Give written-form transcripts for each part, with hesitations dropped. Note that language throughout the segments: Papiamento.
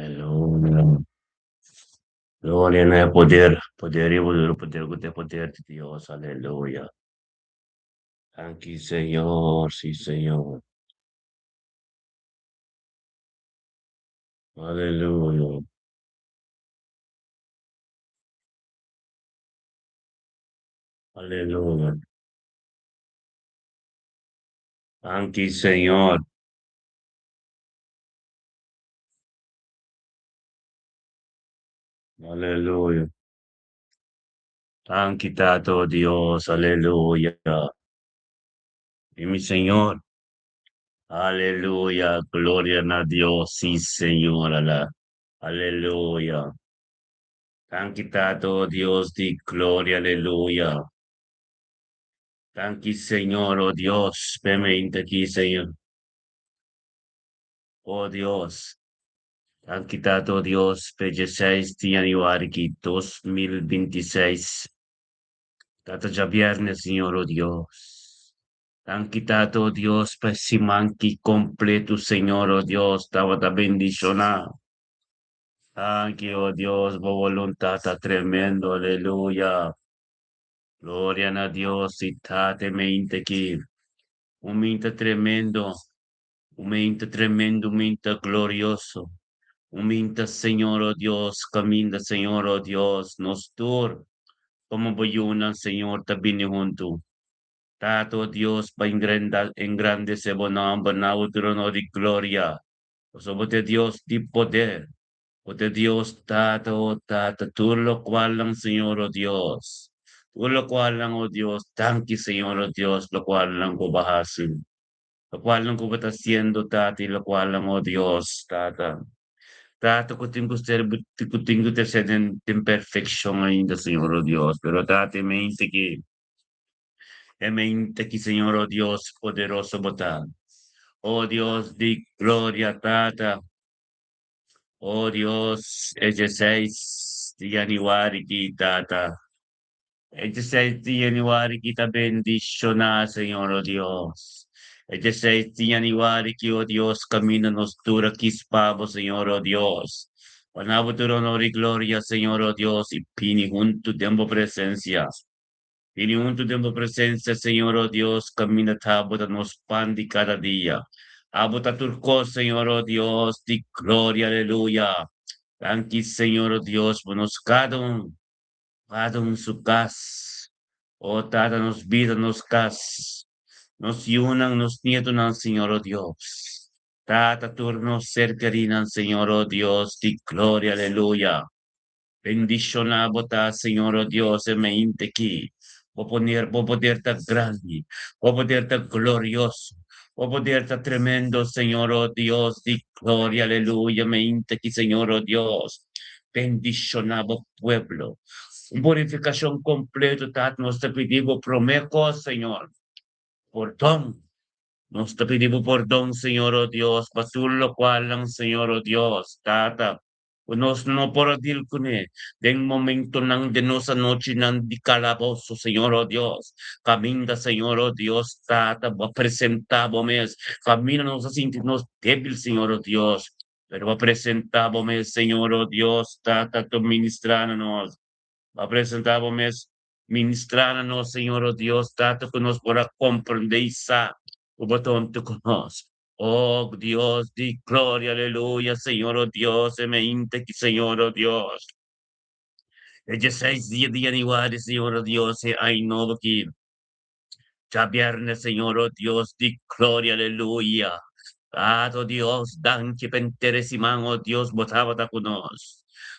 Aleluya. Gloria na e poder, poder i poder, poder ku ta e poder di Dios. Aleluya. Danki Señor, si Señor. Aleluya. Aleluya. Danki Señor. Aleluya. Danki Tata, oh Dios. Aleluya. Y mi Señor. Aleluya. Gloria na Dios. Sí, Señor. Aleluya. Danki Tata, oh Dios di gloria. Aleluya. Danki Señor, oh Dios. Permite aki, Señor. Oh Dios. Danki Tata, oh Dios, p'e 16 di januari ki 2026. Tata djabièrnè, Señor, oh Dios. Danki Tata, oh Dios, pa e siman ki kompleto, Señor, oh Dios, tabata bendishoná. Danki, oh Dios, bo boluntat ta tremendo, aleluya. Gloria na Dios i Tata e mente ki. Un mente tremendo. Un mente tremendo, un mente glorioso. Un mente, Señor, oh Dios, kaminda, Señor, oh Dios, nos tur, komo bo yunan, Señor, ta bini huntu. Tata, oh Dios, pa engrandesé bo nòmber na bo trono di gloria. Pasobra bo ta e Dios di poder. Bo ta e Dios, Tata, oh Tata, tur lokualnan, Señor, oh Dios. Tur lokualnan, oh Dios, danki, Señor, oh Dios, lokualnan ku bo a hasi. Lokualnan ku bo ta hasiendo, Tata, i lokualnan, oh Dios, Tata. Tata, ku tin ku ser, ku tin ku ta ser den perfekshon ainda, Señor, oh Dios. Pero, Tata, e mente ki, e mente ki, Señor, oh Dios, poderoso bo ta. Oh Dios di gloria, Tata. Oh Dios, e 16 di januari ki, Tata. E 16 di januari ki ta bendishoná, Señor, oh Dios. E 16 di januari ki, oh Dios, kaminda nos tur a kis pa bo, Señor, oh Dios. Pa na bo tur honor i gloria, Señor, oh Dios, i bini huntu den bo presensia. Bini huntu den bo presensia, Señor, oh Dios, kaminda ta bo ta nos pan di kada dia. Abo ta tur kos, Señor, oh Dios, di gloria, aleluya. Danki, Señor, oh Dios, pa nos kada un. Kada un su kas. O Tata, nos bida, nos kas, nos yunan, nos nietonan, Señor, o Dios. Tata, tur nos ser kerinan, Señor, o Dios di gloria, aleluya. Bendishoná bo ta, Señor, o Dios, e meinte aki. Bo poner, bo poder ta grandi, bo poder ta glorioso, bo poder ta tremendo, Señor, o Dios di gloria, aleluya, meinte aki, Señor, o Dios. Bendishoná bo pueblo. Un purifikashon kompleto, Tata, nos ta pidi bo promé kos, Señor, pordon. Nos ta pidi bo pordon, Señor, o Dios, pa tur lokualnan, Señor, o Dios, Tata, ku nos no por a dil kuné den momentonan den nos anochinan di kalaboso, Señor, o Dios. Kaminda, Señor, o Dios, Tata, bo a presentá bo mes. Kaminda nos a sinti nos débil, Señor, o Dios. Pero bo a presentá bo mes, Señor, o Dios, Tata, ta ministrá na nos. Bo a presentá bo mes, ministrá na nos, Señor, o Dios, Tata, ku nos por a komprendé i sa ku bo ta huntu ku nos. O Dios di gloria, aleluya, Señor, o Dios, e mainta aki, Señor, o Dios. E 16 dia di januari, Señor, o Dios, e aña nobo aki. Djabièrnè, Señor, o Dios di gloria, aleluya. Tata, o Dios, danki pa henter e siman, o Dios, bo tabata ku nos.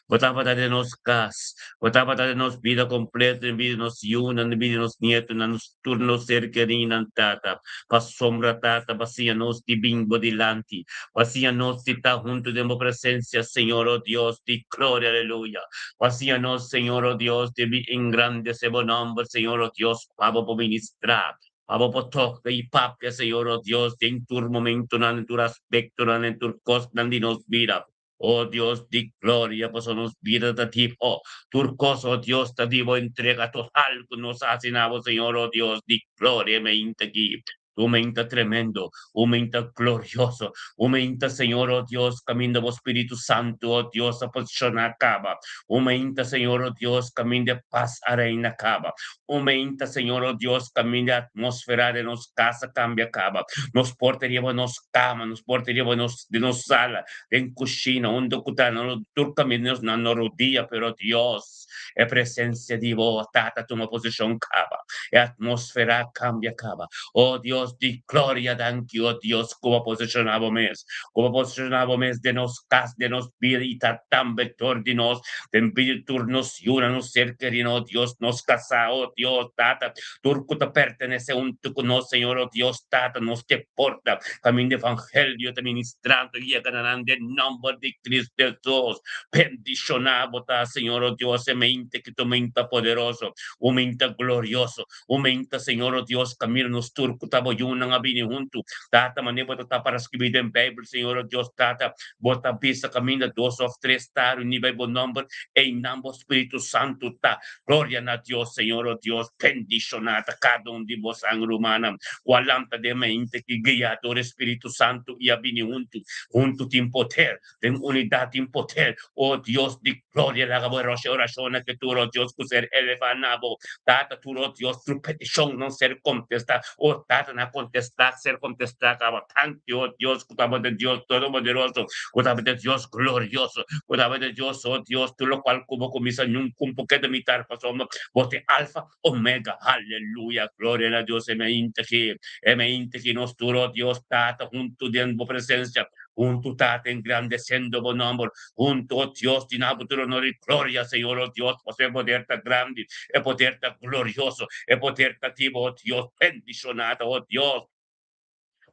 Bo tabata den nos kas, bo tabata den nos bida kompleto, den bida di nos yunan, den bida di nos nietonan, nos tur nos ser kerinan, Tata. Pasobra, Tata, bo a siña nos di bin bo dilanti, bo a siña nos di ta huntu den bo presensia, Señor, o Dios di gloria, aleluya. Bo a siña nos, Señor, o Dios, di bin engrandesé bo nòmber, Señor, o Dios, pa bo por ministrá, pa bo por toka i papia, Señor, o Dios, den tur momentonan, den tur aspektonan, den tur kosnan di nos bida. O Dios di gloria, pasobra nos bida ta di bo. Tur kos, o Dios, ta di bo entrega total ku nos a hasi na bo, Señor, o Dios di gloria, e mainta aki. Un meinta tremendo, un meinta glorioso, un meinta, Señor, oh Dios, kaminda bo Spiritu Santu, oh Dios, a posishoná kaba. Un meinta, Señor, oh Dios, kaminda pas a reina kaba. Un meinta, Señor, oh Dios, kaminda atmósfera den nos kas a kambia kaba. Nos por ta riba nos kama, nos por ta riba nos den nos sala, den kushina, unda ku ta, no tur kaminda nos nan no rodia, pero Dios, e presensia di bo Tata tuma posishon kaba. E atmósfera a kambia kaba. O Dios di gloria, danki, o Dios, ku bo a posishoná bo mes, ku bo a posishoná bo mes den nos kas, den nos bida i ta tambe dor di nos, den bida di tur nos yunan, nos ser kerí, o Dios, nos kasá, o Dios, Tata, tur ku ta pertenesé huntu ku nos, Señor, o Dios, Tata, nos ke porta kaminda evangelio ta ministrando yega na nan den nòmber di Cristo Hesus. Bendishoná bo ta, Señor, o Dios, e mente ki ta un mente poderoso, un mente glorioso, un mente, Señor, o Dios, kaminda nos tur ku ta bo yunan a bini huntu. Tata, manera bo ta ta para skibí den Beibel, Señor, o Dios, Tata, bo ta bisa kaminda dos òf tres ta reuní bai bo nòmber, einan bo Spiritu Santu ta. Gloria na Dios, Señor, o Dios, bendishoná ta kada un di bosan, rumannan, ku a lanta den mente ki guiá dor e Spiritu Santu i a bini huntu. Huntu tin poder. Den unidat tin poder. O Dios di gloria, laga bo e orashonnan ke tur, o Dios, ku ser elevá na bo. Tata, tur, o Dios, tur petishonnan ser kontestá. O Tata, nan kontestá, ser kontestá kaba. Tanki, o Dios, ku tabata e Dios Todopoderoso, ku tabata e Dios glorioso, ku tabata e Dios, o Dios, tur lokual ku bo kuminsá nunka un por keda mitar, pasobra bo ta e Alfa, Omega. Aleluya! Gloria na Dios! E meinta ki, e meinta ki nos tur, o Dios, Tata, huntu den bo presensia. Huntu Tata engrandeciendo bo nomber, huntu, o Dios, dina bo tur honor y gloria, Señor, o Dios, pasobra e poder ta grandi, e poder ta glorioso, e poder ta di bo, o Dios, bendiciona ta, o Dios,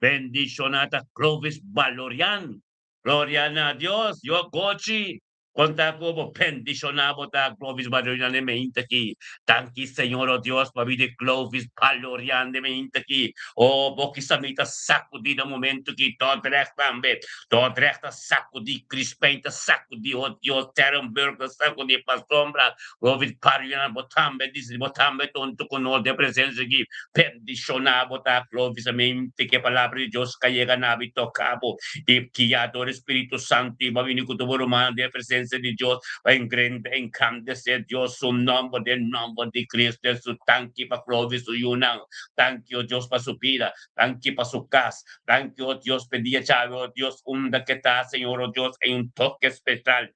bendiciona ta Clovis Balorian, gloria na Dios, yo gochi. Konta ku bo bendishoná bo ta Clovis Balorian den meinta aki. Danki Señor o Dios pa bida Clovis Balorian den meinta aki. O bo kisa mi ta sakudí na momento aki Dordrecht tambe. Dordrecht ta sakudí, Crispijn ta sakudí, o Dios, Terrenburg ta sakudí pasobra Clovis Balorian bo tambe dici bo tambe ta huntu ku nos den presensia aki. Bendishoná bo ta Clovis mente ku e palabra di Dios ka yega na bo i toka bo. I guiá dor e Spiritu Santu i bo a bini ku tur bo rumannan den e presensia di Dios pa engrandesé Dios su nòmber den nòmber di Cristo Hesus. Danki pa Clovis su yunan. Danki, o Dios, pa su bida. Danki pa su kas. Danki, o Dios, p'e dia djawe, o Dios, unda ke ta, Señor, o Dios, ei un toke spesial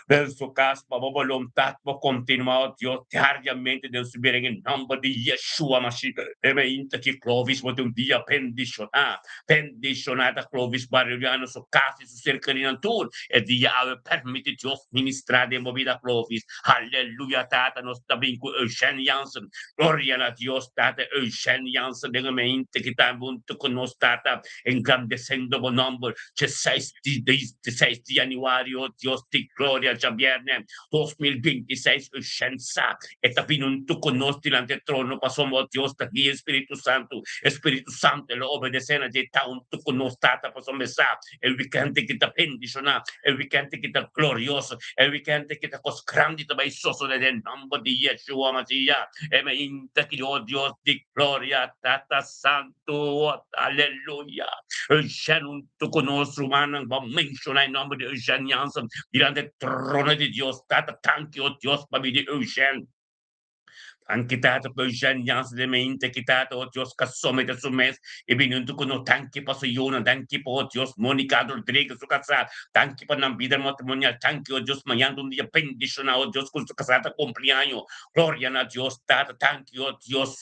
den su kas pa bo boluntat por kontinuá, o Dios, diariamente den su bida en e nòmber di Yeshua Mashiach. E meinta ki Clovis bo tin un dia bendishoná. Bendishoná ta Clovis Bariliano, su kas i su serkerinan tur. E dia awe permiti Dios ministrá den bo bida Clovis. Aleluya Tata nos ta bin ku Eugène Jansen. Gloria na Dios Tata Eugène Jansen den e meinta ki ta huntu ku nos Tata engrandesendo bo nòmber. Dje seis di seis di januari o Dios di gloria djabièrnè 2026 Eugène sa E ta bini huntu ku nos dilanti e trono, pasobra o Dios ta guia e Spiritu Santu. E Spiritu Santu e lo obedesé na dje i ta huntu ku nos, Tata, pasobra e sa e wikènt aki ta bendishoná, e wikènt aki ta glorioso, e wikènt aki ta kos grandi ta bai sosodé den nòmber di Yeshua Masiya. E mainta ki, o Dios di gloria, Tata Santu, aleluya. Eugène huntu ku nos rumannan bo a menshoná e nòmber di Eugène Jansen dilanti e trono di Dios. Tata, tanki, o Dios, pabia di Eugène. Tanki, Tata, pa Eugène Jansen den mente ki, Tata, o Dios, ka somete su mes i bini huntu ku nos. Tanki pa su yunan. Danki pa, o Dios, Monica Rodriguez, su kasá. Danki pa nan bida matrimonial. Danki, o Dios, mañana ta un dia bendishoná, o Dios, ku su kasá ta kumpli año. Gloria na Dios, Tata. Danki, o Dios.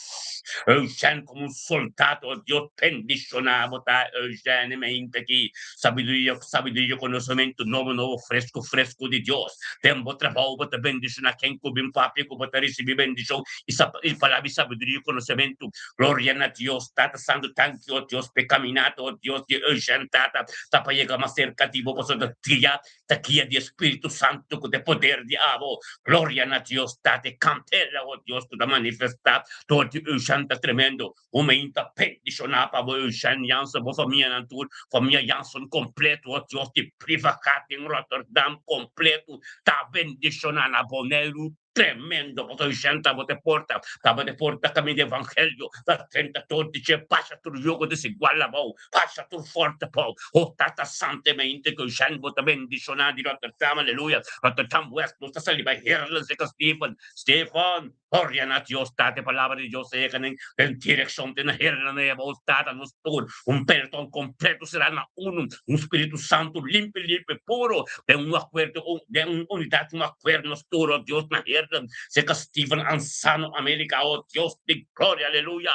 Eugène komo un soldado, o Dios, bendishoná bo ta, Eugène, mente aki. Sabiduria, sabiduria, konosementu nobo, nobo, fresku, fresku di Dios. Den bo trabou bo ta bendishoná ken ku bin papia ku bo ta risibí bendishon i i palabra di sabiduria i konosementu. Gloria na Dios, Tata Santu, danki, o Dios, p'e kaminata, o Dios, di Eugène, Tata, ta pa yega mas serka di bo, pasobra ta guia, ta guia di e Spiritu Santu ku ta e poder di abo. Gloria na Dios, Tata, e kantela, o Dios, ku ta manifestá dor di Eugène ta tremendo. Homem ta bendishoná pa bo Eugène Jansen, bo famianan tur, famia Jansen kompleto, o Dios di Brievengat den Rotterdam kompleto ta bendishoná na Boneiru. Tremendo, pasobra Shen tabata e porta, tabata e porta kaminda di evangelio, ta drenta tur di dje, basha tur yugo desigual abou, basha tur forte abou. O Tata santemente ku Shen bo ta bendishoná di Rotterdam, aleluya, Rotterdam West, nos ta sali bai Heerlen serka Steven, Steven, gloria na Dios Tata, e palabra di Dios ta yega den den direkshon te na Heerlen ei abou, Tata, nos tur un pelotòn kompleto será na unu, un Spiritu Santu limpi limpi puro, Den un akuerdo, den un unidat, un akuerdo nos tur, oh Dios, na herden, serka Steven Ansano, Amerika, oh Dios di gloria, aleluya.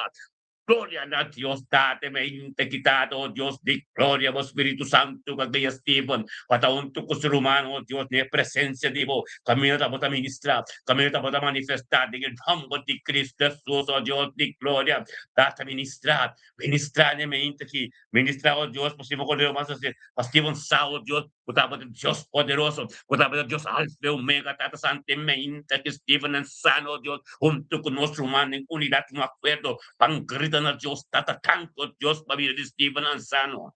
Gloria na Dios Tate, mente kitado, oh Dios di gloria, bo Spiritu Santu ku a guia Steven, pa ta huntu ku su ruman, oh Dios, den e presensia di bo, kaminda ta bo ta ministra, kaminda ta bo ta manifestá den e nòmber di Cristo Jesus, oh Dios di gloria, Tata ministra, ministra den mente aki, Ministra, o Dios, pa Steven Cordero mas haci, pa Steven sa, o Dios, cu tabata Dios poderoso, cu tabata Dios Alfa y Omega, Tata Santo, e mainta ki Steven nan sana, o Dios, hunto cu nos ruman den unidad, un acuerdo, pan grita na Dios, Tata, tanki, o Dios, pa bida di Steven Ansano.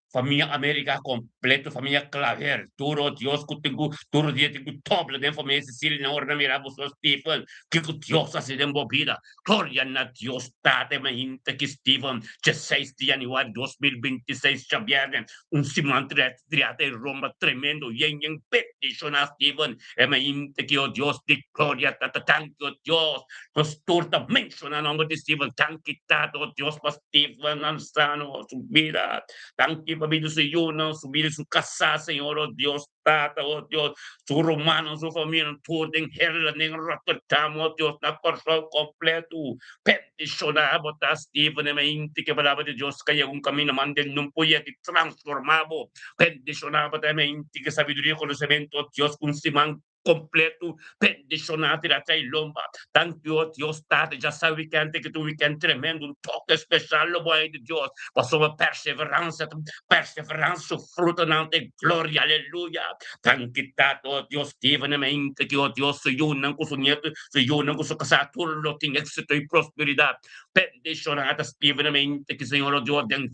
Famia America completo, famia Claver, tur, o Dios, cu tin cu, tur dia tin cu dobla den famia Cecilia, nan ora nan mira bo, Steven, kico Dios haci den bo bida. Gloria na Dios Tata mainta ki Steven djeseis di januari 2026 djabièrnè un siman triata e romba tremendo yen yen bendishona Steven e mainta ki o Dios di gloria Tata danki o Dios nos tur ta menshona nomber di Steven danki Tata o Dios pa Steven Ansano su bida danki pa bida su yunan su bida su kasá Señor o Dios Tata, oh Dios, su rumannan, su familianan, tur den Heerlen, den Rotterdam, oh Dios, na Kòrsou kompletu. Bendishoná bo ta, Steven, e mente ku e palabra di Dios ka yega un kaminda manda el nun por yega i transformá bo. Bendishoná bo ta, e mente ku sabiduria i konosementu, oh Dios, ku un siman kompletu. Bendishoná tira trai lomba. Danki, oh Dios, Tata, dja sa wikènt aki ta un wikènt tremendo, un toke speshal lo bo haña di Dios, pasobra perseveransia ta perseveransia su frutanan ta e gloria, aleluya. Danki, Tata, oh Dios, divinamente ki, oh Dios, su yunan ku su nietu, su yunan ku su kasá tur lo tin éksito i prosperidat. Bendishoná ta divinamente ki, Señor, oh Dios, den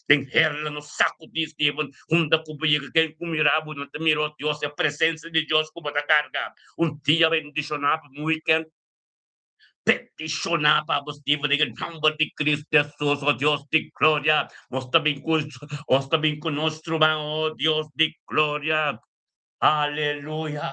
den herla no sakudí, Steven, hunta ku bo yega ken ku mira bo no ta mira, oh Dios, e presensia di Dios ku bo ta karga. Un dia bendishoná pa un weekend bendishoná pa bo, Steven, den e nomber di Cristo Jesus, oh Dios di gloria. Nos ta bin ku nos ta bin ku nos ruman, oh Dios di gloria. Aleluya.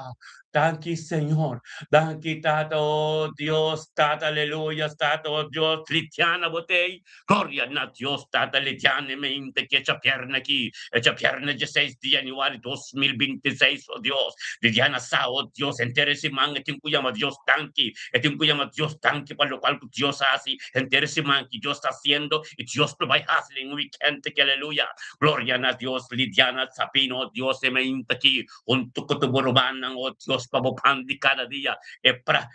Danki Señor. Danki Tata, oh Dios, Tata, aleluya, Tata, oh Dios. Litiana bo tei. Gloria na Dios, Tata, Litiana mente ki echa pierna aki. Echa pierna 16 di januari 2026, oh Dios. Litiana sa, oh Dios, henter e siman e tin ku yama Dios danki. E tin ku yama Dios danki pa lokual ku Dios a hasi. Henter e siman ki Dios ta hasiendo i Dios lo bai hasi den weekend aki, aleluya. Gloria na Dios, Lidiana Sabino, oh Dios, e mainta aki hunto ku tur bo rumannan, oh Dios, pa bo pan di kada dia, e pra,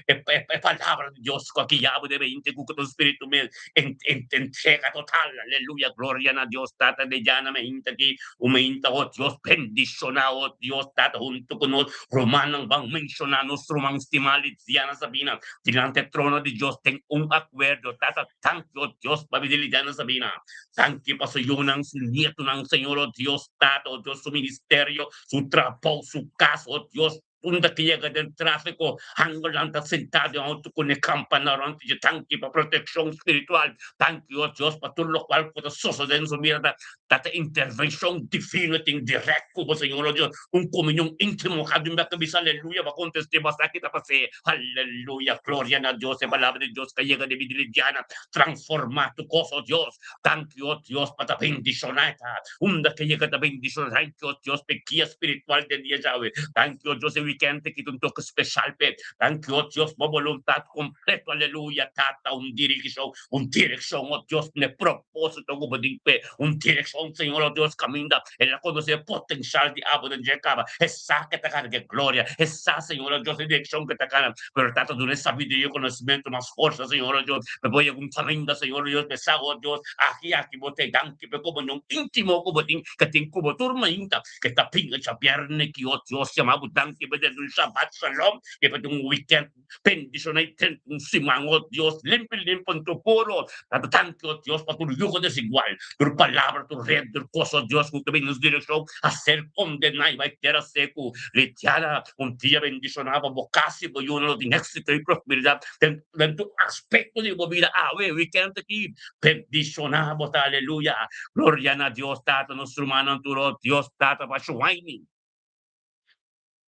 e, e, e palabra di Dios ku a guia bo den mainta ku ku tu spiritu mes en, en, entrega total, aleluya, gloria na Dios, Tata Lidiana mainta aki, un mainta, oh Dios, bendiciona, oh Dios, Tata, hunto ku nos rumannan, ban menciona nos ruman stima Lidiana Sabina, dilanti e trono di Dios den un akuerdo, Tata, danki, oh Dios, pa bida Lidiana Sabina. Danki pa su yunan, su nietunan, Señor, oh Dios, Tata, oh Dios, su ministerio, su trabou, su kas, oh Dios, unda ki yega den tráfiko, angelnan ta sentá den outo ku ne kampana rònt dje. Danki pa protekshon spiritual. Danki, oh Dios, pa tur lokual ku ta sosodé den su bida ta ta intervenshon divino tin dirèkt ku bo, Señor, oh Dios, un komunion íntimo. Kada un bes ta bisa aleluya pa kontest'é, bo sa ki ta pas'é. Aleluya, gloria na Dios, e palabra di Dios ka yega den bida lidiana. Transformá tu kos, o Dios. Danki, o Dios, pa ta bendishoná e ta. Unda ke yega ta bendishoná. Danki, o Dios, p'e guia spiritual den dia djawe. Danki, o Dios, e wikènt aki ta un toke speshal p'e. Danki, o Dios, bo boluntat kompleto. Aleluya, Tata, un dirigishon, un direkshon, o Dios, n'e propósito ku bo tin p'e. Un direkshon, Señor, o Dios, kaminda el a konosé e potenshal di abo den dje kaba. E sa ke ta karga e gloria. E sa, Señor, o Dios, e direkshon ke ta kana. Pero Tata duna e sabiduria i konosementu mas forsa, Señor, o Dios, pa bo yega un kaminda, Señor, o Dios, p'e sa, o Dios, aki aki bo ta e danki p'e komunion íntimo ku bo tin, ke tin ku bo tur mainta, ke ta pinga djabièrnè ki, o Dios, yama bo danki p'e. den un Shabbat Shalom, i pa un weekend bendishoná i den un siman, o Dios, limpi limpi anto puro. Tata, danki, o Dios, pa tur yugo desigual, tur palabra, tur red, tur kos, o Dios, ku ta bini nos direkshon a ser kondená i bai tera seku. Litiana, un dia bendishoná pa bo kas i bo yunan lo tin éksito i prosperidat den tur aspekto di bo bida. Awe, wikènt aki, bendishoná bo ta. Aleluya! Gloria na Dios Tata, nos rumannan tur, o Dios Tata, pa shuaini.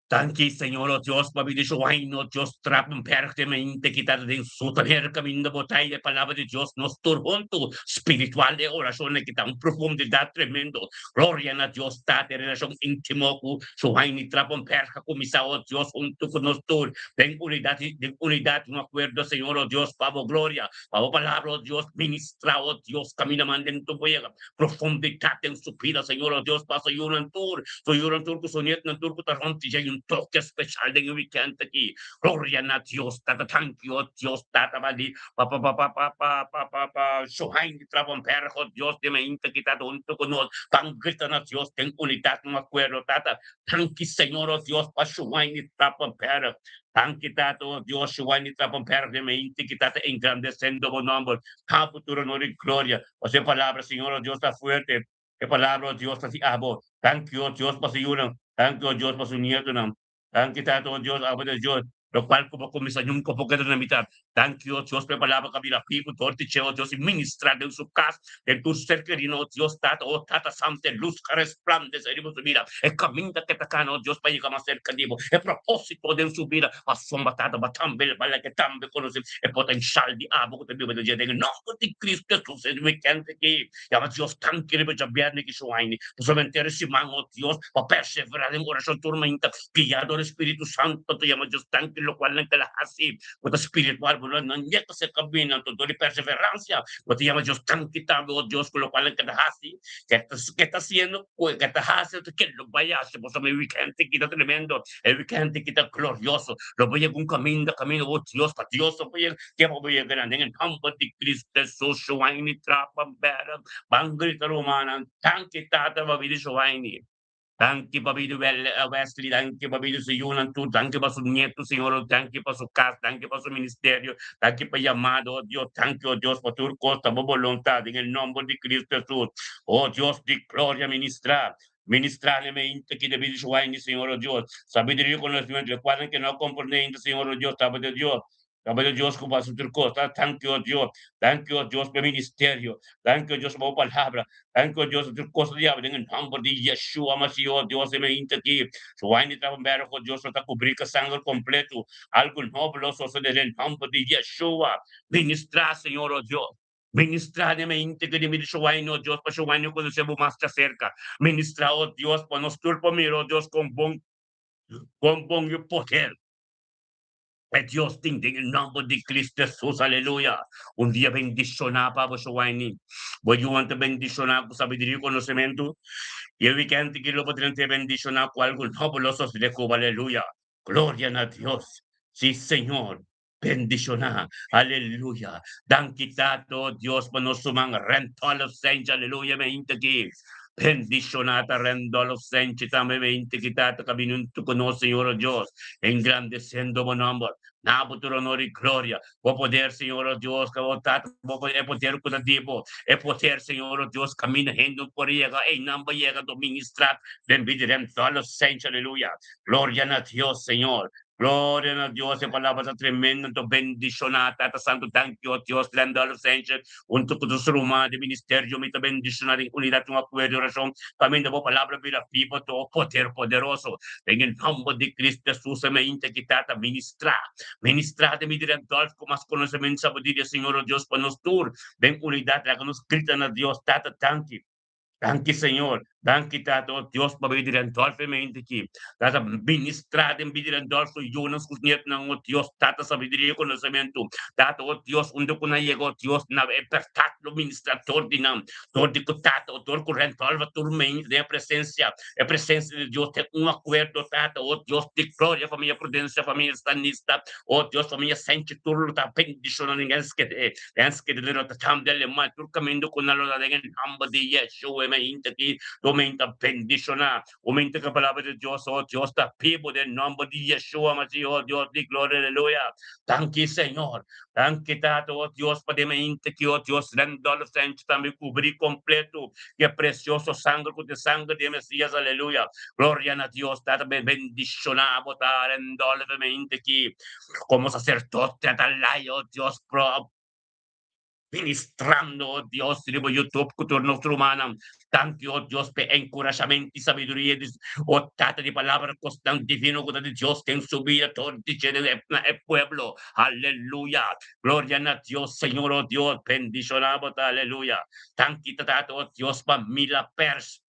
Danki Señor, o Dios, pa bida shuaini, o Dios, Trappenberg den mente ki ta den Zoetermeer kaminda bo ta i e palabra di Dios nos tur huntu spiritual e orashonnan ki ta un profundidat tremendo. Gloria na Dios Tata, e relashon intimo ku shuaini Trappenberg a kuminsá, o Dios, huntu ku nos tur den unidat den unidat un akuerdo, Señor, o Dios, pa bo gloria. Pa bo palabra, o Dios, ministra, o Dios, kaminda man den tu boyega, profundidat den su bida, Señor, o Dios, pa su yunan tur, su yunan tur ku su nietnan tur ku ta rònt dje, i un toke speshal den e wikènt aki. Gloria na Dios, Tata, danki, o Dios, Tata, pa di, pa, pa, pa, pa, pa, pa, pa, pa, pa Shuhain di Trappenberg, o Dios, di mainta ki ta huntu ku nos, ban grita na Dios den unidat, un akuerdo, Tata. Danki, Señor, o Dios, pa Shuhain di Trappenberg. Danki, Tata, o Dios, Shuhain di Trappenberg, di mainta ki ta ta engrandesendo bo nòmber. Ta bo tur honor i gloria. Pasobra e palabra, Señor, o Dios, ta fuerte. E palabra, o Dios, ta si abo. Danki, o Dios, pa su yunan. Danki, o Dios, pa su nietonan. Danki, Tata, o Dios, abo ta Dios, lokual ku bo kuminsá nunka por keda na mitat. Danki, o Dios, pa e palabra ku a bira bibu dor di dje, o Dios, i ministrá den su kas, den tur ser kerino, o Dios, Tata, o Tata Santu, e lus ku a resplandesé riba su bida, e kaminda ku e ta kana, o Dios, pa yega mas serka di bo, e propósito den su bida, pasobra, Tata, bo tambe el bala ke tambe konosé e potenshal di abo ku ta biba den dje, den e nòmber di Kristu Hesus, e wikènt aki. Yama Dios danki riba djabièrnè ki su aini. Pasobra henter e siman, o Dios, pa perseverá den orashon tur mainta, guiá dor e Spiritu Santo, ta yama Dios danki lokual nan kel a hasi ku ta spiritual, bo no niega se kaminda, anto dor di perseveransia bo ta yama Dios danki tambe, o Dios, ku lokual nan kel a hasi, ke ta ke ta hasiendo, ku ke ta hasi, anto ke lo bai hasi, pasobra e wikènt aki ta tremendo, e wikènt aki ta glorioso, lo bo yega un kaminda, kaminda, o Dios, pa Dios lo bo yega. Tempu bo yega nan den e nomber di Cristo Jesus, Shuaini Trappenberg, ban grita rumannan, Danki Tata pa bida Shuaini, danki pa bida Wesley, danki pa bida su yunan tur, danki pa su nietu Señor, danki pa su kas, danki pa su ministerio, danki pa yamada, oh Dios, danki oh Dios pa tur kos ta bo boluntad den e nomber di Cristo Jesus, oh Dios di gloria ministra, ministra na mente ki ta bida Shuaini Señor, oh Dios, sabiduria y conocimiento, lokualnan ke no a komprende ainda Señor, oh Dios, tabata Dios. Tabata Dios ku pasa tur kos. Ta danki o Dios. Danki o Dios pa e ministerio. Danki o Dios pa bo palabra. Danki o Dios pa tur kos di den e nomber di Yeshua Masih o Dios e mainta aki. Su wine di Trappenberg o Dios lo ta kubrí ku sanger kompleto. Algu nobo lo sosodé den nomber di Yeshua. Ministrá Señor o Dios. Ministrá den mainta aki den mi di su wine o Dios pa su wine konosé bo mas djaserka. Ministrá o Dios pa nos tur por mira o Dios kon bon kon bon yu poder. E Dios tin den e nomber di Cristo Jesus, aleluya. Un dia bendiciona pa bo Showaini. Bo yunan ta bendiciona cu sabiduria y conocimento. Y e weekend aki lo bo drenta bendiciona cu algo nobo lo sosode cu bo, aleluya. Gloria na Dios. Si Señor. Bendiciona. Aleluya. Danki Tato Dios pa nos suman Rentolo Sench, aleluya, me inta aki. Bendiciona ta Rentolo Sench tambe me inta aki Tata ka bini huntu cu nos Señor o Dios, engrandeciendo bo nomber. Na bo tur honor y gloria. Bo poder Señor o Dios, ka bo Tata bo e poder cu ta di bo. E poder Señor o Dios caminda hende por yega eynan bo yega do ministra den bida Rentolo Sench, aleluya. Gloria na Dios Señor. Gloria na Dios, e palabra ta tremendo, anto bendiciona Tata Santo, danki o Dios, Glenda Lucenche, hunto cu tur ruman di ministerio, mi ta bendiciona den unidad un acuerdo y oracion, caminda bo palabra bira bibo, to poder poderoso, den e nomber di Cristo Jesus, e mainta aki Tata, ministra, ministra den mi di Randolph cu mas conocemento, sabiduria, Señor o Dios, pa nos tur, den unidad, laga nos grita na Dios, Tata, danki. Danki Señor, danki Tata, oh Dios pa bida di Randolfo mente aki. Tata ministra den bida di Randolfo, yunan sus nietnan, oh Dios, Tata sabiduria y conocemento. Tata, oh Dios, unda cu nan yega, oh Dios, na e berdad lo ministra dor di nan, dor di cu Tata, oh dor cu Randolfo tur mente den e presencia, e presencia di Dios den un acuerdo, Tata, oh Dios di gloria, famia Prudencia, famia Stanista, oh Dios, famia Senchi, tur lo ta bendiciona den Enschede. Enschede lo ta cambia le mal tur caminda cu nan lo ta den e nomber di Yeshua e mainta aki. Do menta bendishoná. Un menta ku e palabra di Dios, oh Dios ta bibu den nòmber di Yeshua Masih, oh Dios di gloria, aleluya. Danki Señor. Danki Tata, oh Dios, pa den mainta ki, oh Dios, Randolph Sánchez tambe kubrí kompleto ku e presioso sanger ku ta e sanger di e Mesias, aleluya. Gloria na Dios, Tata, bendishoná bo ta Randolph e mainta ki komo saserdote atalaya, oh Dios, pro. Ministrando, oh Dios, riba YouTube ku tur nos rumannan. Danki, oh Dios, p'e enkurashamentu i sabiduria di, oh Tata, di palabra kosnan divino ku ta di Dios den su bida tur di dje den na e pueblo. Aleluya! Gloria na Dios, Señor, oh Dios, bendishoná bo ta. Aleluya! Danki, Tata, oh Dios, pa Mila Pers.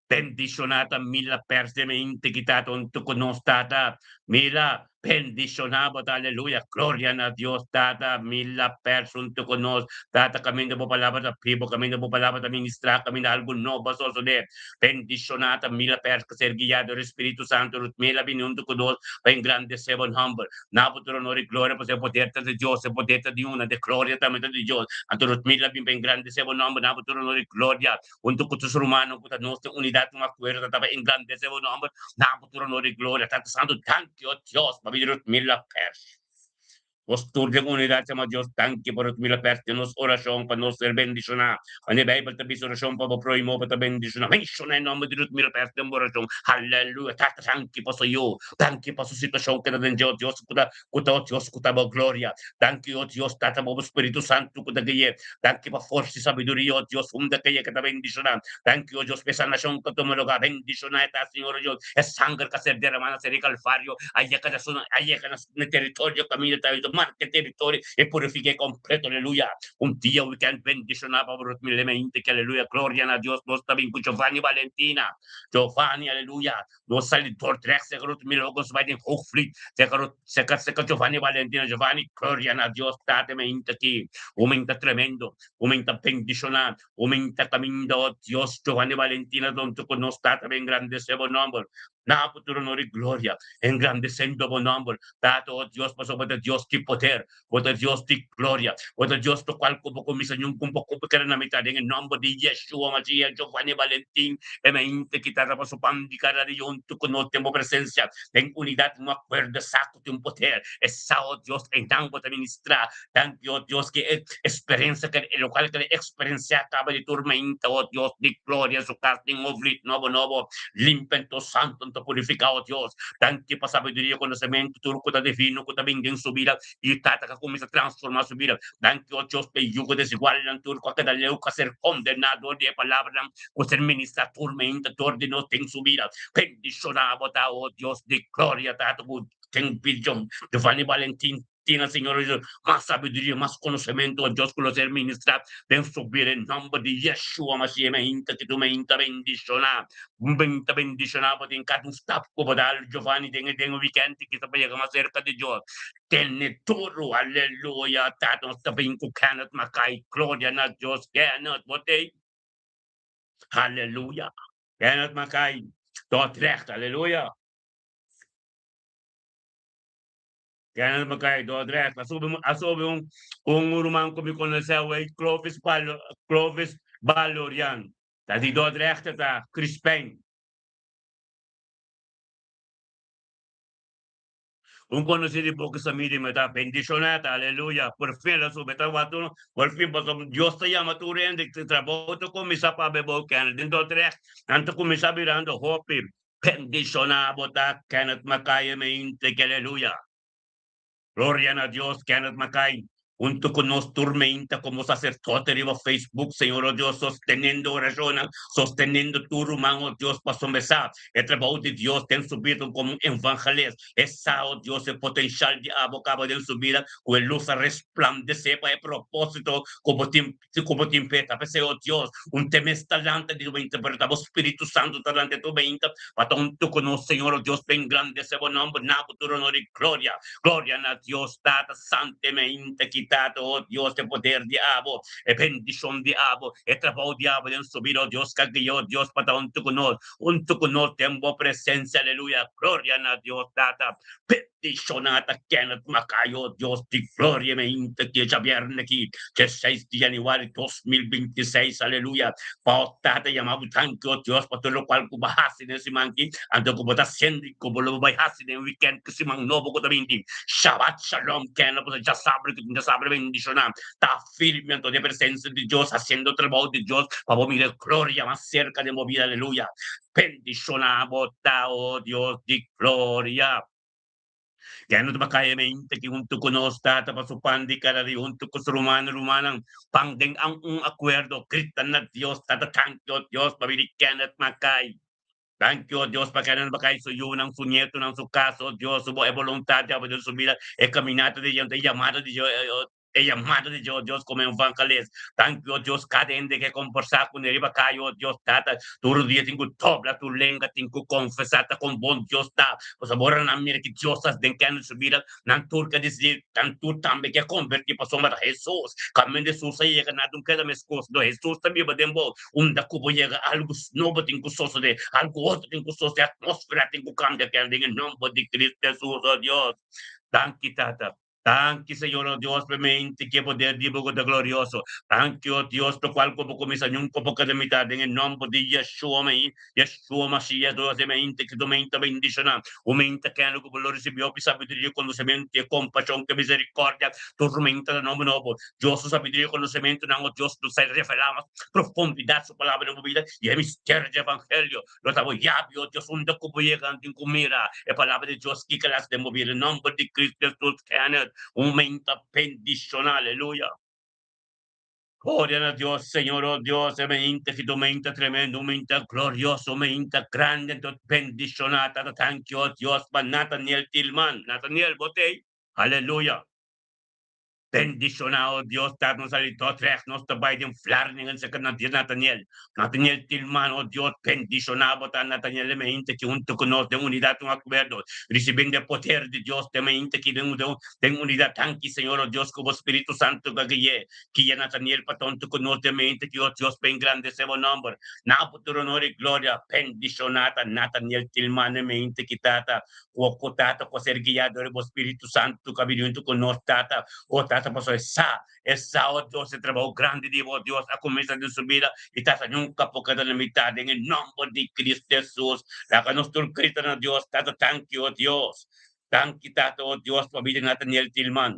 Bendishoná ta Mila Pers den e integridat huntu ku nos Tata. Mila, bendishoná bo ta aleluya. Gloria na Dios Tata. Mila Pers huntu ku nos Tata kaminda bo palabra ta bibu, kaminda bo palabra ta ministrá, kaminda algu nobo a sosodé. Bendishoná ta Mila Pers ku ser guiá dor e Spiritu Santu. Rut Mila bini huntu ku nos pa engrandesé bo nòmber. Na bo tur honor i gloria pasobra e poder ta di Dios, e poder ta di una, e gloria tambe ta di Dios. Anto Rut Mila bin pa engrandesé bo nòmber. Na bo tur honor i gloria. Huntu ku tur rumannan ku ta nos den unidat un akuerdo ta tabata engrandesé bo nòmber, na bo tur honor i gloria. Tata Santu, danki, o Dios, pa bini Rutmila Pers. Nos tur den unidat yama Dios danki pa Rutmila Pers den nos orashon pa nos ser bendishoná. Manera e Beibel ta bisa orashon pa bo prohimo pa ta bendishoná. Menshoná e nòmber di Rutmila Pers den bo orashon. Haleluya! Tata, danki pa su yu. Danki pa su situashon ku ta den dje, o Dios, ku ta ku ta, o Dios, ku ta bo gloria. Danki, o Dios, Tata, pa bo Spiritu Santu ku ta gui'é. Danki pa forsa i sabiduria, o Dios, unda ke yega ta bendishoná. Danki, o Dios, pa e sanashon ku a tuma lugá. Bendishoná e ta, Señor, o Dios. E sanger ku a ser deramá na seri Kalvario a yega na su, a yega na e teritorio kaminda ta i marka e teritorio i purifik'é kompleto. Aleluya! Un dia wikènt bendishoná pa bo humildemente ki aleluya. Gloria na Dios. Nos ta bin ku Giovanni Valentina. Giovanni, aleluya. Nos sali Dordrecht, seker otro mil nos bai den Hoogvliet, seker seker seker Giovanni Valentina, Giovanni, gloria na Dios Tata mi ainda aki, un ta tremendo, un ta bendiciona, un ta caminda, oh Dios, Giovanni Valentina donde cu nos Tata mi engrandece bo nomber, na bo tur honor y gloria, engrandecendo bo nomber, Tata, oh Dios, pasobra bo ta Dios di poder, Bo ta Dios di gloria. Bo ta Dios locual cu bo cuminsa ñun cu bo cumpli keda na mitad. Den e nomber di Yeshua Mashiach Giovanni Valentin e mente ki ta raba su pan di cada dia hunto cu nos den bo presencia den unidad un acuerdo sa cu tin poder e sa oh Dios eynan bo ta ministra. Danki oh Dios ki e experiencia ke e locual ke experiencia caba di tur mente oh Dios di gloria su cas den Ovlit nobo nobo limpia anto santo anto purifica oh Dios. Danki pa sabiduria conocemento tur cu ta divino cu ta bin den su bida i tata ka kuminsá transformá su bida. Danki, o Dios, pa e yugo desigualnan tur ku a keda leu ku a ser kondená dor di e palabranan ku a ser ministrá turmenta dor di nos den su bida. Bendishoná bo ta, o Dios di gloria, Tata ku den vision. Giovanni Valentin tina, Señor Jesus, mas sabiduria, mas konosementu, o Dios, ku lo ser ministrá den su bida en nòmber di Yeshua Mashiach. Mi hinta ki tu mi hinta bendishoná. Mi ta bendishoná bo den kada un stap ku bo dal, Giovanni, den e den e wikènt ki ta pa yega mas serka di Dios. Tene duru, aleluya, Tata nos ta bin ku Kenneth Mackay, gloria na Dios, Kenneth, bo t'ei? Aleluya, Kenneth Mackay, Dordrecht, aleluya. Kenneth Mackay, Dordrecht, a subi, a subi un, un ruman ku mi konosé awey, Clovis Balo, Clovis Balorian, ta di Dordrecht ta, Crispijn. Un konosí di boka sa mi di mi ta bendishoná ta aleluya por fin el a subi ta wak tur por fin pasobra Dios ta yama tur hende trabou ta kuminsá pa bebou Kenneth den Dordrecht nan ta kuminsá birando hopi bendishoná bo ta Kenneth Mackay mente ke aleluya. Gloria na Dios, Kenneth Mackay, hunto cu nos tur meinta como sacerdote riba Facebook, Señor, oh Dios, sosteniendo oracionnan, sosteniendo tur ruman, oh Dios, pasobra sa e trabou di Dios den su bida como un evangelist. E sa, oh Dios, e potencial di abo caba den su bida, cu e luz a resplandece pa e proposito cu bo tin, cu bo tin p'e. Ta p'esey, oh Dios, un temes ta lanta di tu meinta, pero ta bo Spiritu Santo ta lanta di tu meinta pa ta hunto cu nos, Señor, oh Dios, pa engrandece bo nomber, na bo tur honor y gloria. Gloria na Dios Tata santemente ki Tata, oh Dios, e poder di abo, e bendicion di abo, e trabou di abo den su bida, oh Dios, ka guia, oh Dios, pa ta hunto cu nos, hunto cu nos den bo presencia, aleluya, gloria na Dios Tata. Bendishoná ta Kenneth Macayo, Dios di gloria me inta ki djabièrnè aki, 16 di yanüari 2026, aleluya. Pa o Tata yama bo danki, o Dios, pa tur lokual ku bo a hasi den siman aki, anto ku bo ta hasiendo i ku bo lo bai hasi den wikènt ku siman nobo ku ta binti. Shabat shalom, Kenneth, pasobra djasabra ku tin djasabra bendishoná. Ta firme anto den presensia di Dios, hasiendo trabou di Dios pa bo mira e gloria mas serka den bo bida, aleluya. Bendishoná bo ta, o Dios di gloria. Ya no ta bakaya mente ki huntu ku nos Tata pa su pan di kada dia huntu ku su ruman rumannan pan den an un akuerdo grita na Dios Tata thank you Dios pa bini Kenneth Mackay thank you Dios pa Kenneth Mackay su yunan su nietonan su kas oh Dios su bo e boluntat di abo den su bida e kaminata di Dios e yamada di Dios E yamada di Dios, Dios como evangelist. Danki, oh Dios, cada hende ke combersa cu ne riba caya, oh Dios, Tata, tur dia tin cu dobla tur lenga, tin cu confesa ta con bon Dios ta. Pasobra ora nan mira ki Dios ta den kende su bida, nan tur ke dicidi, nan tur tambe ke converti pasobra ta Jesus. Caminda Jesus a yega, nada no keda mescos. No, Jesus ta biba den bo. Unda cu bo yega, algo nobo tin cu sosode, algo otro tin cu sosode, atmosfera tin cu cambia kende den e nomber di Cristo Jesus, oh Dios. Danki, Tata. Danki, Señor, oh Dios, pa mente ki e poder di bo ku ta glorioso. Danki, oh Dios, lokual ku bo kuminsá nunka bo keda mitá den e nòmber di Yeshua mei, Yeshua Mashiach, Dios e mente ki tu mente bendishoná, un mente kende ku bo lo risibí hopi sabiduria, konosementu, e kompashon ku e miserikòrdia, tur mente ta nobo nobo. Dios su sabiduria i konosementunan, oh Dios, lo sa revelá mas profundidat su palabra den bo bida i e misterio di evangelio. Lo ta bo yabi, oh Dios, unda ku bo yega nan tin ku mira e palabra di Dios kiko el hasi den bo bida. Den nomber di Cristo Jesus, Kenneth, un menta bendiciona, aleluya. Gloria na Dios, Señor, oh Dios, e menta ki tu menta tremendo, un menta glorioso, un menta grande, anto bendiciona, Tata, thank you, oh Dios, pa Nathaniel Tilman. Nathaniel, bo t'ey? Aleluya. Bendishoná, o Dios, Tata, nos a li Dordrecht, nos ta bai den Vlaardingen serka na Dios Nathaniel. Nathaniel Tilman, o Dios, bendishoná bo ta Nathaniel e mente ki huntu ku nos den unidat un akuerdo, risibiendo e poder di Dios den mente ki den den unidat. Danki, Señor, o Dios, ku bo Spiritu Santu ka gui'é, guia Nathaniel pa ta huntu ku nos den mente ki, o Dios, pa engrandesé bo nòmber. Na bo tur honor i gloria. Bendishoná ta Nathaniel Tilman e mente ki, Tata, Ku ku Tata ku a ser guiá dor di bo Spiritu Santu ku a bini huntu ku nos, Tata. O Tata, pasobra e sa, e sa, o Dios, e trabou grandi di bo, Dios, a kuminsá den su bida, i Tata nunka por keda na mitá. Den e nòmber di Cristo Hesus, laga nos tur grita na Dios, Tata, danki, o Dios. Danki, Tata, o Dios, pa bida di Nathaniel Tilman.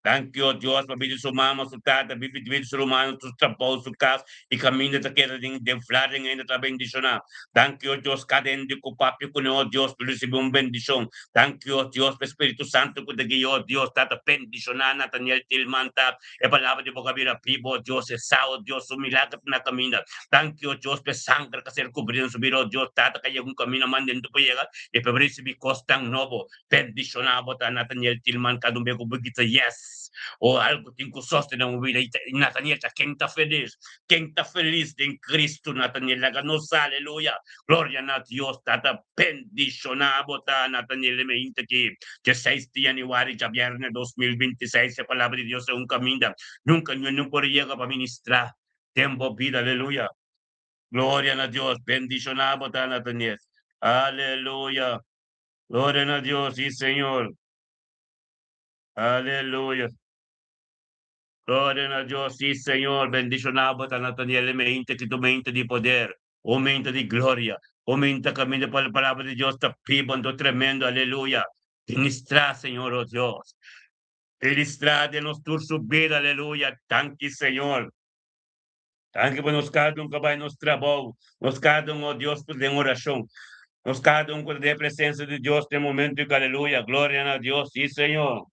Danki, o Dios, pa bida su mama, su tata, bida su rumannan, su trabou, su kas i kaminda ta keda den den Vlaardingen hende ta bendishoná. Danki, o Dios, kada hende ku papia kuné, o Dios, lo risibí un bendishon. Danki, o Dios, pa e Spiritu Santu ku ta guia, o Dios, Tata, bendishoná Nathaniel Tilman ta e palabra di bo ka bira bibu, o Dios, e sa, o Dios, su milager ta na kaminda. Danki, o Dios, pa e sanger ka ser kubrí den su bida, o Dios, Tata, ka yega un kaminda mand'e pa yega i pa risibí kosnan nobo. Bendishoná bo ta Nathaniel Tilman kada un be ku bo grita yes o algu tin ku sostené un bida i Nathaniel ta ken ta felis ken ta felis den Cristo Nathaniel laga nos sa aleluya gloria na Dios tata bendishoná bo ta Nathaniel e meinta ki dje seis di januari djabièrnè 2026 e palabra di Dios e un kaminda nunka ño no por yega pa ministrá den bo bida aleluya gloria na Dios bendishoná bo ta Nathaniel aleluya. Gloria na Dios, sí Señor. Aleluya. Gloria na Dios, sí Señor. Bendiciona bo ta Nathaniel e mente ki tu mente di poder, un mente di gloria, un mente caminda pa la palabra di Dios ta bibo anto tremendo, aleluya. Ministra, Señor, oh Dios. Ministra den nos tur su bida, aleluya. Danki, Señor. Danki pa nos kada un ku a bai nos trabou, nos kada un, oh Dios, ku ta den orashon, nos kada un ku ta den e presensia di Dios den momentu di aleluya, gloria na Dios, si Señor.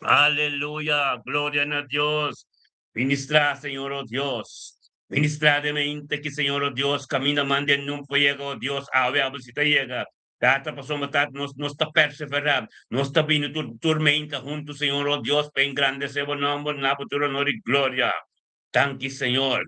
Aleluya, gloria na Dios. Ministrá, Señor, oh Dios. Ministrá den mente ki, Señor, oh Dios, kaminda manda e numpo yega, oh Dios, awe abo si ta yega. Tata, pasobra Tata, nos, nos ta perseverá, nos ta bini tur tormenta huntu, Señor, oh Dios, pa engrandesé bo nòmber, na bo tur honor i gloria. Danki, Señor.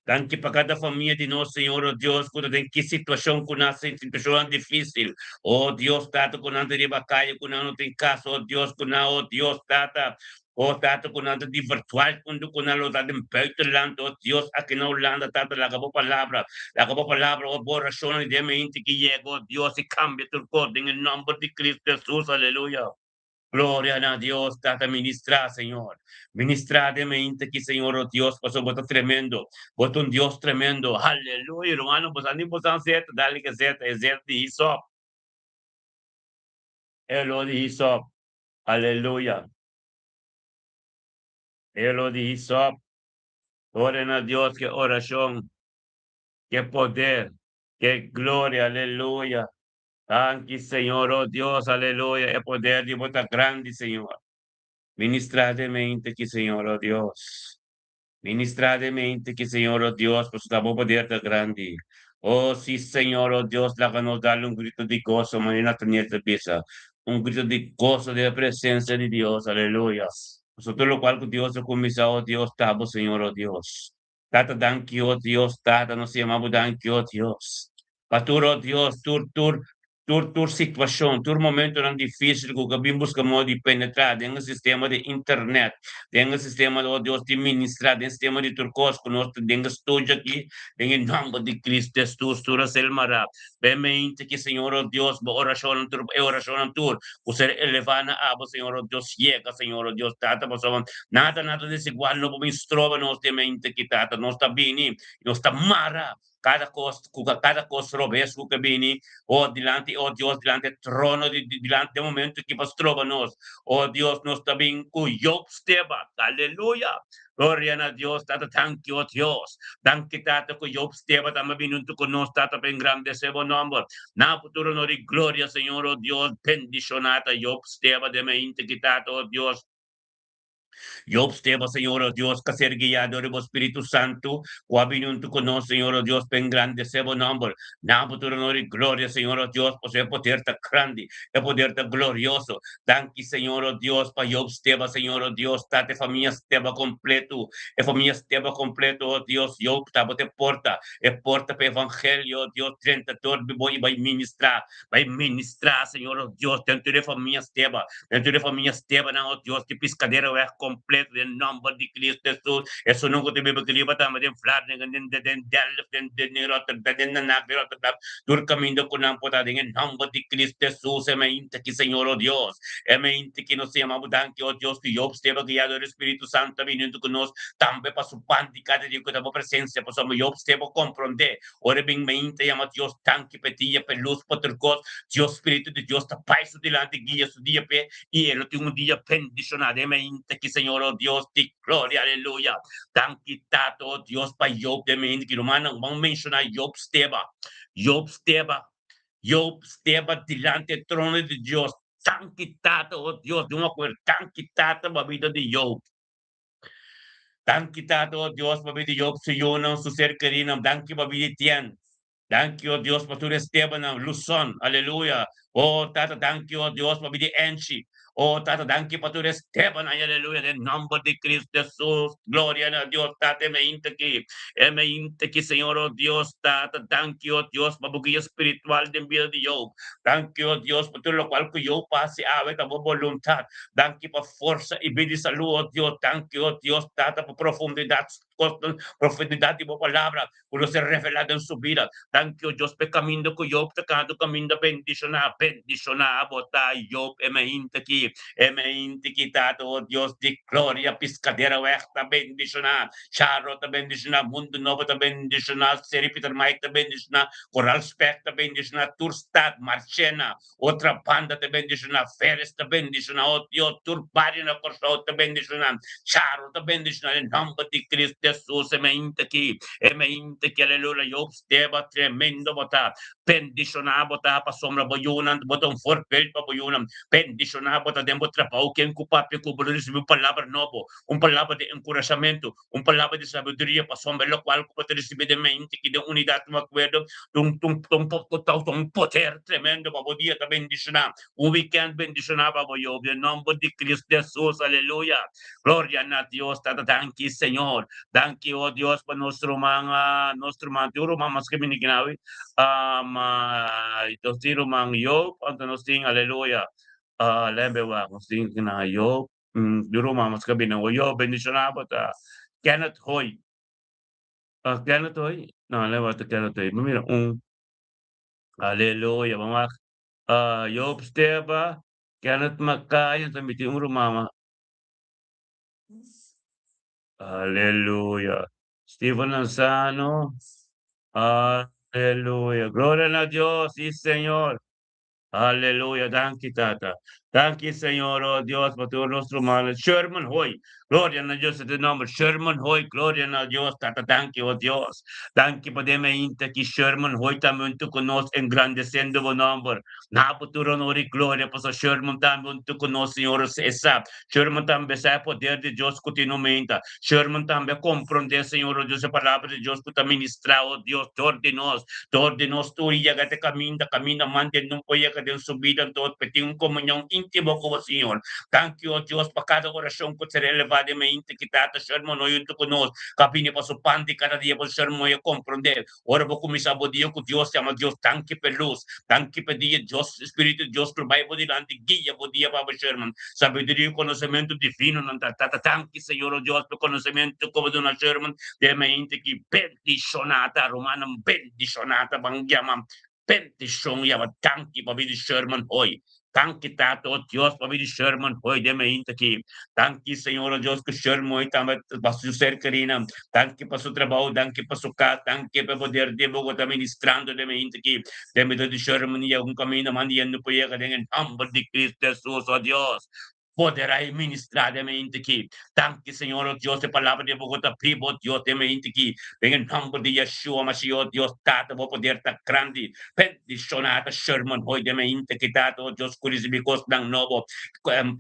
Danki pa kada famia di nos, Señor, o Dios, ku ta den ki situashon ku nan situashonnan difísil. O Dios Tata, ku nan ta riba kaya, ku nan no tin kas, o Dios, ku nan, o Dios Tata, o Tata, ku nan ta di virtual huntu ku nan lo ta den buitenland, o Dios, aki na Hulanda, Tata, laga bo palabra, laga bo palabra, o bo orashonnan di den mente ki yega, o Dios, i kambia tur kos den e nòmber di Cristo Jesus, aleluya. Gloria na Dios, Tata, ministrá, Señor. Ministrá den mente aki, Señor, o Dios, pasobra bo ta tremendo. Bo ta un Dios tremendo. Aleluya, rumannan, bo sa ni bo san zeta, dale ke zeta, e zeta di hisop. E oló di hisop. Aleluya. E oló di hisop. Gloria na Dios, ke orashon, ke poder, ke gloria, aleluya. Danki Señor, oh Dios, aleluya, e poder di bo ta grandi, Señor. Ministrá den mente aki, Señor, oh Dios. Ministrá den mente aki, Señor, oh Dios, pasobra bo poder ta grandi. Oh, sí, Señor, oh Dios, laga nos dal un grito di goso, manera Nathaniel ta bisa, un grito di goso den e presencia di Dios, aleluya. Pasobra tur locual cu Dios a cuminsa, oh Dios, ta bo, Señor, oh Dios. Tata danki oh Dios Tata nos yama bo danki oh Dios pa tur oh Dios tur tur tur tur situacion tur momentonan dificil cu ka bin busca modo di penetra den e sistema di internet den e sistema oh Dios di ministra den sistema di tur cos cu nos ta den e studio aki den e nomber di Cristo Jesus tur a ser mara ben mente ki Señor oh Dios bo oracionnan tur e oracionnan tur cu ser eleva na abo Señor oh Dios yega Señor oh Dios Tata pasobra Nada nada desigual no por bin stroba nos den mente ki Tata. Nos ta bini, nos ta mara kada kos ku kada kos robes ku ke bini, o dilanti, o Dios, dilanti e trono di dilanti den momento ki pa stroba nos. O Dios, nos ta bin ku Job Steba. Aleluya! Gloria na Dios, Tata, danki, o Dios. Danki, Tata, ku Job Steba tambe bini huntu ku nos, Tata, pa engrandesé bo nomber. Na futuro honor i gloria, Señor, o Dios, bendishoná ta Job Steba den mente ki, Tata, o Dios. Job Steba, Señor, o Dios, ka ser guiá dor di bo Spiritu Santu, ku a bini huntu ku nos, Señor, o Dios, pa engrandesé bo nòmber. Na bo tur honor i gloria, Señor, o Dios, pasobra e poder ta grandi, e poder ta glorioso. Danki, Señor, o Dios, pa Job Steba, Señor, o Dios, Tata, e famia Steba kompletu, e famia Steba kompletu, o Dios. Job tabata e porta, e porta pa evangelio, o Dios, drenta dor di bo i bai ministrá, bai ministrá, Señor, o Dios, den tur e famia Steba. Dentro di famia Estebanan, oh Dios, di piscadera weg completo den nomber di Cristo Jesus. Esunnan cu ta biba aki riba tambe den Vlaardingen, den den Delft, den den Rotterdam, den Den Haag, den Rotterdam, tur caminda cu nan por ta den e nomber di Cristo Jesus. E mainta aki, Señor, oh Dios, e mainta aki nos ta yama Bo danki, oh Dios, cu Job Steba guiado dor e Spiritu Santo a bini hunto cu nos tambe pa su pan di cada dia cu ta Bo presencia, pasobra Job Steba compronde Ora e bin mainta yama Dios danki p'e dia, p'e lus, pa tur kos. Dios, Spiritu di Dios ta bai su dilanti, guia su dia p'e, i e lo tin un dia bendishoná den mainta ki Señor, o Dios di gloria, aleluya. Danki Tata, o Dios, pa Job den mainta ki. Rumannan, ban menshoná Job Steba, Job Steba, Job Steba dilanti e trono di Dios. Danki Tata, o Dios, di un akuer, danki Tata pa bida di Job. Danki Tata, o Dios, pa bida di Job, su yunan, su ser kerinan. Danki pa bida di Tien. Danki, o Dios, pa tur Estebannan, Luson. Aleluya. O Tata, danki, o Dios, pa bida di Enchi. O Tata, danki pa tur Estebannan. Aleluya. Den nomber di Cristo Jesus. Gloria na Dios, Tata, e mainta aki. E mainta aki, Señor, o Dios, Tata, danki, o Dios, pa bo guia spiritual den bida di Job. Danki, o Dios, pa tur lokual ku Job a hasi awe ta bo boluntat. Danki pa forsa i bida i salú, o Dios. Danki, o Dios, Tata, pa profundidat, profundidad di bo palabra ku lo ser revelá den su bida. Danki, o Dios, pa e kaminda ku Job ta kana, tu kaminda bendishoná. Bendishoná bo ta, Job, e mainta aki, e mainta aki, Tata, o Dios di gloria. Piscadera Weg ta bendishoná, Charo ta bendishoná, Mundu Nobo ta bendishoná, Seri Pietermaai ta bendishoná, Koral Spek ta bendishoná, tur stad, Marchena, Otra banda ta bendishoná, Veres ta bendishoná, o Dios, tur bario na Kòrsou ta bendishoná, Charo ta bendishoná, den nòmber di Kristu Hesus, e mainta aki, e mainta aki, aleluya, Job Steba, tremendo bo ta. Bendishoná bo ta pasobra bo yunan, bo ta un voorbeeld pa bo yunan. Bendishoná bo ta den bo trabou, ken ku papia ku bo lo risibí un palabra nobo, un palabra di enkurashamentu, un palabra di sabiduria, pasobra lokual ku bo ta risibí den mente ki den unidat un akuerdo ta un ta un poder tremendo pa bo dia ta bendishoná. Un wikènt bendishoná pa bo Job den nòmber di Cristo Hesus. Aleluya! Gloria na Dios Tata. Danki Señor. Danki o Dios pa nos ruman nos ruman tin un ruman mas ke bini kinawi nos tin ruman Job anto nos tin aleluya lembe wak nos tin kina Job tin ruman mas ke bini Job bendishoná bo ta Kenneth Hoy Kenneth Hoy no lembe ta Kenneth Hoy mi mira un aleluya bo wak Job Steba Kenneth Makaya tambe tin un ruman mas. Aleluya. Steven Lanzano. Aleluya. Gloria na Dios, sí Señor. Aleluya. Danki, Tata. Danki, Señor, oh Dios, pa tur nos rumannan. Sherman Hoy. Gloria na Dios, e nomber. Sherman Hoy. Gloria na Dios, Tata. Danki, oh Dios. Danki pa den mainta ki Sherman Hoy tambe huntu ku nos, engrandeciendo bo nomber. Na bo tur honor i gloria, pasobra Sherman tambe huntu ku nos, Señor, e sa. Sherman tambe sa e poder di Dios ku tin aumenta. Sherman tambe a komprondé, Señor, o Dios, e palabra di Dios ku ta ministrá, o Dios, dor di nos, dor di nos tur yega te kaminda, kaminda mante nun por yega den su bida, anto pa tin un komunion íntimo ku bo, Señor. Danki, o Dios, pa kada orashon ku ser elevá den mente ki Tata Sherman hoy huntu ku nos, ku a bini pa su pan di kada dia, pa Sherman hoy a komprondé. Ora bo kuminsá bo dia ku Dios, yama Dios danki p'e lus, danki p'e dia, Dios, Spiritu di Dios lo bai bo dilanti, guia bo dia pa bo Sherman. Sabiduria i konosementu divino nan ta tata. Danki Señor o Dios p'e konosementu ku bo duna Sherman den mente ki bendishoná ta. Rumannan bendishoná ta ban yama bendishon yama danki pa bini Sherman hoy. Danki Tata o Dios pa bini Sherman hoy den mainta aki. Danki Señor o Dios ku Sherman hoy tambe pa su ser kerinan. Danki pa su trabou, danki pa su kas, danki pa e poder di bo ku ta ministrando den mainta aki. Den bida di Sherman i algun kaminda manda yendo por yega den e nomber di Cristo Jesus o Dios. Poderá i ministrá den mainta aki. Danki Señor o Dios e palabra di bo ku ta biba o Dios den mainta aki. Den e nomber di Yeshua Mashiach o Dios Tata bo poder ta grandi. Bendishoná ta Sherman Hoy den mainta aki Tata o Dios ku risibí kosnan nobo,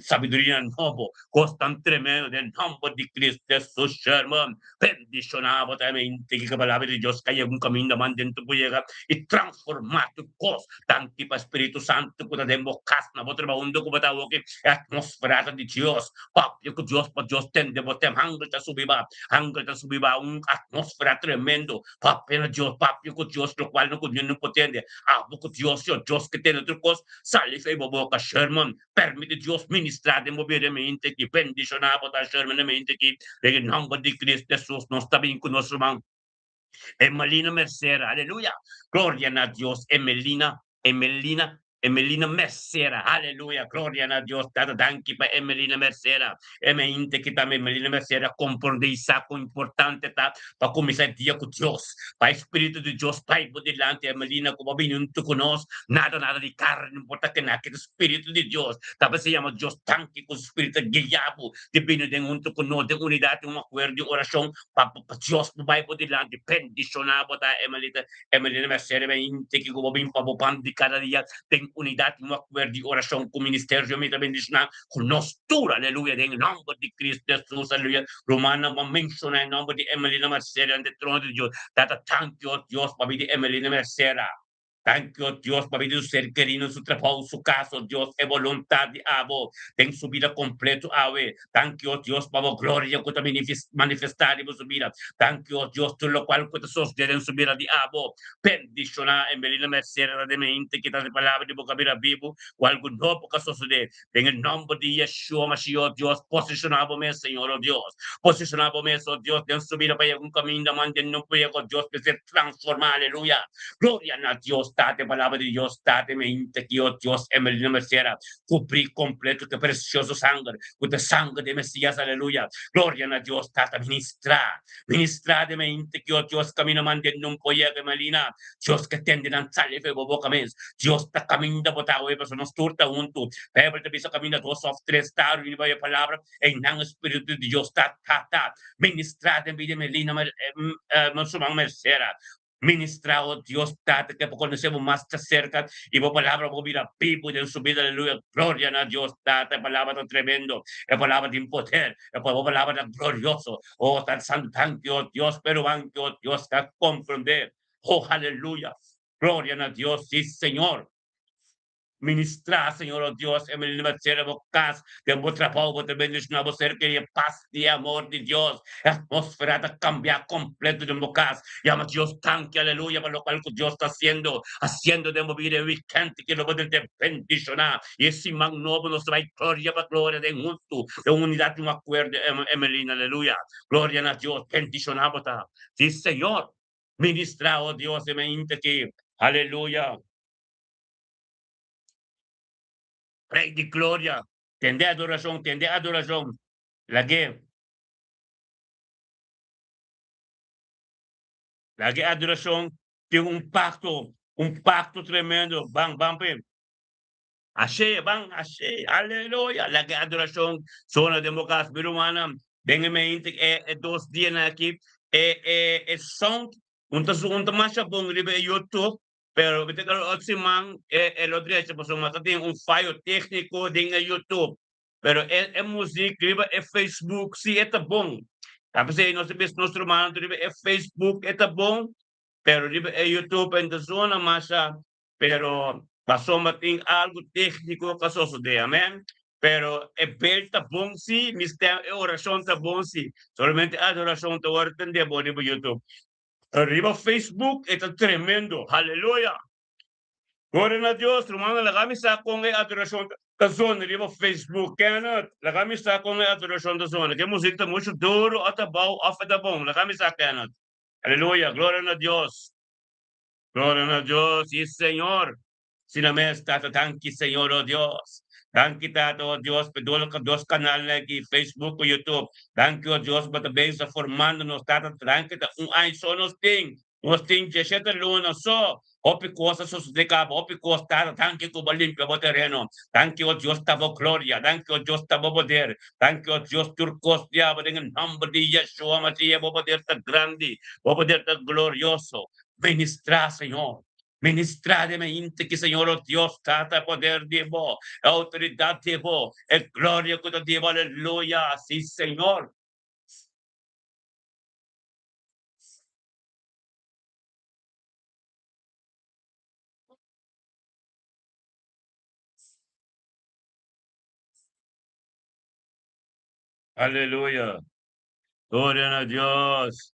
sabidurianan nobo, kosnan tremendo den nomber di Cristo Jesus Sherman. Bendishoná bo ta e mainta aki ku e palabra di Dios kai algun kaminda man den tu por yega i transformá tur kos. Danki pa Spiritu Santu ku ta den bo kas na bo trabou unda ku bo ta awoki e atmosfera ta di Dios. Papia ku Dios pa Dios tende bo tem hangel ta subi ba, hangel ta subi ba un atmosfera tremendo. Papia na Dios, papia ku Dios lokual no ku niun no por tende. Abo ku Dios yo, Dios ke tende tur kos. Sali fei bo boka Sherman. Permiti Dios ministra den bo bida mente ki bendishoná bo ta Sherman mente ki den e nomber di Cristo Jesus nos ta bin ku nos ruman. Emelina Mercera, aleluya! Gloria na Dios, Emelina, Emelina, Emelina Mercera, aleluya! Gloria na Dios, Tata, danki pa Emelina Mercera. E mente ki tambe Emelina Mercera komprondé i sa kon importante ta pa kuminsá e dia ku Dios, pa e Spiritu di Dios bai bo dilanti, Emelina, ku bo bini huntu ku nos, nada, nada di karni, no importa kena, ke ta Spiritu di Dios, ta pa se yama Dios danki ku su Spiritu ta guia bo di bini den huntu ku nos den unidat, den un akuerdo di orashon, Pa Dios bo bai bo dilanti bendiciona bo ta Emelita Emelina Mercedes beinti ki ku bo bin pa bo pan di kada dia den unidad y un acuerdo di oracion ku ministerio mi ta bendiciona ku nos tur aleluya den nomber di Cristo Jesus aleluya rumannan bo menciona e nomber di Emelina Mercedes ante trono di Dios tata thank you Dios pa bida di Emelina Mercedes. Danki, o Dios, pabia di su ser kerido, su trabou, su kas, o Dios, e boluntat di abo den su bida kompleto awe. Danki, o Dios, pa bo gloria ku ta manifestá riba su bida. Danki, o Dios, tur lokual ku ta sosodé den su bida di abo. Bendishoná Emelina Mercedes ta den mente kita e palabra di bo ka bira bibu ku algu nobo ka sosodé. Den e nòmber di Yeshua Mashiach, o Dios, posishoná bo mes, Señor, o Dios. Posishoná bo mes, o Dios, den su bida pa yega un kaminda mantene no pega, o Dios, mester transformá. Aleluya. Gloria na Dios Tate, Palabra di Dios Tate, me hinta ki, o Dios, Emelina Mercera, cubrí completo cu e precioso sanger, cu ta e sanger di e Mesias, aleluya. Gloria na Dios Tata, ministrá, ministrá den me hinta ki, o Dios, camina mande nun por yega, Emelina, Dios ke tende nan sali fe bo boca mes, Dios ta caminda bo ta awe, pasobra nos tur ta huntu, Bijbel ta bisa caminda dos of tres ta reuní pa e palabra, einan e Spiritu di Dios ta, ta, ta, ministrá den bida Emelina, Mer, Mercera. Ministrá, o Dios Tata, ke bo konosé bo mas djaserka i bo palabra por bira bibu den su bida. Aleluya. Gloria na Dios Tata. E palabra ta tremendo. E palabra tin poder. E bo palabra ta glorioso. O Tata Santu, danki, o Dios, pero anke, o Dios, ta komprondé. O aleluya. Gloria na Dios. Sí, Señor. Ministrá, Señor, o Dios, e meninan ba sera bo kas, den bo trabou, bo ta bendishoná bo ser kerí e pas di e amor di Dios. E atmósfera ta kambiá kompleto den bo kas. Yama Dios danki, aleluya, pa lokual ku Dios ta hasiendo, hasiendo den bo bida e wikènt ki lo bo den te bendishoná. I e siman nobo nos ta bai gloria pa gloria den huntu, den unidat di un akuerdo, Emelina, aleluya. Gloria na Dios, bendishoná bo ta. Sí, Señor. Ministrá, o Dios, e mainta aki. Aleluya. Rey di gloria, tende adoracion, tende adoracion. Lag'é. Lag'é adoracion tin un pacto, un pacto tremendo. Ban, ban p'e. Ashe, ban, ashe, aleluya. Lag'é adoracion sona den bo cas. Mi rumannan, den e mente e, e dos dianan aki, e, e, e sound un ta, un ta masha bon riba e YouTube. Pero mi ta kere otro siman e e lo drecha pasobra ta tin un fayo técnico den e YouTube. Pero e e muziek riba e Facebook si e ta bon. Ta p'esei nos ta bisa nos rumannan riba e Facebook e ta bon, pero riba e YouTube e no ta zona masha. Pero pasobra tin algo técnico ku a sosodé, amen. Pero e bel ta bon si, mi stem e orashon ta bon si. Solamente adorashon ta wòrdu tendé bon riba YouTube. Riba Facebook e ta tremendo. Haleluya! Gloria na Dios! Rumannan laga mi sa kon e adorashon ta zona riba Facebook. Kenneth, laga mi sa kon e adorashon ta zona. Ke muzik ta muchu duru o ta bou of e ta bon? Laga mi sa Kenneth. Aleluya! Gloria na Dios! Gloria na Dios! Si Señor! Sina mes Tata danki Señor oh Dios. Danki Tata oh Dios pa dor dos canalnan aki Facebook cu YouTube. Danki oh Dios bo ta bezig formando nos Tata danki ta un aña so nos tin. Nos tin dieshete luna so. Hopi cos a sosode caba hopi cos Tata danki cu bo limpia bo tereno. Danki oh Dios ta bo gloria. Danki oh Dios ta bo poder. Danki oh Dios tur cos diablo den e nomber di Yeshua Mashiach bo poder ta grandi. Bo poder ta glorioso. Ministra Señor. Ministrá den mente ki Señor o Dios Tata e poder di bo, e outoridat di bo, e gloria ku ta di bo, aleluya, si Señor. Aleluya, gloria na Dios.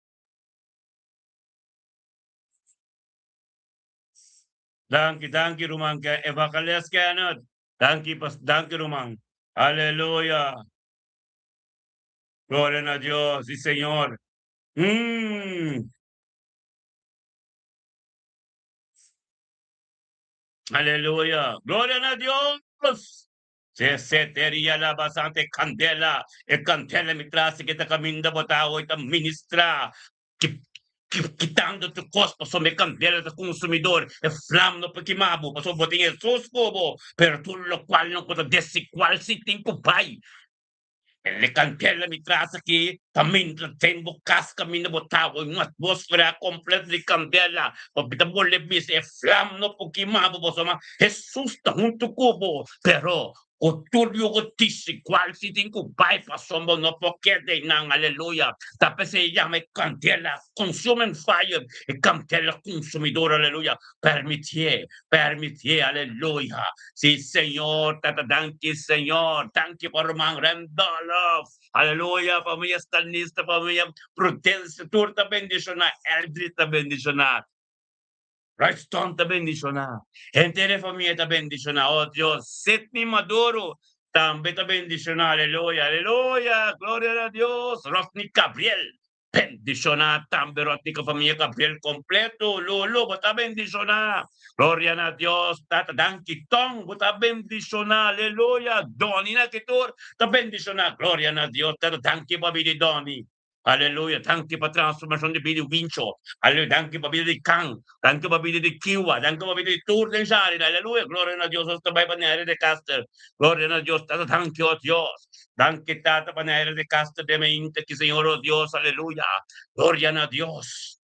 Danki, danki ruman Ken. Evangelist Kenneth. Danki, pas, danki ruman. Aleluya. Gloria na Dios, sí Señor. Aleluya. Gloria na Dios. Se seteria la basante candela. E candela mi trase que ta caminda bota hoy ta ministra. Kitando tur kos pasobra e kandela ta konsumidor, e flam no por kima bo pasobra bo tin Hesus ku bo, pero tur lokual no ku ta desigual si tin ku bai. E kandela mi tras aki ta mintra den bo kas kaminda bo ta un atmosfera kompleto di kandela, pasobra ta bolbe bisa e flam no por kima bo pasobra Hesus ta huntu ku bo, pero Ku tur yugo desigual si tin ku bai pasobra bo no por keda einan. Aleluya! Ta p'esei e yama e kandela consuming fire, e kandela konsumidor. Aleluya! Permitié, permitié. Aleluya! Si Señor ta ta danki Señor. Danki pa ruman Randolph. Aleluya! Famia Stanista, famia Prudencia, tur ta bendishoná. Eldrid ta bendishoná. Royston ta bendishoná. Henter e famia ta bendishoná. Oh Dios, Sidney Maduro tambe ta bendishoná. Aleluya, aleluya, gloria na Dios. Rodney Gabriel bendishoná tambe. Rodney ku famia Gabriel kompleto. Lolo, bo ta bendishoná. Gloria na Dios. Tata, danki. Tom, bo ta bendishoná. Aleluya. Donny na kitur ta bendishoná. Gloria na Dios. Tata, danki pa bida di Donny. Aleluya, danki pa transformashon di bida di Wincho. Aleluya, danki pa bida di Kan. Danki pa bida di Kiwa. Danki pa bida di tur den Sharida. Aleluya, gloria na Dios. Nos ta bai pa Neire de Caster. Gloria na Dios. Tata, danki, o Dios. Danki, Tata, pa Neire de Caster den mainta ki, Señor, o Dios. Aleluya. Gloria na Dios.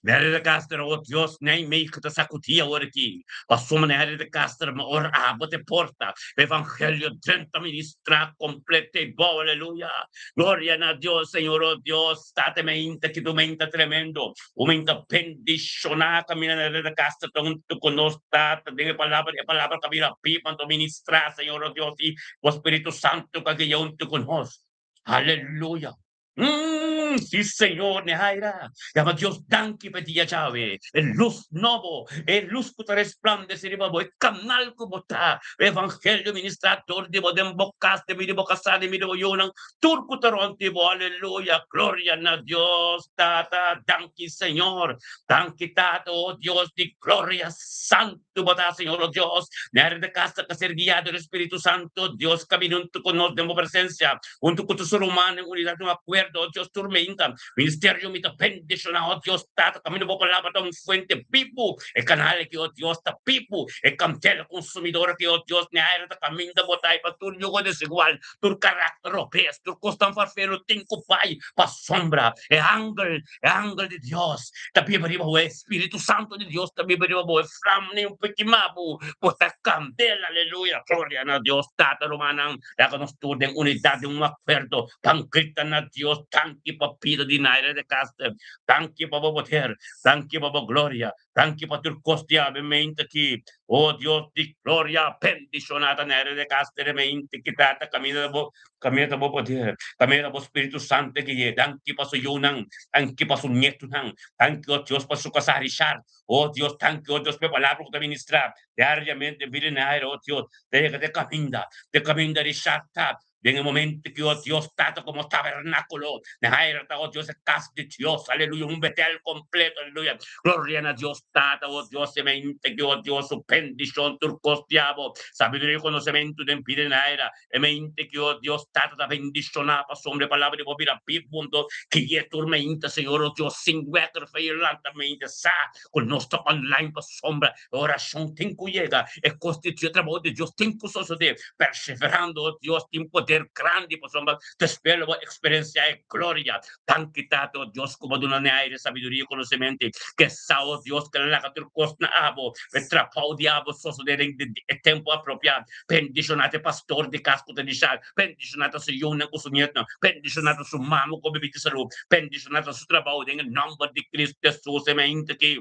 Mary de Castro, oh Dios, Nijmegen ta sakudí awor aki. Pasobra Mary de Castro, ma ora abo te porta, evangelio drenta ministrá kompleto i bou, aleluya. Gloria na Dios, Señor, oh Dios, Tata meinta ki tu meinta tremendo. U meinta bendishoná kaminda Mary de Castro ta huntu ku nos, Tata, den e palabra, e palabra ta bira biba, anto ministrá, Señor, oh Dios, i bo Spiritu Santu ka guia huntu ku nos. Aleluya. Mm, sí Señor, Nehaira. Yama Dios danki pa e dia djawe. E lus nobo, e lus ku ta resplandesé riba bo, e kanal ku bo ta, e evangelio ministrá dor di bo den bo kas, den medio di bo kasá, den medio di bo yunan, tur ku ta rònt di bo. Aleluya! Gloria na Dios, Tata. Danki, Señor. Danki, Tata, o Dios di gloria santu bo ta, Señor, o Dios. Nehaira di kas ta ser guiá dor e Spiritu Santu. Dios kamina huntu ku nos den bo presensia. Huntu ku tur su rumannan en unidat un akuerdo, oh Dios, tur meinta. Ministerio mi ta bendishoná, oh Dios Tata, kaminda bo palabra ta un fuente bibu. E kanal aki, oh Dios, ta bibu. E kandela konsumidor aki, oh Dios, ni aire ta kaminda bo ta pa tur yugo desigual, tur karakter robes, tur kosnan farfero tin ku bai pa sombra. E angel, e angel di Dios ta biba riba bo, e Spiritu Santu di Dios ta biba riba bo, e flam ni un por kima bo, bo ta kandela, aleluya, gloria na Dios Tata, rumannan. Laga nos tur den unidat, den un akuerdo, ban grita na Dios, Danki pa bida di Naira de Caster, danki pa bo poder, danki pa bo gloria, danki pa tur kos di awe mente aki. O Dios di gloria, bendishoná ta Naira de Caster e mente ki ta ta kaminda bo, kaminda ta bo poder, kaminda ta bo Spiritu Santu gui'é. Danki pa su yunan, danki pa su nietunan, danki, o Dios, pa su kasá Richard. O Dios, danki, o Dios, pa e palabra ku ta ministrá diariamente bida Naira, o Dios. Ta yega te kaminda, te kaminda di Sharta, den e momento ki, o Dios, Tata komo tabernákulo, na haira ta, o Dios, e kas di Dios, aleluya, un Betel kompleto, aleluya, gloria na Dios Tata, o Dios, e mente ki, o Dios, su bendishon tur kos di abo, sabiduria i konosementu den bida di naira, e mente ki, o Dios, Tata ta bendishoná pasobra e palabra di bo bira bibu, anto ki e tur mente, Señor, o Dios, sin wèter fei lanta mente sa ku nos ta online pasobra E orashon tin ku yega, e kos di Dios, e trabou di Dios tin ku sosodé. Perseverando, o Dios tin poder grandi pasobra despues lo bo eksperensiá e gloria. Danki Tata, o Dios, ku bo duna ne aire sabiduria i konosementu. Ke sa, o Dios, ke laga tur kos na abo, e trabou di abo sosodé den e tempu apropiá. Bendishoná ta e pastor di kas ku ta dishá, bendishoná ta su yunan ku su nietnan, bendishoná ta su mama ku a bibi di salú, bendishoná ta su trabou den e nòmber di Cristo Hesus. E mente ki.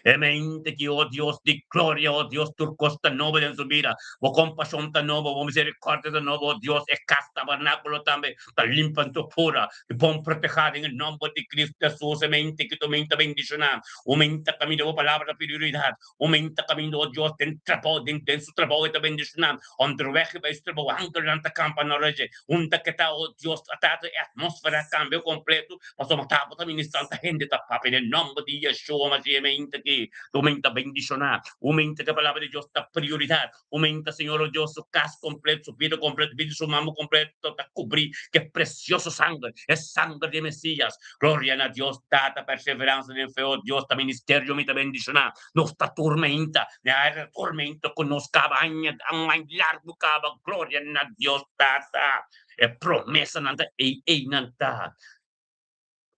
E mente ki, o Dios di gloria, o Dios, tur kos ta nobo den su bida. Bo kompashon ta nobo, bo miserikòrdia ta nobo, o Dios, e kas tabernákulo tambe ta limpa anto pura i bon protehá den e nòmber di Kristu Hesus. E mente ki tu mente ta bendishoná, un mente ta kaminda bo palabra ta prioridat, un mente ta kaminda, o Dios, den trabou, den den su trabou e ta bendishoná, onderweg e bai su trabou, angelnan ta kampa na rònt dje, unda ke ta, o Dios, a Tata, e atmósfera a kambia kompleto. Pasobra ta bo ta ministrá ta hende ta papia den nòmber di Yeshua Mashiach mente ki un mente ta bendishoná, un mente ku e palabra di Dios ta prioridat, un mente Señor o Dios su kas kompleto, su bida kompleto, bida di su mama kompleto ta kubrí ku e presioso sanger, e sanger di e Mesias. Gloria na Dios Tata, perseveransa den fe o Dios ta ministerio mi ta bendishoná. Nos ta tormenta, den aire ta tormenta ku nos kaba aña, aña largu kaba. Gloria na Dios Tata. E promesanan ta ei, einan ta.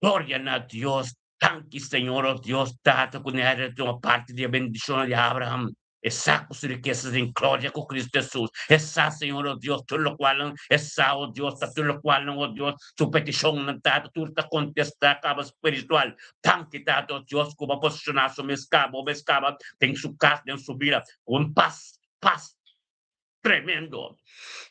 Gloria na Dios. Danki, Señor, o Dios Tata, ku nera ta tuma parti di e bendishonnan di Abraham. E sa ku su rikesas den gloria ku Cristo Hesus. E sa, Señor, o Dios, tur lokualnan e sa, o Dios, ta tur lokualnan, o Dios, su petishonnan, Tata, tur ta kontestá kaba spiritual. Danki, Tata, o Dios, ku bo a posishoná su mes kaba, bo mes kaba den su kas, den su bida, ku un pas, pas Tremendo!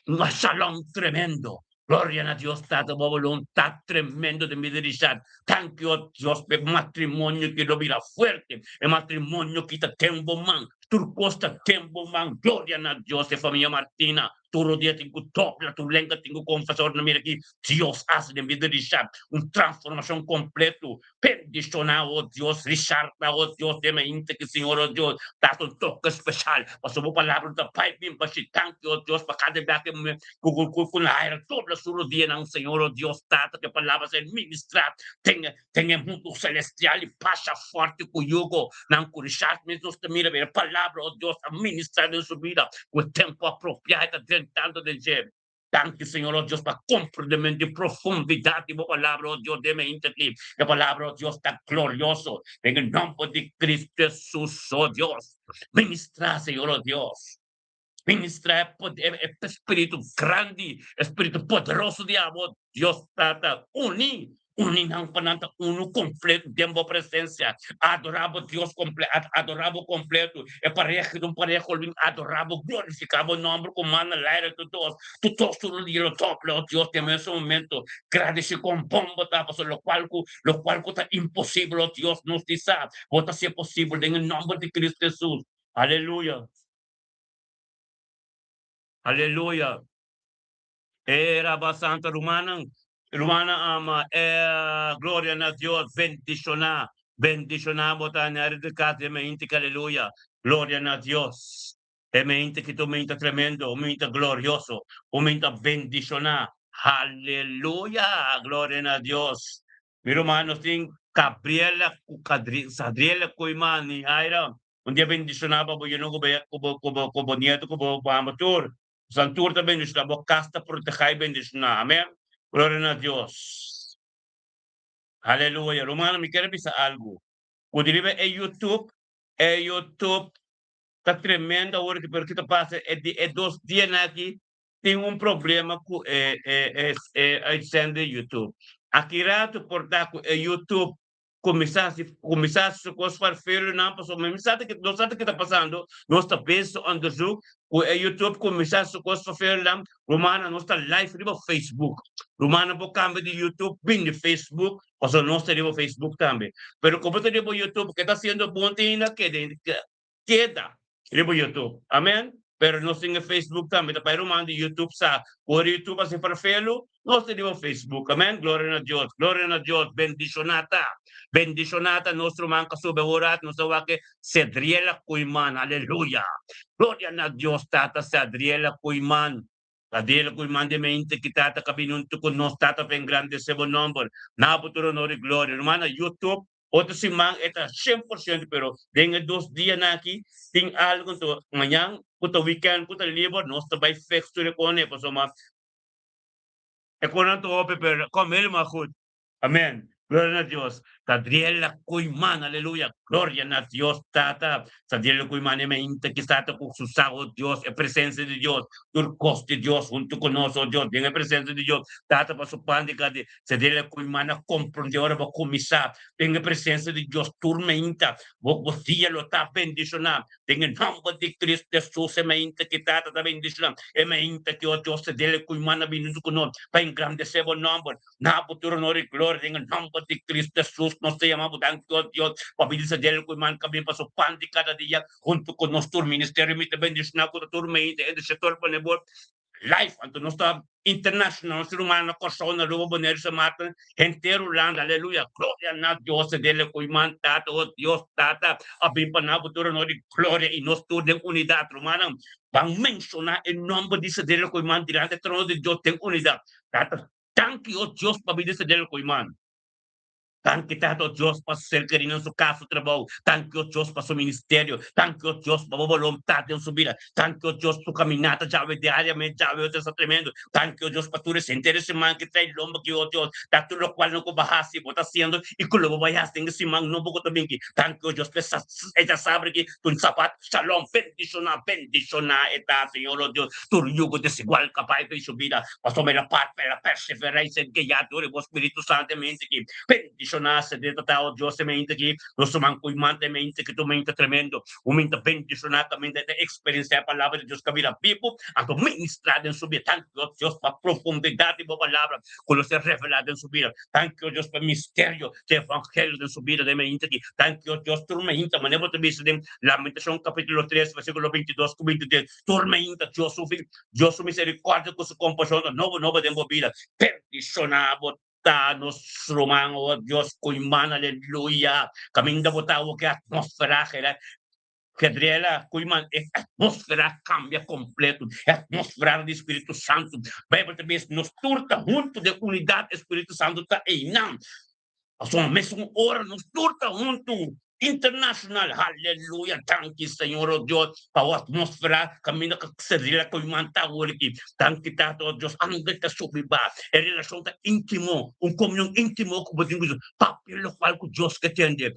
Un shalom tremendo! Gloria na Dios Tata, bo voluntad tremendo den bida di Richard. Thank you, oh Dios, p'e matrimonio ki lo bira fuerte, e matrimonio ki ta den bo man, tur cos ta den bo man. Gloria na Dios, e famia Martina tur dia tin cu dobla tur lenga, tin cu confesa ora nan mira ki Dios haci den bida di Richard, un transformacion completo. Bendiciona, oh Dios, Richard, oh Dios, den mainta ki Señor, oh Dios, da un toke special, pasobra bo palabra no ta bai bin bashi. Danki, oh Dios, pa kada bia ku ku ku na haira dobla su rodianan, Señor, oh Dios, Tata, ku e palabra ser ministrá den den e mundu celestial i pasha forte ku yugo nan ku Richard mes nos ta mira e palabra, oh Dios, a ministrá den su bida ku e tempo apropiá e ta drentando den dje. Danki, Señor, oh Dios, pa komprendementu i profundidat di bo Palabra, oh Dios, den mente aki. E Palabra, oh Dios, ta glorioso. Den e nòmber di Kristu Hesus, oh Dios, ministrá, Señor, oh Dios. Ministrá e poder, e spiritu grandi, e spiritu poderoso di abo, Dios Tata. Uní, uní nan pa nan ta unu kompletu den bo presensia. Adorá bo Dios komple, adorá bo kompletu. E pareha ki ta un pareha ku lo bin adorá bo, glorifiká bo nòmber ku man na laira tur dos, tur dos tur lo dia lo doble, oh Dios, den mesun momento. Gradisí kon bon bo ta, pasobra lokual ku, lokual ku ta imposibel, oh Dios, nos di sa, bo ta hasié posibel den e nòmber di Kristu Hesus. Aleluya. Aleluya. E Raba Santa rumannan, rumannan ama e gloria na Dios bendiciona, bendiciona bo ta na di cas e mente ki aleluya. Gloria na Dios. E mente ki ta un mente tremendo, un mente glorioso, un mente bendiciona. Aleluya. Gloria na Dios. Mi ruman nos tin Gabriela cu Sadriela Koeiman y Aira. Un dia bendishoná pa bo yenu ku bo ku bo ku bo nieto ku bo amo tur. Bosan tur ta bendishoná, bo kas ta protehá i bendishoná. Amèn. Gloria na Dios. Aleluya. Rumannan, mi kier bisa algu. Ku di riba e YouTube, e YouTube ta tremendo awor aki, pero ki ta pasa e di e dos dianan aki tin un problema ku e e e uitzending YouTube. Aki ratu por ta ku e YouTube kuminsá hasi kuminsá hasi su kos farfelu nan pasobra mi sa ta nos sa ta ke ta pasando nos ta bezig onderzoek ku e youtube kuminsá hasi su kos farfelu nan rumannan nos ta live riba facebook rumannan por kambia di youtube bin di facebook pasobra nos ta riba facebook tambe pero komo ta riba youtube ke ta hasiendo bon te ainda keda keda riba youtube amen pero nos tin e facebook tambe ta bai ruman di youtube sa ku ora youtube hasi farfelu nos ta riba facebook amen gloria na Dios gloria na Dios bendiciona ta bendiciona ta nos ruman ka sube awor nos ta wak Cedriela Koeiman aleluya gloria na Dios tata Cedriela Koeiman Adela ku manda mente ki tata ka bini huntu ku nos tata pa engrandesé bo nòmber. Na bo tur honor i gloria. Ruman na YouTube otro siman e ta 100% pero den e dos dianan aki tin algu anto mañan ku ta weekend ku ta liber nos ta bai fix tur e kone pasobra e konan ta hopi pero kom helemaal goed. Amen. Gloria na Dios. Tadriela Koeiman, aleluya. Gloria na Dios, Tata. Tadriela Koeiman e mainta ki sa ta ku su sa, oh Dios, e presencia di Dios. Tur kos di Dios huntu ku nos, oh Dios, den e presencia di Dios. Tata, pa su pan di kadi. Tadriela Koeiman a komprondé ora bo kuminsá den e presencia di Dios tur mainta. Bo bo dia lo ta bendishoná. Den e nòmber di Cristo Jesus e mainta ki Tata ta bendishoná. E mainta ki, oh Dios, Tadriela Koeiman a bini huntu ku nos pa engrandesé bo nòmber. Na bo tur honor i gloria den e nomber di Cristo Jesus nos ta yama bo danki o Dios pa bida del ku man ka bin pa su pan di kada dia huntu ku nos tur ministerio mi ta bendiciona ku ta tur mente hende sector pone bo life anto nos ta international nos ruman na Kòrsou na Aruba Boneiru San Martin henter Hulanda aleluya gloria na Dios del ku man tata o Dios tata a bin pa na bo tur honor i gloria i nos tur den unidat rumannan ban menciona e nomber di Sedel ku man dilanti trono di Dios den unidat tata. Danki, o Dios, pa bida Sedel Koeiman. Danki, Tata, o Dios, pa su ser kerí na su kas, su trabou. Danki, o Dios, pa su ministerio. Danki, o Dios, pa bo boluntat den su bida. Danki, o Dios, su kaminata djawe diariamente djawe, o Dios, ta tremendo. Danki, o Dios, pa tur e henter e siman ki trae lomba aki, o Dios, ta tur lokual nan ku bo hasi, bo ta hasiendo i ku lo bo bai hasi den e siman nobo ku ta binki. Danki, o Dios, pa e djasabra aki, tur sabat, shalom, bendishoná, bendishoná e ta, Señor, o Dios, tur yugo desigual ka bai den su bida. Pasobra el a parti, el a perseverá i ser guiá dor di bo Spiritu Santu e mente aki. Bendishoná sede Tata, o Dios, e mente aki. Nos ruman ku iman ta e mente aki ta un mente tremendo, un mente bendishoná kaminda e ta eksperensiá e Palabra di Dios ku a bira bibu, anto ministrá den su bida. Danki, o Dios, pa profundidat di bo Palabra ku lo ser revelá den su bida. Danki, o Dios, pa e misterio di Evangelio den su bida den e mente aki. Danki, o Dios, tur mainta, manera bo ta bisa den Lamentashon kapítulo 3, versíkulo 22 ku 23, Tur mainta Dios su Dios su misericordia cu su compasion ta nobo nobo den bo bida. Bendiciona bo ta nos ruman oh Dios cu iman aleluya. Caminda bo ta awo ke atmosfera gera Gedriela cu iman e atmosfera cambia completo e atmosfera di Spiritu Santo. Bijbel ta bisa nos tur ta hunto den unidad e Spiritu Santo ta eynan. Pasobra mesun ora nos tur ta huntu. internashonal. Aleluya! Danki, Señor, o Dios, pa bo atmósfera kaminda ku serila ku iman ta awor aki. Danki, Tata, o Dios, angel ta subi ba. E relashon ta íntimo, un komunion íntimo ku bo tin ku Dios. Papia lokual ku Dios ke tende.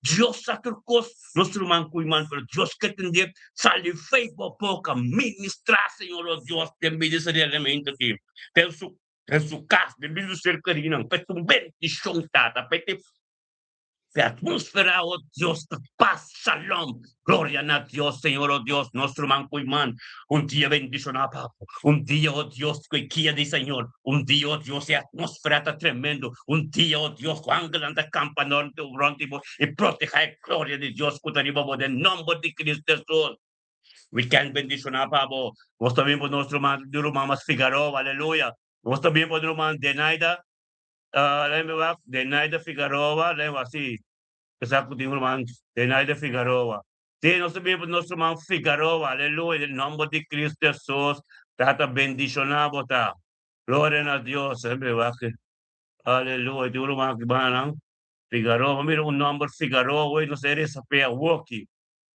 Dios sa tur kos, nos ruman ku iman, pero Dios ke tende. Sali fei bo boka, ministrá, Señor, o Dios, den bida di serelamentu aki. Den su den su kas, den bida di su ser kerinan, pa e ta un bendishon, Tata, pa e ta E atmósfera, oh Dios, ta pas, shalom, gloria na Dios, Señor, oh Dios, nos ruman ku iman, un dia bendishoná pa bo, un dia, oh Dios, ku e guia di Señor, un dia, oh Dios, e atmósfera ta tremendo, un dia, oh Dios, ku angelnan ta kampa rònt di bo i protehá e gloria di Dios ku ta riba bo, den nòmber di Cristo Hesus. Weekend bendishoná pa bo. Nos ta bin pa nos ruman, di ruman mas Figaroa, aleluya. Nos ta bin pa ruman Denaida. Lei mi wak Denaida Figaroa, lei wak si Esa ku tin ruman Denaida Figaroa. Si nos ta bin pa nos ruman Figaroa, aleluya, den nomber di Cristo Jesus, Tata bendiciona bo ta. Gloria na Dios, lei mi wak aleluya, tin un ruman aki banda nan Figaroa, mira un nomber Figaroa, wey nos a resa p'e awoki.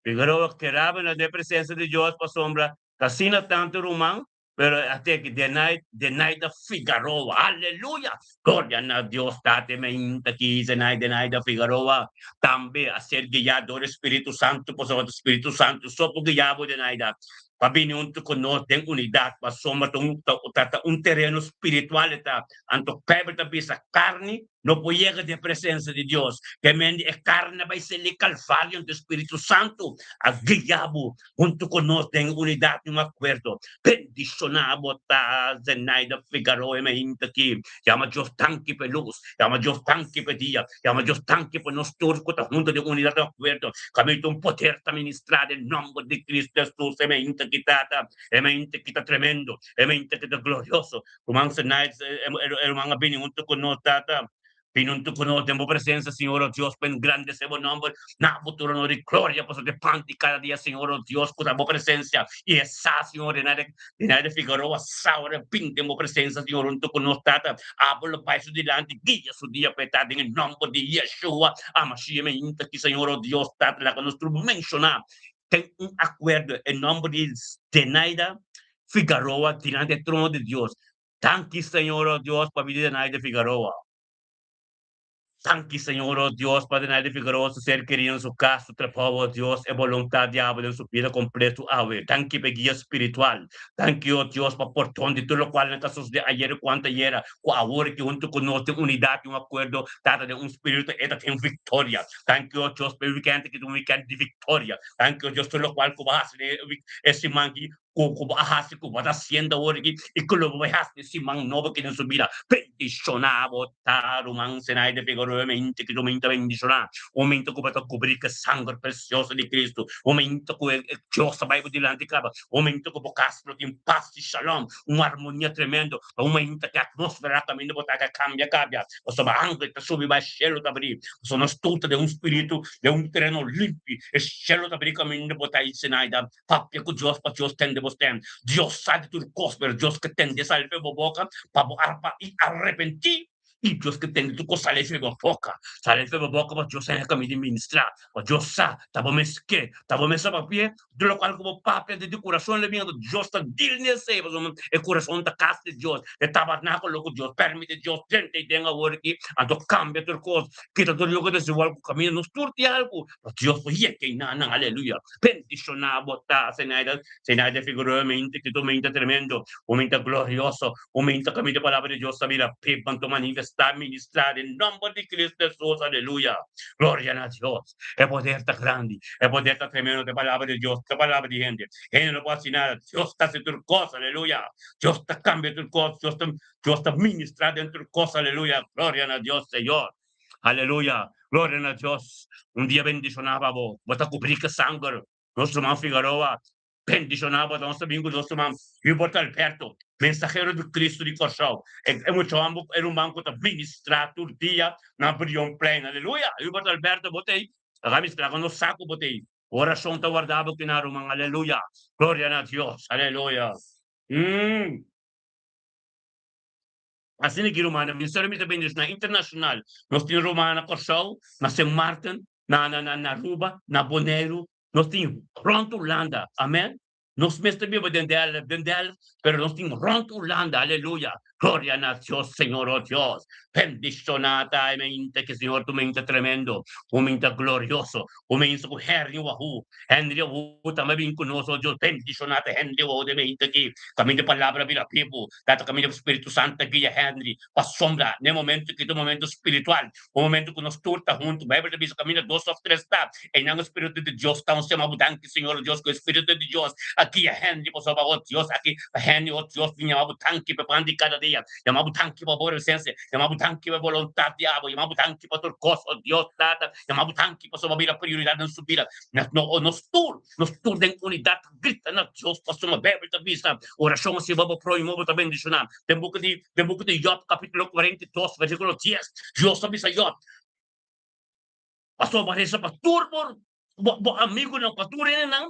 Figaroa kerabe na den presencia di Dios pasobra ta asina tanto ruman. Pero hasta aki Denaida, Denaida Figaroa, aleluya! Gloria na Dios Tata e mainta aki, Zenaida, Denaida Figaroa tambe a ser guiá dor e Spiritu Santu, pasobra ta Spiritu Santu so por guiá bo, Denaida, pa bini huntu ku nos den unidat, pasobra ta un ta ta un tereno spiritual e ta. Anto Bijbel ta bisa karni no por yega den presensia di Dios, ke men di e karni a bai seli Kalvario, anto Spiritu Santu a guiá bo huntu ku nos den unidat i un akuerdo. Bendishoná bo ta, Zenaida Figaroa e mainta aki. Yama Dios danki pa e lus, yama Dios danki pa e dia, yama Dios danki pa nos tur ku ta huntu den unidat i un akuerdo. Kaminda un poder ta ministrá den nòmber di Cristo Hesus e mainta aki, Tata. E mainta aki ta tremendo, e mainta aki ta glorioso. Ruman Zenaida, e ruman a bini huntu ku nos, Tata. Bini huntu ku nos den bo presensia, Señor, o Dios, pa engrandesé bo nòmber na bo trono di gloria, pasobra e pan di kada dia, Señor, o Dios, ku ta bo presensia. I e sa, Señor, Denaida Figaroa sa ora e bin den bo presensia, Señor, huntu ku nos, Tata. Abo lo bai su dilanti, guia su dia pa e ta den e nòmber di Yeshua Hamashia. Mi hinta aki, Señor, o Dios, Tata, laga nos tur menshoná den un akuerdo e nòmber di Denaida Figaroa dilanti e trono di Dios. Danki Señor oh Dios pa bida di Naida Figaroa. Danki Señor oh Dios pa Naida Figaroa su ser kerido na su kas, su trabou oh Dios, e boluntad di abo den su bida kompleto awe. Danki pa e guia spiritual. Danki oh Dios pa pordon di tur lokual nan ta sosode ayer i ku antayera, ku awor aki huntu ku nos den unidat i un akuerdo, Tata den un spiritu e ta tin viktoria. Danki oh Dios pa e wikènt aki ta un wikènt di viktoria. Danki oh Dios tur lokual ku bo a hasi den e siman aki. Ku ku bo a hasi, ku bo ta hasiendo awor aki i ku lo bo bai hasi den siman nobo aki den su bida. Bendishoná bo ta, ruman Zenaida Figueroa, mente ku mi ta bendishoná, un mente ku bo ta kubrí ku e sanger presioso di Kristu, un mente ku e Dios ta bai bo dilanti kaba, un mente ku bo kas lo tin pas i shalom, un armonia tremendo, ta un mente ku e atmósfera kaminda bo ta ka kambia kabia, pasobra angel ta subi bai shelu ta brí, pasobra nos tur ta den un spiritu, den un tereno limpi, e shelu ta brí kaminda bo ta i Zenaida. Papia ku Dios pa Dios tende bo stem. Dios sa di tur kos, pero Dios ke tende sali fe bo boka pa bo arpa i arepentí. I Dios ke tende tur kos sali fe bo boka, sali fe bo boka pa Dios haña kaminda di ministrá. Pa Dios sa ta bo mes ke, ta bo mes a papia, tur lokual ku bo papia di kurason lo bin, anto Dios ta dil n'e esei, pasobra e kurason ta kas di Dios, e tabernakulo ku Dios permiti Dios drenta ei den awor aki, anto kambia tur kos, kita tur loke ta desigual ku kaminda nos tur tin algu. Pa Dios por yega einan, aleluya. Bendishoná bo ta, Zenaida, Zenaida Figueroa, mente ki ta un mente tremendo, un mente glorioso, un mente kaminda e palabra di Dios ta bira biba, anto manifestá, ministrá den nòmber di Cristo Hesus, aleluya. Gloria na Dios. E poder ta grandi, e poder ta tremendo ta e palabra di Dios, ta e palabra di hende. Hende no por hasi nada, Dios ta hasi tur kos, aleluya. Dios ta kambia tur kos, Dios ta, Dios ta ministrá den tur kos, aleluya. Gloria na Dios, Señor. Aleluya! Gloria na Dios! Un dia bendishoná pa bo. Bo ta kubrí ku sanger. Nos ruman Figaroa, bendishoná bo ta. Nos ta bin ku nos ruman Hubert Alberto, mensahero di Cristo di Kòrsou. E e mucha hòmber, e ruman ku ta ministrá tur dia na Brionplein. Aleluya! Hubert Alberto, bo ta ei? Laga mi laga nos sa ku bo ta ei. Orashon ta warda bo kina, ruman. Aleluya! Gloria na Dios! Aleluya! Umm! Asina ki rumannan, Ministerio mi ta bendishoná internashonal. Nos tin ruman na Kòrsou, na Sint Maarten. Na na na na Aruba, na Boneiru, nos tin rond Hulanda. Amen. Nos mester biba den Delft, den Delft, pero nos tin rond Hulanda. Aleluya. Gloria na Dios, Señor, oh Dios. Bendiciona ta e mente que Señor tu mente tremendo, un mente glorioso, un mente cu Henry Wahoo. Henry Wahoo tambe bin cu nos, oh Dios. Bendiciona ta Henry Wahoo de mente aki. Caminda palabra bira bibu. Tata caminda Spiritu Santo guia Henry pa sombra n'e momento aki ta un momento spiritual. Un momento ku nos tur ta huntu. Beibel ta bisa kaminda dos òf tres ta, einan e Spiritu di Dios ta. Un sema bo danki, Señor Dios, ku e Spiritu di Dios a guia hende pasobra bo Dios aki pa hende, o Dios, mi yama bo danki pa e pan di kada dia, yama bo danki pa bo presensia, yama bo danki pa e boluntat di abo, yama bo danki pa tur kos, o Dios Tata, yama bo danki pasobra bo bira prioridat den su bida. Nos tur, nos tur den unidat ta grita na Dios pasobra Beibel ta bisa, Orashon a sirba bo próhimo, bo ta bendishoná. Den buki di den buki di Job kapítulo 42 versíkulo 10, Dios ta bisa Job, Pasobra bo a resa pa tur bo bo amigunan, pa tur hendenan,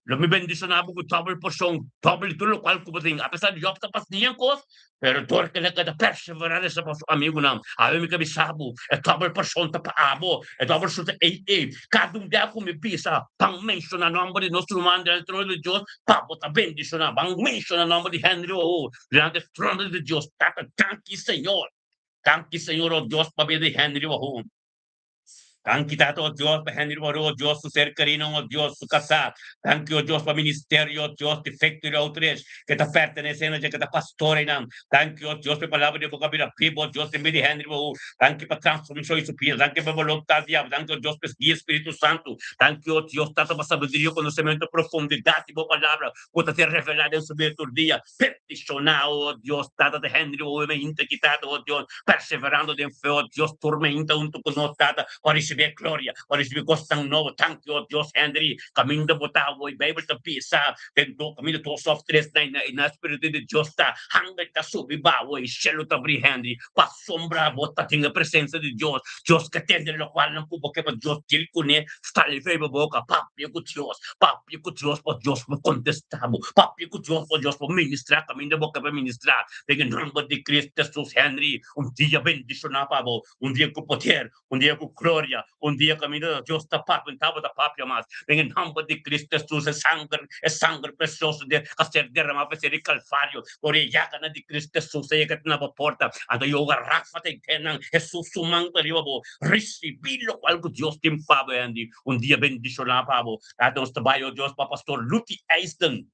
lo mi bendishoná bo ku dòbel porshon, dòbel di tur lokual ku bo tin. Apesar di Job ta pas bien kos, pero dor ku el a keda perseverá resa pa su amigunan, awe mi ke bisa bo, e dòbel porshon ta pa abo, e dòbel porshon ta ei ei. Kada un bia ku mi bisa, ban menshoná nòmber di nos ruman dilanti trono di Dios, Pa bo ta bendishoná. Ban menshoná nòmber di Henry Oho dilanti e trono di Dios. Tata, danki Señor. Danki Señor, o Dios, pabia di Henry Oho. Danki, Tata, o Dios, pa Henry Oho, o Dios, su ser kerinan, o Dios, su kasá. Danki, o Dios, pa ministerio, o Dios, di Victory Outreach, ke ta pertenesé na dje, ke ta pastor einan. Danki, o Dios, pa e palabra di bo ku a bira bibu, o Dios, den bida di Henry Oho. Danki pa transformashon i su bida. Danki pa boluntat di abo. Danki, o Dios, pa es guia Spiritu Santu. Danki, o Dios, Tata, pa sabiduria, konosementu, profundidat di bo Palabra ku ta ser revelá den su bida tur dia. Bendishoná, o Dios, Tata, di Henry oe meinta aki, Tata, o Dios, perseverando den fe, o Dios, tur meinta huntu ku nos, Tata, pa risibí e gloria, pa risibí kosnan nobo. Danki, o Dios, Henry, kaminda bo ta awo. E Beibel ta bisa den do kaminda dos òf tres na i na Spiritu di Dios ta hanga ta subi bawo i shelu ta bri, Henry. Pasobra bo ta den e presensia di Dios. Dios ke tende lokualnan ku bo ke pa Dios dil kuné. Sali fei bo boka, papia ku Dios, papia ku Dios pa Dios por kontestá bo, papia ku Dios pa Dios por ministrá kaminda bo ke pa ministrá. Den e nòmber di Cristo Jesus, Henry, un dia bendishoná pa bo, un dia ku poder, Un dia ku gloria, un dia kaminda Dios ta papia, no tabata papia mas. Den e nòmber di Cristo Jesus, e sanger, e sanger presioso de a ser derramá pa ser di Kalvario, por e yaganan di Cristo Jesus a yega te na bo porta. Anto yoga rafa ta ikenan, Jesus su man ta riba bo. Risibí lokual ku Dios tin pa bo, Andy. Un dia bendishoná pa bo. Tata nos ta bai, o Dios, pa Pastor Luti Eisden.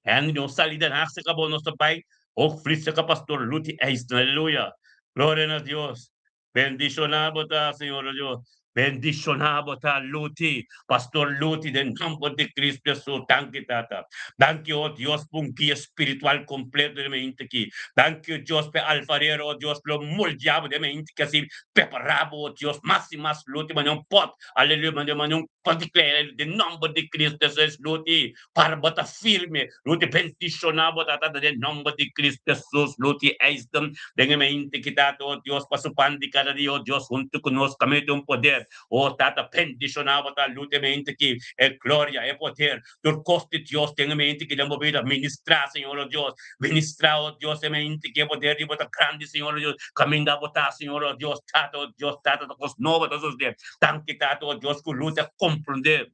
Henry nos sali den Haag se cabo nos ta bay Hoogvliet se ca Pastor Luti Eisden aleluya gloria na Dios bendiciona bo ta Señor Dios bendiciona bo ta Luti Pastor Luti den nomber di Cristo Jesus danki Tata danki oh Dios pa un guia spiritual completo den mente aki danki oh Dios pa e alfarero oh Dios lo moldia bo den mente aki asi prepara bo oh Dios mas y mas Luti manera un pot aleluya manera un pot di clay den nomber di Cristo Jesus Luti Para bo ta firme, lo te bendishoná bo tata den nomber di Cristo Jesus, lo te eisden den e mente ki tata, oh Dios, pa su pan di kada dia, oh Dios, huntu ku nos kaminda un poder, oh tata, bendishoná bo ta, lo te mente ki e gloria, e poder, tur kos di Dios den e mente ki den bo bida, ministrá, Señor, oh Dios, ministrá, oh Dios, e mente ki e poder di bo ta grandi, Señor, oh Dios, kaminda bo ta, Señor, oh Dios, tata, oh Dios, tata, ta kos nobo ta sosodé, danki, tata, oh Dios, ku lo te komprondé.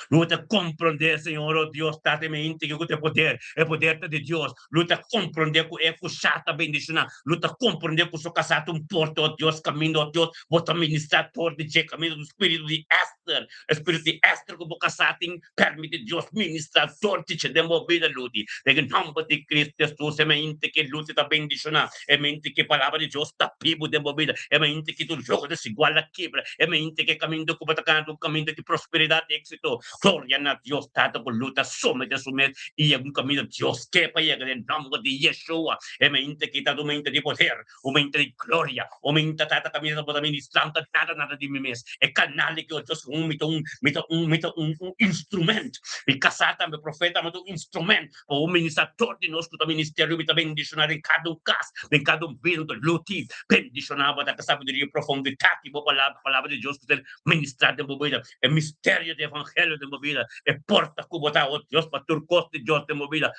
Lo ta komprondé, Señor, o Dios, Tata, mi hende ku ta e poder, e poder ta di Dios. Lo ta komprondé ku e ku sa ta bendishoná. Lo ta komprondé ku su kasá ta un porta, o Dios, kaminda, o Dios, bo ta ministrá tor di dje kaminda ku spiritu di Ester, e spiritu di Ester ku bo kasá tin, permití Dios ministrá tor di dje den bo bida, Luti. Den e nòmber di Cristo Jesus, e mente ku Luti ta bendishoná, e mente ku e palabra di Dios ta bibu den bo bida, e mente ku tur yogo desigual a kibra, E mente ke kaminda ku bo ta kana ta un kaminda di prosperidat i éksito. Gloria na Dios Tata ku luta somete su mes i yega un kaminda Dios ke pa yega den nòmber di Yeshua. E mente ki ta un mente di poder, un mente di gloria, un mente Tata kaminda bo ta ministrando ta nada nada di mi mes. E kanal di ke Dios un mi ta un mi ta un mi ta un un instrument. Mi kasá tambe profeta mi ta un instrument pa bo ministra tur di nos ku ta ministerio mi ta bendishoná den kada un kas, den kada un bida ta luti. Bendishoná bo ta ku sabiduria profunditat di bo palabra, palabra di Dios ku ta ministrá den bo bida, e misterio di evangelio den bo bida, e porta ku bo ta, o Dios, pa tur kos di Dios den bo bida.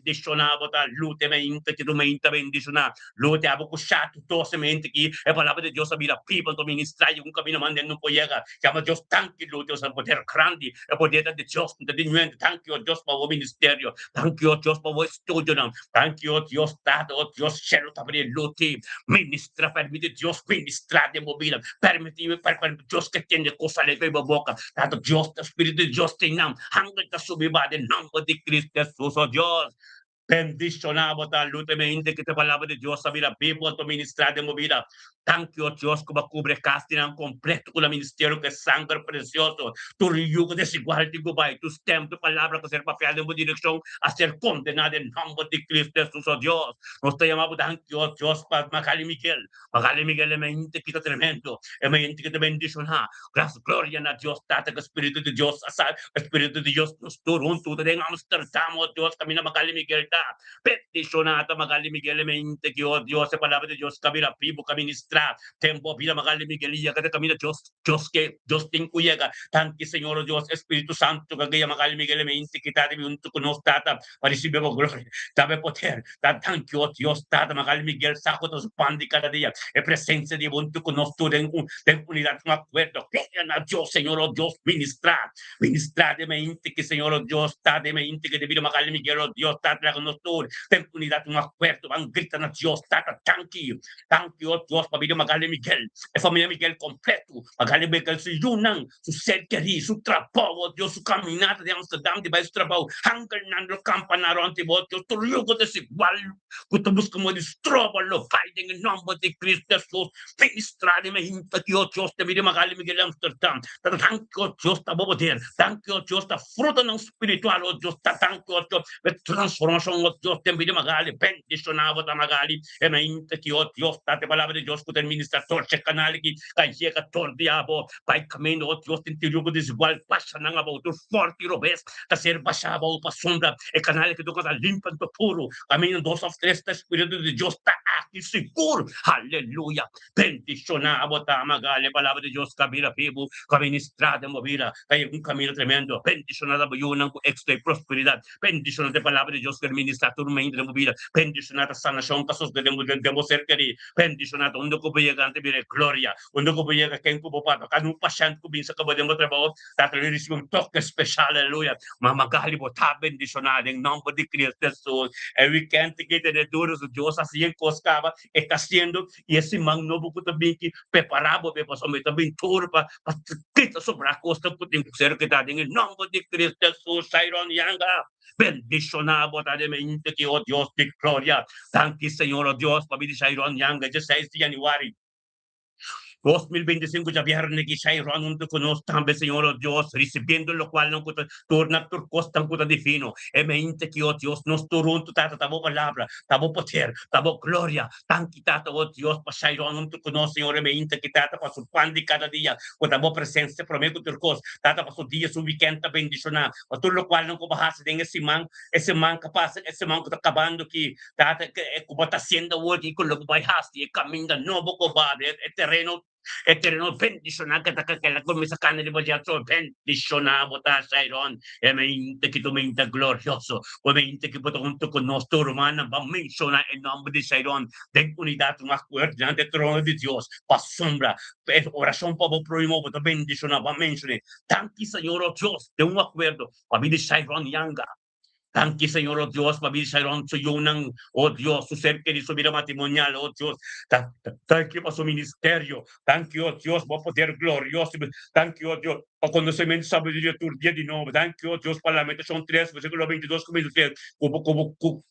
Bendishoná bo ta lute mente ki tu mente bendishoná. Lute abo ku shatu tose mente ki e palabra di Dios a bira biba nto ministrá i un kamino manda no por yega. Yama Dios danki lute usa poder grandi e poder ta di Dios no ta di nuente. Danki o Dios pa bo ministerio. Danki o Dios pa bo estudionan. Danki o Dios Tata o Dios shelu ta bria lute ministra permiti Dios ministrá den bo bida. Permiti Dios ke tende kos sali for bo boka. Tata Dios ta Spiritu di Dios tin nan. Hangel ta subi ba den nomber di Cristo Jesus, o Dios. Bendiciona bo ta luta mi hende ki ta palabra di Dios a bira bibo anto ministra den bo bida. Danki o Dios ku bo a kubri e kas di nan kompleto ku nan ministerio ku e sanger precioso. Tur yugo desigual tin ku bai. Tur stem, tur palabra ku ser papia den bo direkshon a ser kondena den nomber di Cristo Jesus, o Dios. Nos ta yama bo danki o Dios pa Magali Miguel. Magali Miguel e mente ki ta tremendo, e mente ki ta bendishoná. Gras gloria na Dios Tata ku Spiritu di Dios a sa Spiritu di Dios nos tur huntu ta den Amsterdam o Dios kaminda Magali Miguel ta bendishoná ta Magali Miguel e mente ki o Dios e palabra di Dios ka bira bibu ka ministrá den bo bida Magali Miguel yega ta kaminda Dios Dios ke Dios tin ku yega danki Señor o Dios Spiritu Santu ka guia Magali Miguel e mente ki ta riba huntu ku nos Tata pa risibi bo gloria ta bo poder Ta danki, o Dios Tata, Magali Miguel sa ku ta su pan di kada dia, e presensia di bo huntu ku nos tur den un den unidat un akuerdo. Gloria na Dios, Señor, o Dios, ministrá, ministrá den mente ki, Señor, o Dios, ta den mente ki debido Magali Miguel, o Dios, Tata, laga nos tur den unidat un akuerdo ban grita na Dios, Tata, danki, danki, o Dios, pa bida Magali Miguel, e famia Miguel kompleto, Magali Miguel su yunan, su ser kerí, su trabou, oh Dios, su kaminata di Amsterdam di bai su trabou, hangelnan lo kampaná rònt di bo, oh Dios, tur yugo desigual ku ta buska moda di stroba lo bai den e nòmber di Kristu Hesus. Ministrá den e hinta aki, oh Dios, den bida Magali Miguel di Amsterdam. Ta danki, oh Dios, ta bo poder. Danki, oh Dios, ta frutanan spiritual, oh Dios, ta danki, oh Dios, pa e transformashon, oh Dios, den bida Magali. Bendishoná bo ta Magali e mainta aki, oh Dios, ta e palabra di Dios ku ta ministrá tur e kanal aki, ka yega tur di abo. Bai kaminda, o Dios, den teriu ku desigual, basha nan abou, tur fòrti i robes ta ser bashá abou pasobra e kanal ki toka ta limpi anto puru. Kaminda dos òf tres ta Spiritu di Dios ta aki sigur. Aleluya! Bendishoná bo ta, Magali, e palabra di Dios ka bira bibu, ka ministrá den bo bida, ta yega un kaminda tremendo. Bendishoná ta bo yunan ku éksito i prosperidat. Bendishoná ta e palabra di Dios ku el ministrá tur mente den bo bida. Bendishoná ta sanashon ka sosodé den bo ser kerí. Bendishoná ta unda ku bo yega nan ta bira e gloria. Unda ku bo yega ken ku bo papia kada un pashènt ku binsa kaba den bo trabou ta ta risibi un toke speshal aleluya mama Gali bo ta bendishoná den nòmber di Cristo Hesus e wikènt ki tene duru su Dios a hasi e kos kaba e ta hasiendo i e siman nobo ku ta bin ki prepará bo be pasobra mi ta bin tur pa pa kita sobrá kosnan ku tin ku ser kitá den e nòmber di Cristo Hesus Shairon Yanga bendishoná bo ta den mente ki o Dios di gloria danki Señor o Dios pa bini Shairon Yanga dieseis di yanüari. 2025 djabièrnè ki Shairon huntu ku nos tambe Señor o Dios risibiendo lokualnan ku ta torna tur kosnan ku ta divino e mente ki o Dios nos tur huntu Tata ta bo palabra ta bo poder ta bo gloria danki Tata o Dios pa Shairon huntu ku nos Señor e mente ki Tata pa su pan di kada dia ku ta bo presensia promé ku tur kos Tata pa su dia su wikènt ta bendishoná pa tur lokualnan ku bo hasi den e siman e siman ku pasa e siman ku ta kabando ki Tata, e ku bo ta hasiendo awor i ku lo bo bai hasi, e kaminda nobo ku bo abri, e tereno, e tereno bendishoná ku ta kela kuminsá kana riba dje atro, bendishoná bo ta, Shairon, e mente ki ta mente glorioso, ku mente ki bo ta huntu ku nos tur rumannan pa menshoná e nòmber di Shairon den unidat mas fuerte dilanti e trono di Dios, pasobra e orashon pa bo próhimo bo ta bendishoná, bo a menshon'é. Danki, Señor, o Dios, den un akuerdo, pabia di Shairon Yanga. Danki Señor, oh Dios, pa bida Shairon, su yunan, oh Dios, su ser keri, su bida matrimonial, oh Dios. Danki pa su ministerio. Danki, oh Dios, bo poder glorioso. Danki, oh Dios, pa konosementu, sabiduria tur dia di nobo. Danki, oh Dios, pa Lamentacion 3, versiculo 22 ku 23, ku bo, ku bo, ku,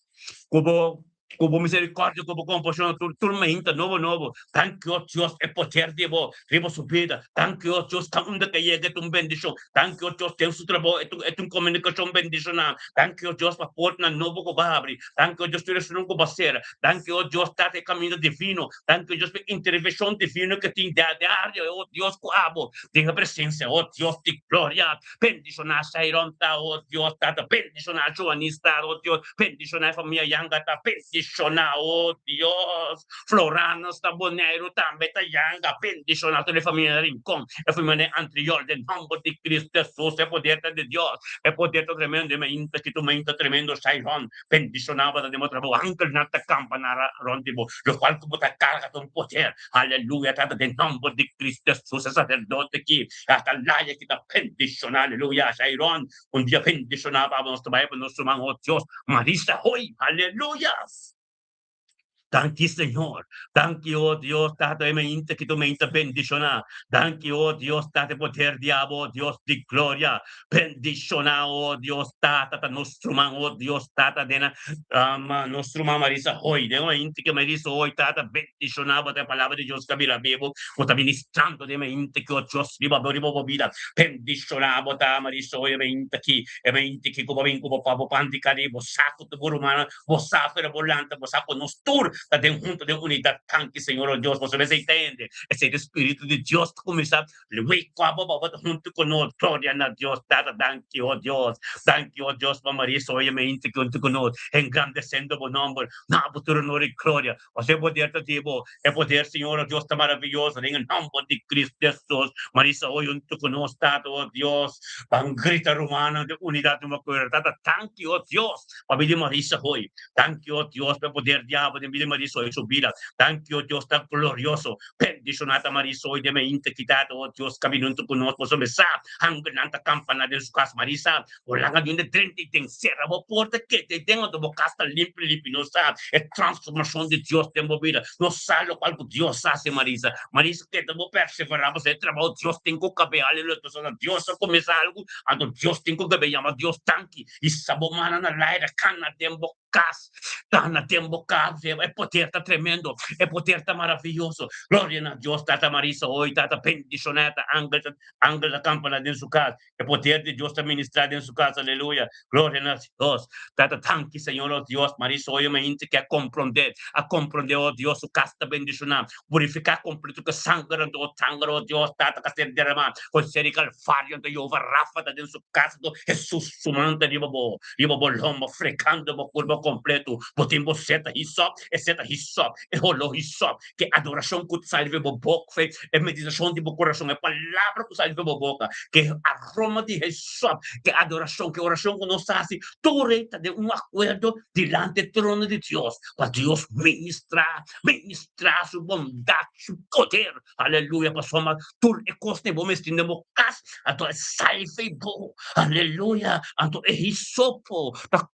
ku bo. Ku bo miserikòrdia, ku bo kompashon tur tur mainta nobo nobo. Danki, o Dios, e poder di bo riba su bida. Danki, o Dios, kaunda ke yega e ta un bendishon. Danki, o Dios, den su trabou e ta un komunikashon bendishoná. Danki, o Dios, pa portnan nobo ku bo a habri. Danki, o Dios, tur esunnan ku bo a sera. Danki, o Dios, Tata, e kaminda divino. Danki, o Dios, pa e intervenshon divino ke tin diario, o Dios, ku abo den e presensia, o Dios di gloria. Bendishoná Shairon ta, o Dios, Tata. Bendishoná Joanis ta, o Dios. Bendishoná e famia Yanga ta. Bendishoná, o Dios. Floranos na Boneiru tambe ta yanga. Bendishoná tur e famia na Rincon, e famia na Antriol, den nomber di Cristo Jesus. E poder ta di Dios. E poder ta tremendo. E mainta ki tu mainta tremendo, Shairon. Bendishoná bo ta den bo trabou. Angelnan ta kampa na rond di bo, lokual ku bo ta karga ta un poder. Aleluya, Tata, den nomber di Cristo Jesus, e sacerdote ki, e atalaya ki ta bendishoná. Aleluya, Shairon. Un dia bendishoná pa abo nos ta bai pa nos ruman, oh Dios, Marisa Hoy. Aleluya! Danki Señor, danki oh Dios Tata e mainta ki tu mainta bendishoná. Danki oh Dios Tata e poder di abo oh Dios di gloria. Bendishoná oh Dios Tata ta nos ruman oh Dios Tata den nos ruman Marisa Hoy. Den mainta ki Marisa Hoy Tata bendishoná bo ta e palabra di Dios ka bira bibu ku ta ministrando den mainta ki oh Dios riba bo riba bo bida. Bendishoná bo ta Marisa Hoy e mainta ki e mainta ki ku bo bin ku bo pa bo pan di kari bo sa ku bo rumannan Bo sa pero bo lanta, bo sa ku nos tur ta den hunto den unidat. Danki Señor o Dios, bo mester tende esei di Spiritu di Dios ta kuminsá wake ku abo pa bo ta hunto ku nos. Gloria na Dios Tata, danki o Dios, danki o Dios pa Maria Soya Meinti ki hunto ku nos, engrandesendo bo nomber. Na bo tur honor i gloria. Pasobra e poder ta di bo, e poder Señor o Dios ta maraviyoso den e nomber di Cristo Jesus. Maria Soya hunto ku nos, Tata o Dios, ban grita rumannan den unidat den bo kuerpo. Tata, danki o Dios. Pa bida di Marisa hoy. Danki o Dios pa e poder di abo den bida di Marisa hoy su bida. Danki o Dios tan glorioso. Bendiciona ta Marisa hoy den mainta kitata o Dios caminunto cu nos pasobra mi sa angelnan ta campana den su cas. Marisa bo laga di unda drenta y den cera bo porta keda y den anto bo cas ta limpi limpi. Nos sa e transformacion di Dios den bo bida. Nos sa locual cu Dios haci Marisa. Marisa keda bo persevera pasobra e trabao Dios tin cu cabe. Aleluya. Pasobra Dios a cuminsa algo anto Dios tin cu cabe. Yama Dios danki. I sa bo mana na laira, kana den bo kas, kana den bo kas, e poder ta tremendo, e poder ta maraviyoso. Gloria na Dios, Tata Marisa hoy, Tata bendiciona, ta angel ta angel ta campana den su kas, e poder di Dios ta ministra den su kas, aleluya. Gloria na Dios. Tata danki Señor, oh Dios, Marisa hoy mainta ke a comprende, a comprende, oh Dios, su kas ta bendiciona, purifica completo ku sanger anto, oh sanger, oh Dios, Tata ka ser derama, con ser di Calvario anto Jehovah Rafa ta den su Kas do Hesus su man ta riba bo, riba bo lomba, frekando bo kurpa kompletu. Bo tin bo seta hisop, e seta hisop, e holó hisop, ke adorashon ku ta sali for bo bok, fe e meditashon di bo kurason, e palabra ku sali for bo boka, ke aroma di hisop, ke adorashon, ke orashon ku nos ta hasi, tur ei ta den un akuerdo dilanti e trono di Dios, pa Dios ministrá, ministrá su bondat, su poder. Aleluya, pasobra tur e kosnan bo mester den bo kas, anto e salve bo. Aleluya, anto e hisopo ta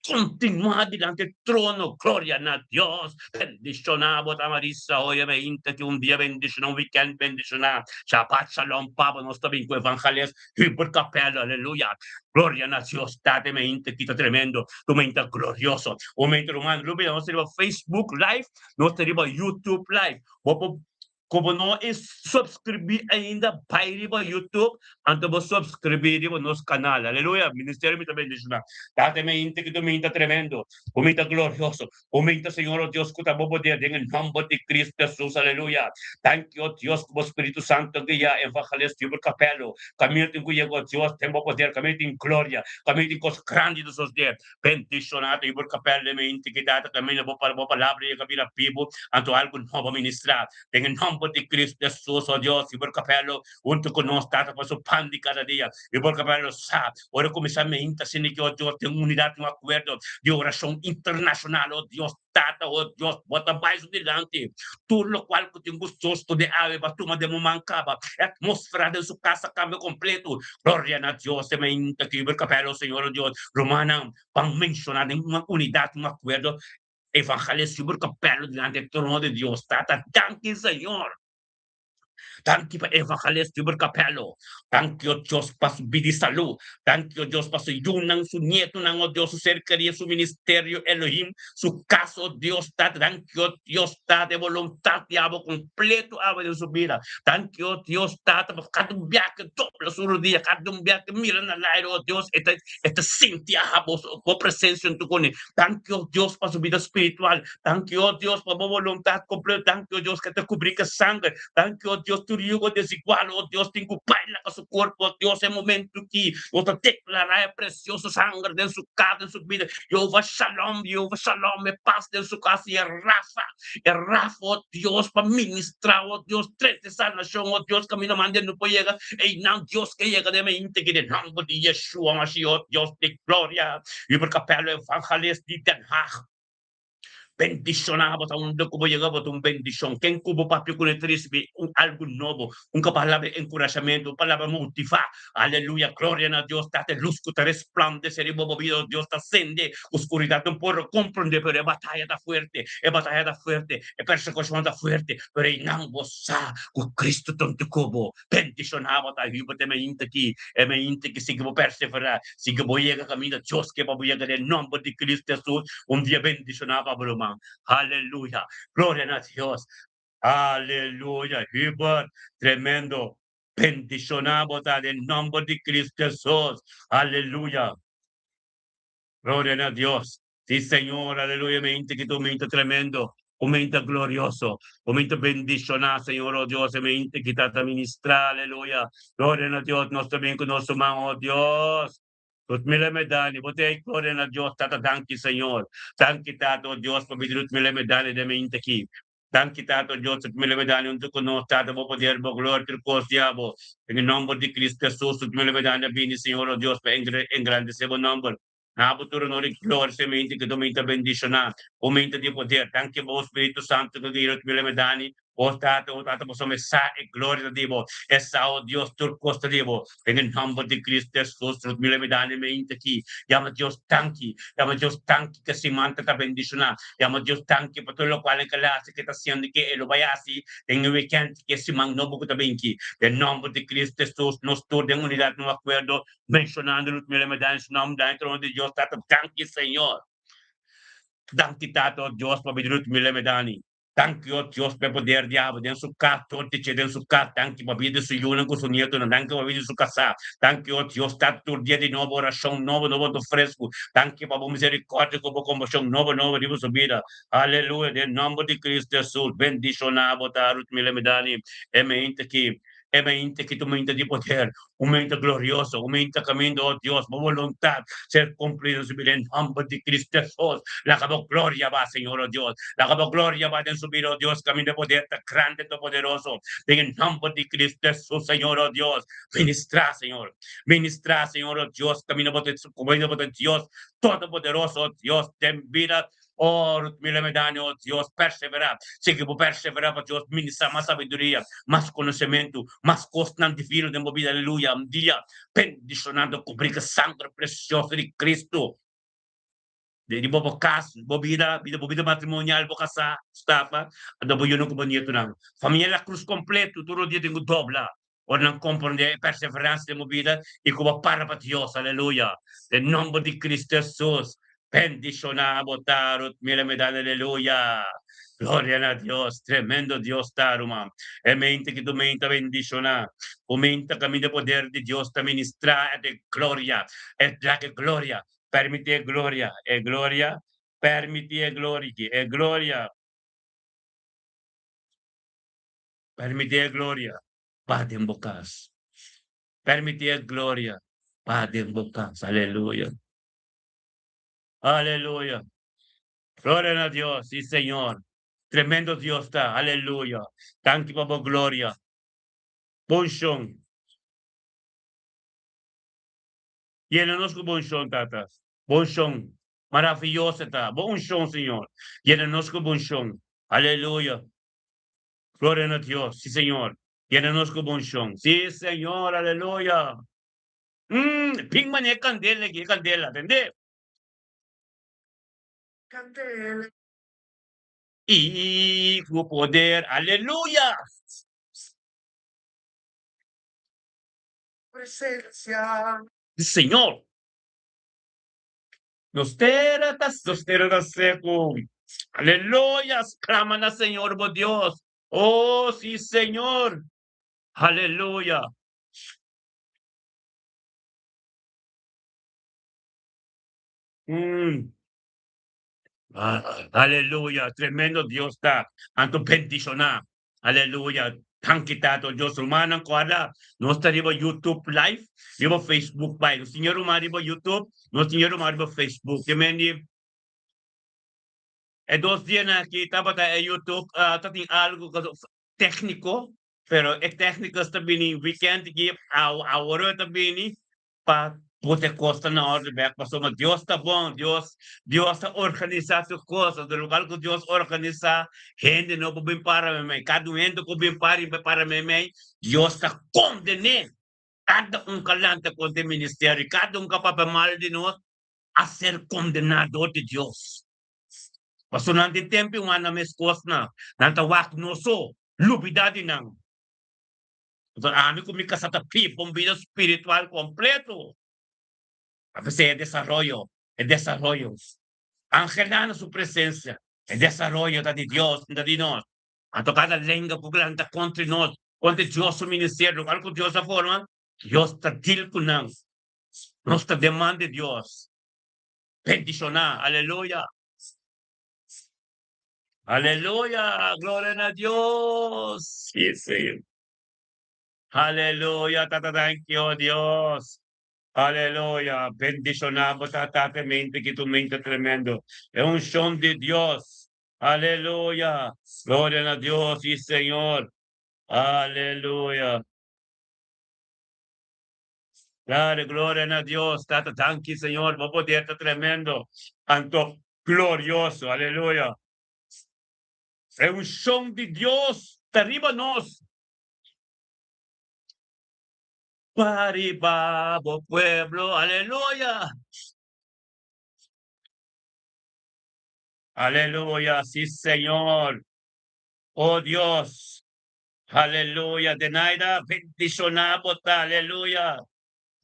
kontinuá dilanti e trono. Gloria na Dios. Bendishoná bo ta Marisa, oye meinta ki un dia bendishoná, un wikènt bendishoná. Shabbat shalom pa bo, nos ta bin ku evangeles Hubert Capello. Aleluya. Gloria na Dios. Tata e meinta ki ta tremendo, tu meinta glorioso. Un meinta ruman, Rubia, nos ta riba Facebook live, nos ta riba YouTube live. Bo por ku bo no e subscribí ainda bai riba YouTube anto bo subscribí riba nos kanal. Aleluya! Ministerio mi ta bendishoná. Tata mi ainta ki tu mi ta tremendo, bo mi ta glorioso, bo mi ta Señor o Dios ku ta bo poder den e nomber di Cristo Jesus. Aleluya! Danki o Dios ku bo Spiritu Santo guia Evangelist Hubert Capello. Kaminda tin ku yega o Dios den bo poder, kaminda tin gloria, kaminda tin kos grandi ta sosdé. Bendishoná ta Hubert Capello mi inti ki tata kaminda bo bo palabra yega bira bibu anto algu nobo ministrá den e nomber di Cristo Jesus oh Dios Hubert Capello hunto ku nos tata pa su pan di kada dia Hubert Capello sa ora kuminsá mi inta asina ki oh Dios den unidat un akuerdo di orashon internashonal oh Dios tata oh Dios bo ta bai su dilanti tur lokual ku tin gustoso den awe bo a tuma den bo man kaba e atmosfera den su kas a kambia kompleto Gloria na Dios e mainta ki Hubert Capello Señor oh Dios rumannan ban menciona den un unidat un akuerdo evangelist Hubert Capello dilanti e trono di Dios tata danki Señor. Danki pa Evangelist Hubert Capello. Danki, o Dios, pa su bida i salú. Danki, o Dios, pa su yunan, su nietunan, o Dios, su ser kerí, su ministerio, Elohim, su kas, o Dios, Tata. Danki, o Dios, Tata, e boluntat di abo kompleto awe den su bida. Danki, o Dios, Tata, pa kada un biaha ke dobla su rodia, kada un biaha ke mira na laire, o Dios, e ta, e ta sinti abo, bo presensia huntu kuné. Danki, o Dios, pa su bida spiritual. Danki, o Dios, pa bo boluntat kompleto. Danki, o Dios, ke ta kubrí ke sanger. Danki, o Dios, tur. Tur yugo desigual, oh Dios, tin ku baila ku su kurpo, oh Dios, e momentu ki bo ta deklará e presioso sanger den su kas, den su bida. Jehová Shalom, Jehová Shalom, e pas den su kas i e Rafa, e Rafa, oh Dios, pa ministrá, oh Dios, trese sanashon, oh Dios, kaminda manda e no por yega, einan Dios ke yega den e inti ki den nòmber di Yeshua Mashiach, oh Dios di gloria. Hubert Capello, evangelist di Den Haag. Bendishoná bo ta unda ku bo yega bo ta un bendishon. Ken ku bo papia kuné ta risibí un algu nobo, un palabra di enkurashamentu, un palabra motivá. Aleluya! Gloria na Dios! Tata e lus ku ta resplandesé riba bo bida, Dios ta sende ku skuridat no por komprondé, pero e bataya ta fuerte, e bataya ta fuerte, e persekushon ta fuerte, pero einan bo sa ku Kristu ta huntu ku bo. Bendishoná bo ta hiba te mainta aki, e mainta ki sigui bo perseverá, sigui bo yega kaminda Dios ke pa bo yega den nòmber di Kristu Hesus. Un dia bendishoná pa bo ruman. Aleluya! Gloria na Dios! Aleluya! Hubert, tremendo! Bendishoná bo ta den nòmber di Kristu Hesus. Aleluya! Gloria na Dios. Sí, Señor, aleluya, mente ki ta un mente tremendo, un mente glorioso, un mente bendishoná, Señor, oh Dios, e mente ki ta ta ministrá, aleluya. Gloria na Dios, nos ta bin ku nos man, oh Dios. Ruth Miller Medani, bo ta ei, gloria na Dios, Tata, danki, Señor. Danki, Tata, oh Dios, pa bida Ruth Miller Medani den mente aki. Danki, Tata, oh Dios, Ruth Miller Medani huntu ku nos, Tata, bo poder, bo gloria, tur kos di abo. Den e nomber di Cristo Jesus, Ruth Miller Medani a bini, Señor, oh Dios, pa engrandesé bo nomber. Na bo tur honor i gloria, se mente ku ta mente bendishoná, bo mente di poder. Danki bo Spiritu Santu ku guia nos mi dani. O Tata, o Tata, pasobra mi sa e gloria ta di bo. E sa, o Dios, tur kos ta di bo. Den e nòmber di Kristu Hesus, nos mi dani mente aki. Yama Dios danki. Yama Dios danki ku e siman ta ta bendishoná. Yama Dios danki pa tur lokual e kila hasi, ke ta hasiendo i ke e lo bai hasi den e wikènt, ke e siman nobo ku ta binki. Den nòmber di Kristu Hesus, nos tur den unidat, den un akuerdo, Mencionando Ruth Miller Medina su nomber den e trono di Dios Tata. Danki Señor. Danki Tata, oh Dios, pa bida Ruth Miller Medani. Danki, oh Dios, pa e poder di abo den su kas, tur di dje den su kas. Danki pa bida di su yunan ku su nietonan. Danki pa bida di su kasá. Danki, oh Dios, Tata, tur dia di nobo orashon nobo, nobo anto fresku. Danki pa bo misericordia ku bo kompashon nobo, nobo riba su bida. Aleluya. Den nomber di Cristo Jesus, bendishoná bo ta Ruth Miller Medani e mente aki. E mente ki ta un mente di poder, un mente glorioso, un mente kaminda, oh Dios, bo boluntat ser kumplí den su bida den nòmber di Cristo Hesus. Laga bo gloria ba, Señor, oh Dios. Laga bo gloria ba den su bida, oh Dios, kaminda e poder ta grandi, ta poderoso. Den e nòmber di Cristo Hesus, Señor, oh Dios. Ministrá, Señor. Ministrá, Señor, oh Dios, kaminda bo ta, kaminda bo ta Dios Todopoderoso, oh Dios, den bida. Oh, Ruth Miller Medani, oh Dios, perseverá. Sigui bo perseverá pa Dios ministrá mas sabiduria, mas konosementu, mas kosnan divino den bo bida. Aleluya. Un dia bendishonando kubrí ku e sangre presioso di Cristo. Di bo bo kas, bo bida, bida bo bida matrimonial, bo kasá, Mustafa, anto bo yunan ku bo nietonan. Famia La Cruz kompleto tur dia tin ku dobla Ora nan komprondé e perseveransia den bo bida i ku bo para pa Dios. Aleluya! Den nomber di Cristo Hesus, bendishoná bo ta, Ruth Miller Medan. Aleluya! Gloria na Dios! Tremendo Dios ta, ruman. E mente ki tu mente bendishoná, bo mente kaminda e poder di Dios ta ministrá e den gloria, e laga e gloria, permití e gloria, e gloria, permití e gloria, e gloria. Permití e gloria ba den bo kas. Permití e gloria ba den bo kas. Aleluya. Aleluya. Gloria na Dios. Sí, Señor. Tremendo Dios ta. Aleluya. Danki pa bo gloria. Bon shon. Yena nos ku bon shon, Tata. Bon shon. Maraviyoso ta. Bo unshon, Señor. Yena nos ku bon shon. Aleluya. Gloria na Dios, si Señor, yena nos cu bo uncion, si Señor, aleluya. Mm, pin mane e candela aki, e candela, tende? Candela. I cu poder, aleluya. Presencia. Di Señor. Nos tera ta nos tera ta seku. Aleluya! Sklama na Señor bo Dios. Oh, sí, Señor. Aleluya! Mm. Ah, aleluya! Tremendo Dios ta. Anto bendishoná. Aleluya! Danki Tata Dios. Rumannan kòrda nos ta riba YouTube live, riba Facebook bai. Nos tin e ruman riba YouTube, nos tin e ruman riba Facebook. Te men di e dos dianan aki tabata e YouTube ta tin algu tékniko, pero e téknikos ta bini weekend aki, awor ta bini pa put e kos ta na orde bek pasobra Dios ta bon, Dios Dios ta organisá tur kos, anto lokual ku Dios organisá hende no por bin para meimei, kada un hende ku bin para i para meimei Dios ta konden'é, kada un ku a lanta kontra e ministerio, kada un ku a papia mal di nos a ser kondená dor di Dios, pasobra nan tin tempu i wanda mes kosnan, nan ta wak nos so, lubidá di nan. Enton ami ku mi kasá ta biba un bida spiritual kompleto. A p'esei e desaroyo, e desaroyo. Angelá na su presensia. E desaroyo ta di Dios, no ta di nos. Anto kada lenga ku lanta kontra nos, kontra Dios su ministerio, lokual ku Dios a forma, Dios ta dil ku nan. Nos ta den man di Dios. Bendishoná. Aleluya. Aleluya, gloria na Dios. Sí, sí. Aleluya, tata, thank you, Dios. Aleluya, bendiciona bo tata te mente ki tu mente tremendo. E unción di Dios. Aleluya, gloria na Dios y Señor. Aleluya. Dale gloria na Dios, tata, danki Señor, bo poder ta tremendo, anto glorioso, aleluya. E unshon di Dios ta riba nos. Pa riba bo pueblo, aleluya. Aleluya, si Señor. Oh Dios. Aleluya, Denaida, bendiciona bo ta, aleluya.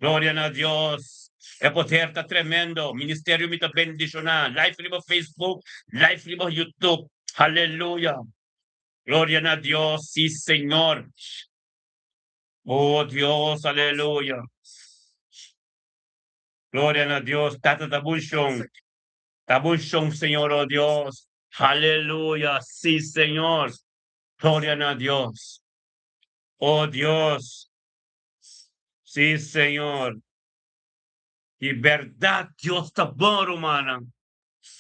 Gloria na Dios. E poder ta tremendo. Ministerio mi ta bendiciona. Live riba Facebook, live riba YouTube. Aleluya. Gloria na Dios, si Señor. Oh Dios, aleluya. Gloria na Dios. Tata ta bushon. Ta bushon, Señor, oh Dios. Aleluya, si Señor. Gloria na Dios. Oh Dios. Sí, Señor. Di berdad Dios ta bon, rumannan.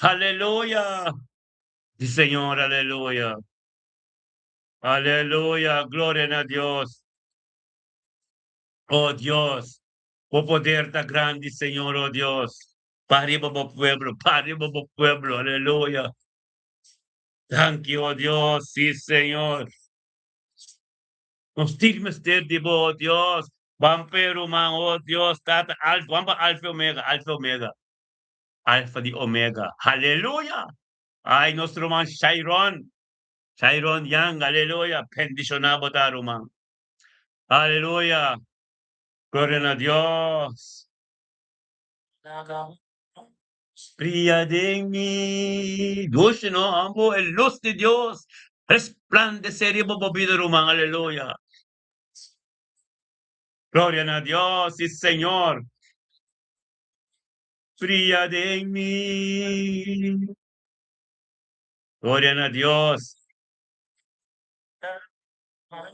Aleluya. Sí, Señor, aleluya. Aleluya. Gloria na Dios. Oh Dios. Bo poder ta grandi, Señor, oh Dios. Pa riba bo pueblo, pa riba bo pueblo. Aleluya. Danki, oh Dios, sí, Señor. Nos tin mester di bo, oh Dios. Ban p'e ruman, oh Dios, Tata, Alfa, ban pa Alfa y Omega, Alfa y Omega. Alfa di Omega. Haleluya! Ay, nos ruman Shairon, Shairon Young, aleluya. Bendiciona bo ta, ruman. Aleluya. Gloria na Dios. Bria den mi. Dushi no, amo e lus di Dios resplandece riba bo bida ruman, aleluya. Gloria na Dios y Señor. Bria den mi. Gloria na Dios.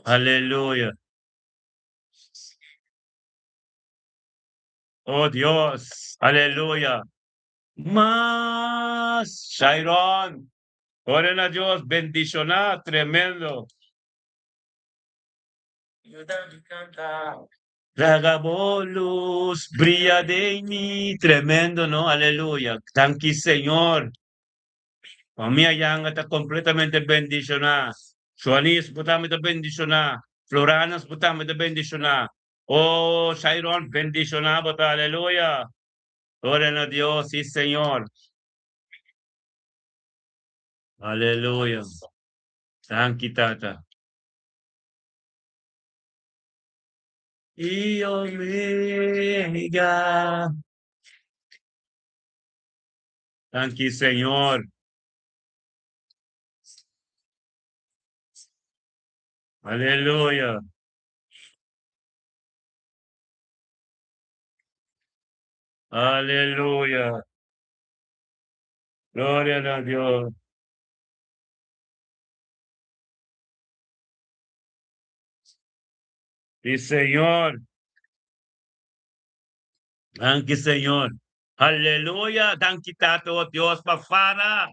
Aleluya. Oh Dios, aleluya. Mas, Shairon, gloria na Dios, bendiciona, tremendo. Laga bo luz bria den mi, tremendo no, aleluya. Danki Señor. Famia Yanga ta completamente bendiciona. Joanis, bo tambe ta bendiciona. Floranas, bo tambe ta bendiciona. Oh, Shairon, bendiciona bo ta, aleluya. Gloria na Dios, sí, Señor. Aleluya. Danki, Tata. Y Omega. Danki, Señor. Aleluya. Aleluya. Gloria na Dios. Sí, Señor. Danki, Señor. Aleluya. Danki, Tata, oh Dios, pa Fara.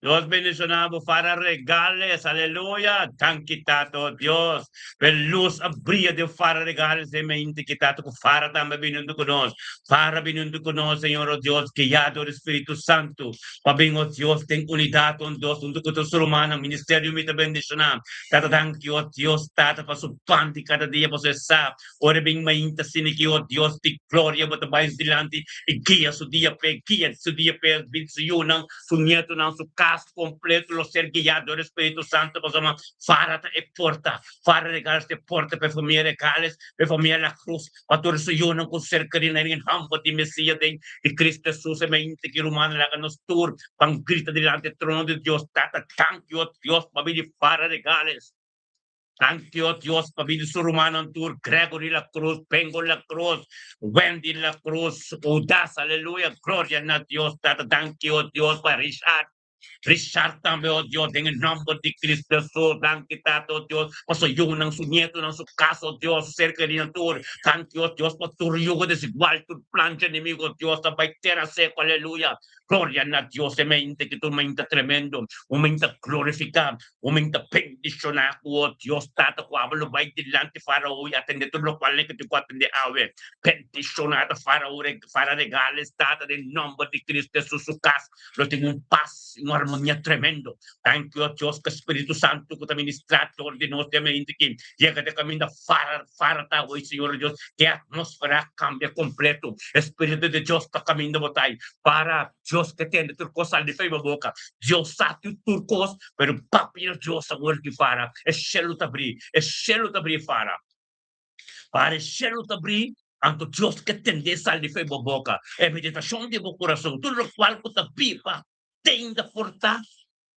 Dios bendiciona bo, Fara Regales. Aleluya. Danki, Tata, oh Dios. E luz a bria den Fara Regales den mente ki Tata ku Fara tambe bini huntu ku nos. Fara bini huntu ku nos, Señor, oh Dios, guiá dor di Spiritu Santu. Pa bin, oh Dios, den unidat, oh Dios, huntu ku tur su rumannan. Ministerio mi ta bendiciona. Tata, danki, oh Dios, Tata, pa su pan di kada dia, pasobra e sa Ora bin mainta asina ki, o Dios di gloria, bo ta bai su dilanti i guia su dia p'e, guia su dia p'e, bin su yunan, su nietonan, su kas kompleto lo ser guiá dor e Spiritu Santu, pasobra Fara ta e porta, Fara Regales ta e porta pa e famia Regales, pa e famia La Cruz, pa tur su yunan ku ser kerí na e hòmber di Mesias den di Cristo Hesus. E mainta ki, rumannan, laga nos tur ban grita dilanti e trono di Dios, Tata, danki, o Dios, pabia di Fara Regales. Danki, o Dios, pa bini su rumannan tur, Gregory La Cruz, Bengo La Cruz, Wendy La Cruz, Udas, aleluya, gloria na Dios, Tata, danki, o Dios, pa Richard, Richard tambe, o Dios, den e nomber di Cristo Jesus, danki, Tata, o Dios, pa su yunan, su nietonan, su kas, o Dios, su ser kerinan tur, danki, o Dios, pa tur yugo desigual, tur plan dje enemigo, o Dios, ta bai tera seco, aleluya, gloria na Dios, e mente ki tur mente tremendo, un mente glorifica, Un men ta bendishoná ku o Dios Tata ku abo lo bai dilanti Farao i atendé tur lokual nan ke tin ku atendé awe. Bendishoná ta Farao, Fara Regales, Tata, den nòmber di Kristu Hesus su kas lo tin un pas i un armonia tremendo. Danki o Dios ku e Spiritu Santu ku ta ministrá dor di nos den mente ki yega den kaminda Fara Fara ta awe, Señor Dios, ke atmósfera a kambia kompleto. E Spiritu di Dios ta kaminda bo ta ai. Para Dios ke tende tur kos sali di fei bo boka. Dios sa tur kos. Pero papia Dios ta wòrdu di fara, e shelu ta brí, e shelu ta brí fara. Para e shelu ta brí, anto Dios ke tende sali di fe bo boka, e meditashon di bo kurason, tur lokual ku ta biba tenda por ta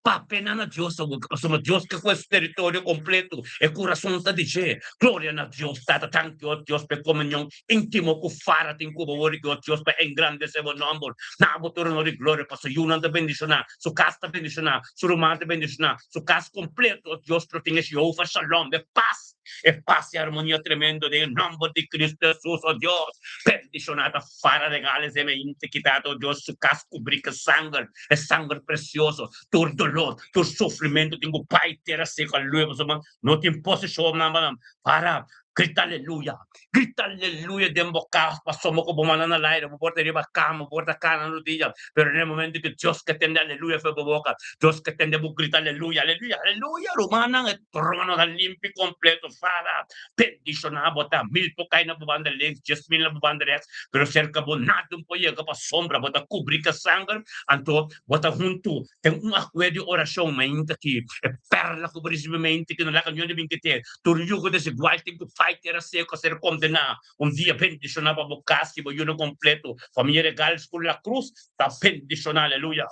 papianan na Dios ta boka, pasobra Dios ke ku e su teritorio kompleto, e kurason ta di dje. Gloria na Dios Tata, tanki o Dios pa e komunion Intimo ku fara tin ku bo wòrdu ki o Dios pa engrandesé bo nòmber. Na bo tur honor i gloria, pasobra yunan ta bendishoná, su kas ta bendishoná, su ruman ta bendishoná, su kas kompleto, o Dios, lo tin e Jehová Shalom, e pas, e pas i armonia tremendo den e nòmber di Cristo Hesus, o Dios. Bendishoná ta fara regales e mente kitá, o Dios, su kas kubrí ku sanger, e sanger presioso. Tur dolor, tur sufrimentu tin ku bai tera seku, aleluya, pasobra no tin poseshon nan pa nan. Para Grita aleluya, grita aleluya den bo kas, pasobra ku bo manda na laira, bo por ta riba kama, bo por ta kana rudia, pero den e momento ku Dios ke tende aleluya for bo boka, Dios ke tende bo grita aleluya, aleluya, aleluya, rumannan, e trono ta limpi kompleto, Fada, bendishoná bo ta, mil por kai na bo banda links, 10,000 na bo banda rèks, pero serka bo nada un por yega pasobra bo ta kubrí ku e sanger, anto bo ta huntu den un akuerdo di orashon mainta ki e pèrla ku bo risibí mainta ki no laga niun di bin kit'é. Tur yugo desigual tin ku fai tera seku a ser kondená un dia bendishoná pa bo kas i bo yunan kompleto. Famia Regales ku La Cruz ta bendishoná. Aleluya!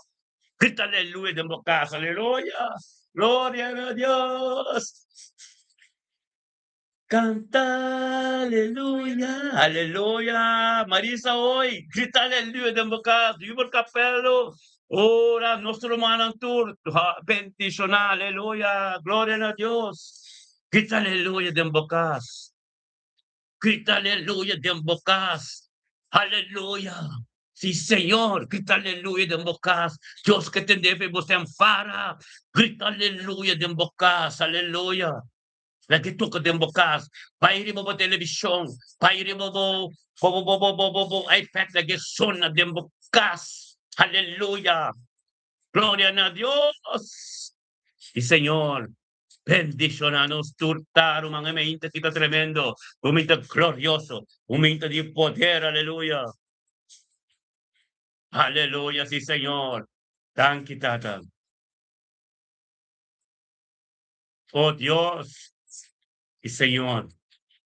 Grita aleluya den bo kas. Aleluya! Gloria na Dios! Canta aleluya, aleluya. Marisa hoy, grita aleluya den bo cas. Hubert Capello, ora nos rumannan tur bendiciona, aleluya, gloria na Dios. Grita aleluya den bo cas. Grita aleluya den bo cas. Aleluya. Si Señor, grita aleluya den bo cas. Dios ke tende fe bo stem fara. Grita aleluya den bo cas. Aleluya. Laga toka den bo kas, bai riba bo televishon, bai riba bo bo bo bo bo bo iPad, laga e sona den bo kas. Aleluya! Gloria na Dios! I Señor bendishona nos tur ta ruman e meinta ki ta tremendo, un meinta glorioso, un meinta di poder, aleluya! Aleluya, si Señor! Danki Tata. O Dios i Señor,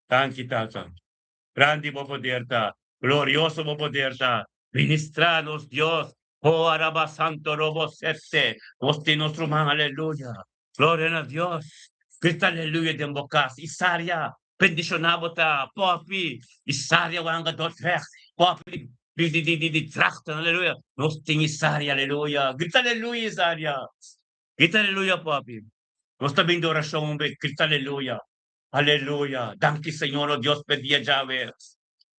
danki Tata. Grandi bo poder ta, glorioso bo poder ta. Ministra nos Dios, o araba santo robo sete, nos tin nos ruman, aleluya. Gloria na Dios. Grita aleluya den bo kas. Isaria, bendiciona bo ta, Poppy. Isaria wanga Dordrecht, Poppy di di di di Drachten, aleluya. Nos tin Isaria, aleluya. Grita aleluya, Isaria. Grita aleluya, Poppy. Nos ta bini di orashon un bes, grita aleluya. Aleluya. Danki Señor, o Dios, p'e dia djawe.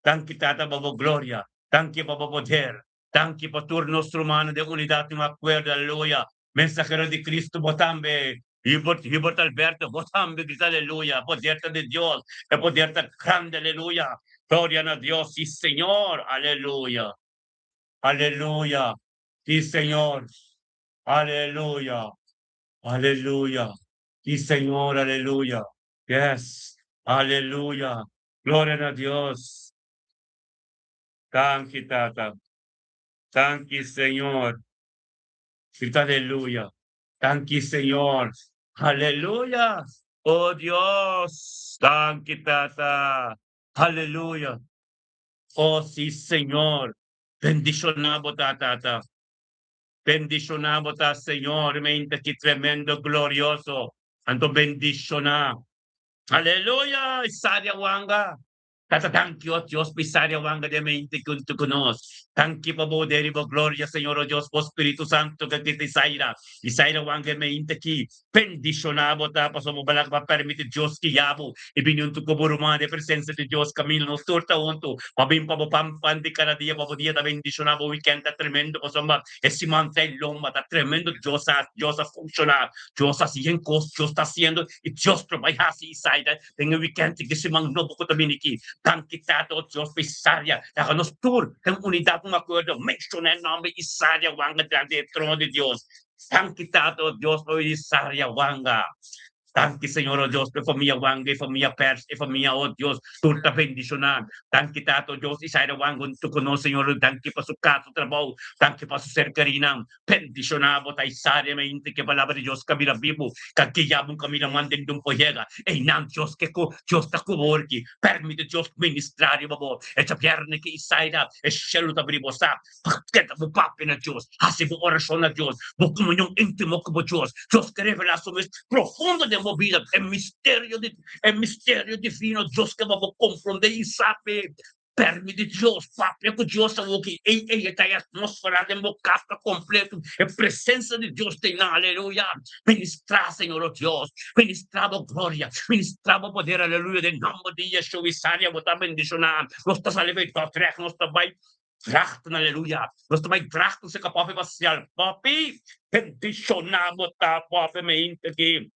Danki Tata pa bo gloria. Danki pa bo poder. Danki pa tur nos rumannan den unidat un akuerdo. Aleluya. Mensahero di Cristo, bo tambe. Hubert, Hubert Alberto, bo tambe grita aleluya. Poder ta di Dios. E poder ta grandi. Aleluya. Gloria na Dios. Si Señor. Aleluya. Aleluya. Si Señor. Aleluya. Aleluya. Si Señor. Aleluya. Yes. Aleluya. Gloria na Dios. Danki, Tata. Danki, Señor. Grita aleluya. Danki, Señor. Aleluya. Oh Dios. Danki, Tata. Aleluya. Oh si, Señor. Bendishoná bo ta, Tata. Bendishoná bo ta, Señor. Mente ki tremendo, glorioso. Anto bendishoná. Aleluya. Isaria Wanga. Tata, danki, oh Dios, pa Isaria Wanga den mente huntu ku nos. Danki pa bo poder i bo gloria, Señor, oh Dios, bo Spiritu Santu ku aki ta Isaira. Isaira Wanga e mente aki. Bendishoná bo ta, pasobra bo balak pa permiti Dios guia bo i bini huntu ku bo ruman den presensia di Dios. Kaminda nos tur ta huntu pa bin pa bo pan pan di kada dia, pa bo dia ta bendishoná, bo weekend ta tremendo, pasobra e siman ta e lomba ta tremendo. Dios a Dios a funshoná, Dios a hasi yen kos, Dios ta hasiendo i Dios lo bai hasi Isaira den e weekend di siman nobo ku ta bini aki. Danki Tata, o Dios, pa Isaria. Laga nos tur den unidat un akuerdo menshoná e nòmber Isaria Wanga dilanti e trono di Dios. Danki Tata, o Dios, pa Isaria Wanga. Danki Señor, o Dios, pa e famia Wanga, e famia Pers, e famia, o Dios, tur ta bendishoná. Danki Tata, o Dios, Isaria Wanga huntu ku nos, Señor. Danki pa su kas, su trabou. Danki pa su serkerinan. Bendishoná bo ta Isaria mente ku e palabra di Dios ka bira bibu, ka guia bo un kaminda mantende un por yega. Einan Dios ke ku Dios ta ku bo orki. Permiti Dios ministrá riba bo. E djabièrnè ku Isaida e shelu ta bri bo sa. Pa keda bo papia na Dios, hasi bo orashon na Dios, bo komunion íntimo ku bo Dios. Dios ke revelá su mes profundo den bo bida, e misterio di e misterio divino Dios ke pa bo komprondé i sabe. Permiti Dios papia ku Dios awoki. Ei ei e ta e atmósfera den bo kas ta kompleto. E presensia di Dios ta einan. Aleluya! Ministrá, Señor, o Dios. Ministrá bo gloria. Ministrá bo poder. Aleluya! Den nòmber di Yeshua i Saria bo ta bendishoná. Nos ta sali bai Dordrecht. Nos ta bai Drachten. Aleluya! Nos ta bai Drachten serka Papi Basial. Papi, bendishoná bo ta, Papi, mainta aki.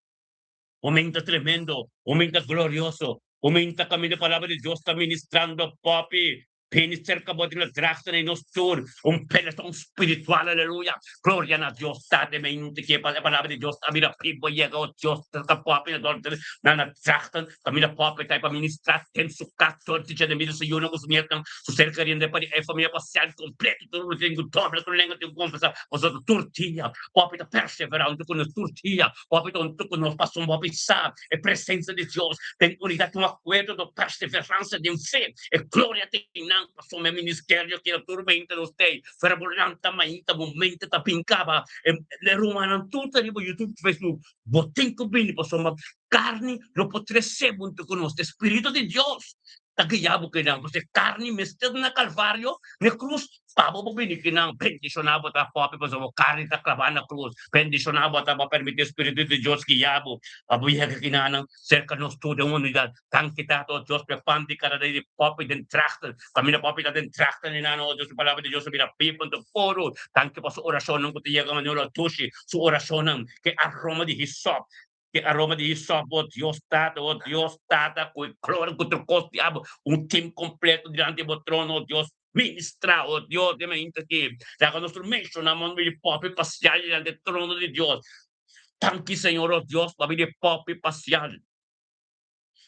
Momento tremendo, momento glorioso, momento caminda palabra di Dios ta ministrando papi. Bini cerca bo den drachten ei nos tur, un peloton spiritual, aleluya. Gloria na Dios, Tata, mente ke pa e palabra di Dios ta bira pibo yega, oh Dios, ta papi na dor na na drachten, caminda papi ta pa ministra den su cas, tur di dje mira su yunan cu su nietnan, su ser keriendo pa di e familia pa sel completo, tur tin cu dobla su lenga, tin cu confesa, pasobra tur dia papi ta persevera hunto cu nos tur dia. Hopi ta huntu ku nos pasobra hopi sa e presensia di Dios den unidat un akuerdo do perseveransia den fe e gloria tin nan pasobra e ministerio keda tur mente nos tei fuera bo lanta mainta bo mente ta bin kaba e rumannan tur ta riba youtube facebook bo tin ku bini pasobra karni lo por trese bo huntu ku nos e spiritu di Dios ta guia bo kinan pasobra e karni mester na kalvario na e krus pa bo por bini kinan bendishoná bo ta hopi pasobra bo karni ta klabá na krus bendishoná bo ta bo permití e spiritu di Dios guia bo pa bo yega kinanan serka nos tur den unidat danki Tata o Dios pa e pan di kada dia di popi den trachten kaminda popi ta den trachten enan o Dios e palabra di Dios a bira bibu anto puru danki pa su orashonnan ku ta yega manera dushi su orashonnan ke aroma di hisop Ke aroma di hisop, o Dios Tata, o Dios Tata, ku e gloria ku tur kos di abo, un tim kompleto dilanti bo trono, o Dios, ministra, o Dios, den mainta aki, laga nos tur menshoná nomber di Poppy Pasial dilanti e trono di Dios. Danki, Señor, o Dios, pa bini Poppy Pasial.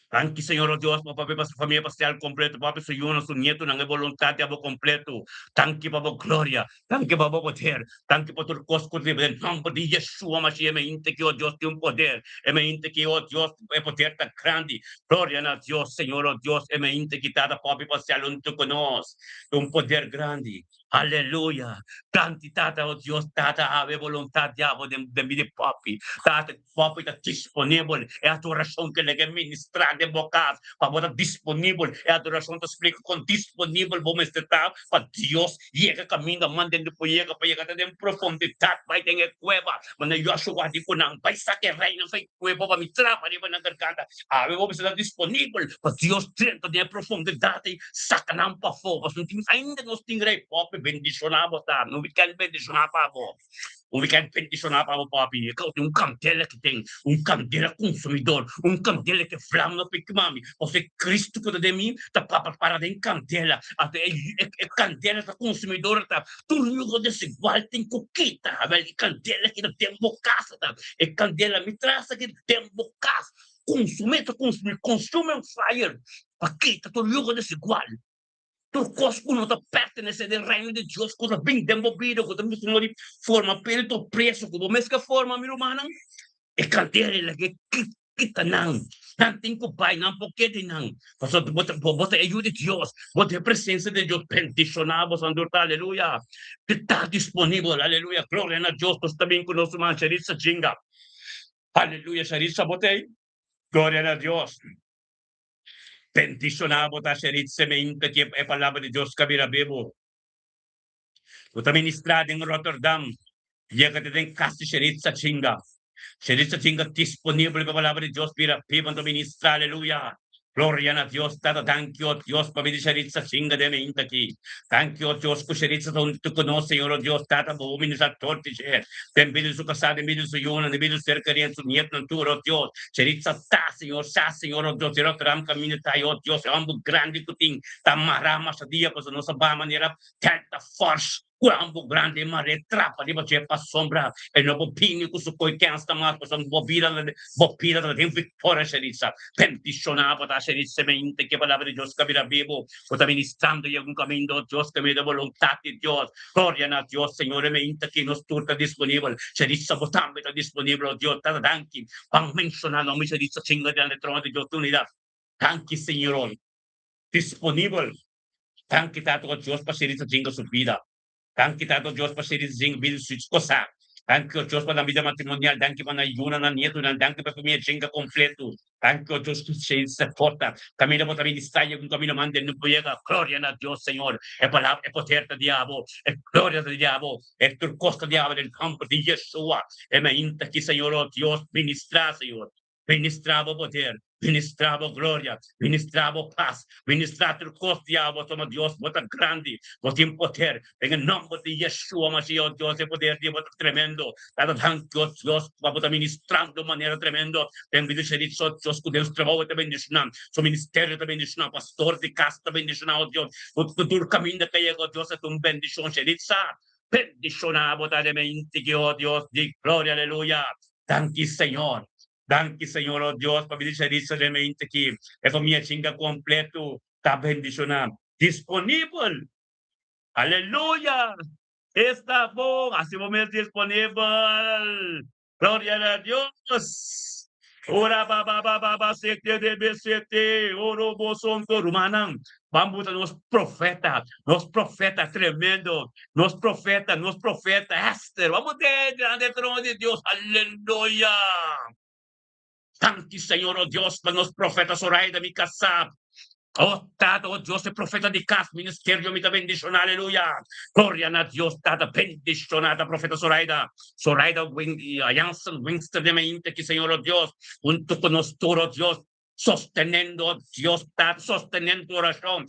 Danki Señor o Dios pa papia pa su famia pastial completo, papia su yunan, su nietonan, e boluntad di abo completo. Danki pa bo gloria, danki pa bo poder, danki pa tur cos cu riba den nomber di Yeshua Mashiach e mente ki o Dios tin un poder, e mente ki o Dios e poder ta grandi. Gloria na Dios Señor o Dios e mente ki tata papia pastial hunto cu nos, un poder grandi. Aleluya! Danki Tata, o Dios Tata, awe boluntat di abo den den bida di papi. Tata, papi ta disponibel. E adorashon ke lege ministrá den bo kas, pa bo ta disponibel. E adorashon ta splika kon disponibel bo mester ta pa Dios yega kaminda manda hende por yega, pa yega ta den profundidat bai den e kueba. Manda Joshua di ku nan, Bai saka e reinan for e kueba pa mi trapa riba nan garganta. Awe bo mester ta disponibel pa Dios drenta den e profundidat ei, saka nan pafó. Pasobra tin ainda nos tin rei popi bendishoná bo ta. Un wikènt bendishoná pa bo. Un wikènt bendishoná pa bo papi. E kau tin un kandela ki ten, un kandela konsumidor, un kandela ke vlam no por kima mi. Pasobra e Cristo ku ta den mi ta para den kandela. Anto e kandela ta konsumidor ta Tur yugo desigual tin ku kita. Awel, e kandela ki ta den bo kas ta e kandela mi tras aki den bo kas. Konsumé ta konsumí, consuming fire, pa kita tur yugo desigual. Tur kos ku no ta pertenesé den Reino di Dios ku ta bin den bo bida, ku ta bisa di forma pelito preso ku bo mes ke forma, mi rumannan, e kandela ei laga kita. Kita nan. Nan tin ku bai, nan por keda einan. Pasobra bo ta, bo ta e yu di Dios. Bo ta e presensia di Dios. Bendishoná boso anto ta, aleluya. Di ta disponibel, aleluya. Gloria na Dios. Nos ta bin ku nos ruman Sharissa Jinga. Aleluya. Sharissa, bo ta ei? Gloria na Dios. Bendishoná bo ta, Sharissa, meinta ki e palabra di Dios ka bira bebo. Bo ta ministrá den Rotterdam. Yega te den kas di Sheritza Chinga. Sheritza Chinga disponibel pa palabra di Dios bira biba anto ministrá. Aleluya! Gloria na Dios Tata. Danki o Dios pa bida di Sheritza Chinga den mainta aki. Danki o Dios ku Sheritza ta huntu ku nos Señor o Dios Tata bo ministrá tur di dje den bida di su kasá, den bida di su yunan, den bida di su ser kerí, su nietnan tur o Dios. Sheritza ta Señor, sa Señor o Dios di Rotterdam kaminda ta o Dios e homber grandi ku tin ta mará masha dia pasobra nos a baha manera Tanta fòrs ku ambo grandi e maré trapa riba dje pasobra e no por bini ku su koi kèns ta mas pasobra bo bida bo bida ta den viktoria Sherissa. Bendishoná bo ta Sherissa semente ku e palabra di Dios ka bira bibu bo ta ministrando i algun kaminda o Dios kaminda boluntat di Dios. Gloria na Dios Señor e meinta ki nos tur ta disponibel Sherissa bo tambe ta disponibel o Dios tata danki ban menshoná nomber Sherissa chinga dilanti trono di Dios unidad danki Señor disponibel. Danki Tata o Dios pa Sherita Jinga su bida. Danki Tata o Dios pa Sherita Jinga bida su esposa. Danki o Dios pa nan bida matrimonial. Danki pa nan yunan, nan nietonan. Danki pa famia Jinga completo. Danki o Dios ku Sherita porta. Caminda bo ta ministra y algun camino manda no por yega. Gloria na Dios Señor. E palabra, e poder ta di abo. E gloria ta di abo. E tur cos ta di abo den nomber di Yeshua. E mainta aki Señor o Dios ministra Señor. Ministrá bo poder, ministrá bo gloria, ministrá bo pas, ministrá tur kos di abo, toma Dios, bo ta grandi, bo tin poder, den e nomber di Yeshua Mashiach, oh Dios, e poder di bo ta tremendo, Tata danki, oh Dios, pa bo ta ministrando manera tremendo den bida Sherif, oh Dios, ku den su trabou e ta bendishoná, su ministerio ta bendishoná, pastor di kas ta bendishoná, oh Dios, ku tur kaminda ke yega, oh Dios, e ta un bendishon, Sherif sa bendishoná bo ta demente, oh Dios di gloria, aleluya. Danki Señor. Danki Señor oh Dios pa bini Sharissa den mente aki. E famia chinga completo ta bendiciona. Disponibel. Aleluya. Esta bon. Haci bo mes disponibel. Gloria na Dios. Ora ba ba ba ba ba se te de be se te oro bo sonto rumannan. Ban buta nos profeta, nos profeta tremendo, nos profeta, nos profeta Esther. Ban buta delante trono di Dios. Aleluya. Danki Señor, oh Dios, pa nos profeta Zoraida, mi kasá. Oh Tata, oh Dios, e profeta di kas, ministerio mi ta bendishoná, aleluya. Gloria na Dios, Tata, bendishoná ta profeta Zoraida. Zoraida Jansen Winston de mainta ki, Señor, oh Dios, hunto ku nos tur, oh Dios, sostenendo, Dios Tata, sostenendo orashon,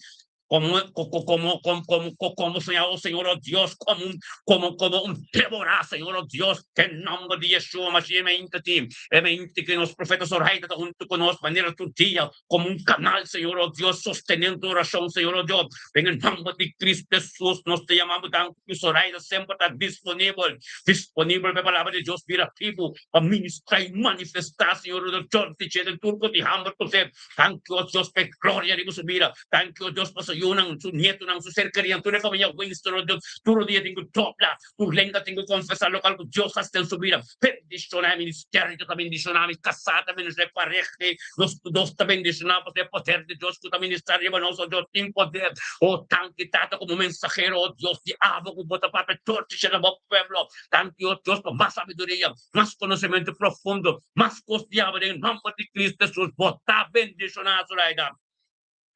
como, como, como, como, como, Señor, oh Señor, oh Dios, como un, como, como un Débora, Señor, oh Dios, den nomber di Yeshua Mashiach, e mainta ti, e mainta ki nos profeta Zoraida ta hunto ku nos manera tur dia, como un canal, Señor, oh Dios, sosteniendo orashon, Señor, oh Dios, den e nomber di Cristo Jesus, nos ta yama bo danki ku Zoraida semper ta disponibel, disponibel pa e palabra di Dios bira bibu, pa ministra i manifestá, Señor, oh Dios, di dje den tur ku di hamber ku sed. Danki, oh Dios, pa e gloria riba su bida. Danki, oh Dios, pasobra. yunan, su nietonan, su ser kerinan, tur e famia Winston, oh Dios, tur dia tin ku dobla, tur lenga tin ku konfesá lokal ku Dios hasi den su bida. Bendishoná e ministerio ta bendishoná mi kasá ta bendishoná e pareha nos dos ta bendishoná pasobra e poder di Dios ku ta ministrá riba nos, oh Dios, tin poder. Oh, danki Tata komo mensahero, oh Dios di abo ku bo ta papia tur tisha na bo pueblo. Danki, oh Dios, pa mas sabiduria, mas konosementu profundo, mas kos di abo den nòmber di Cristo Hesus. Bo ta bendishoná, Zuraida.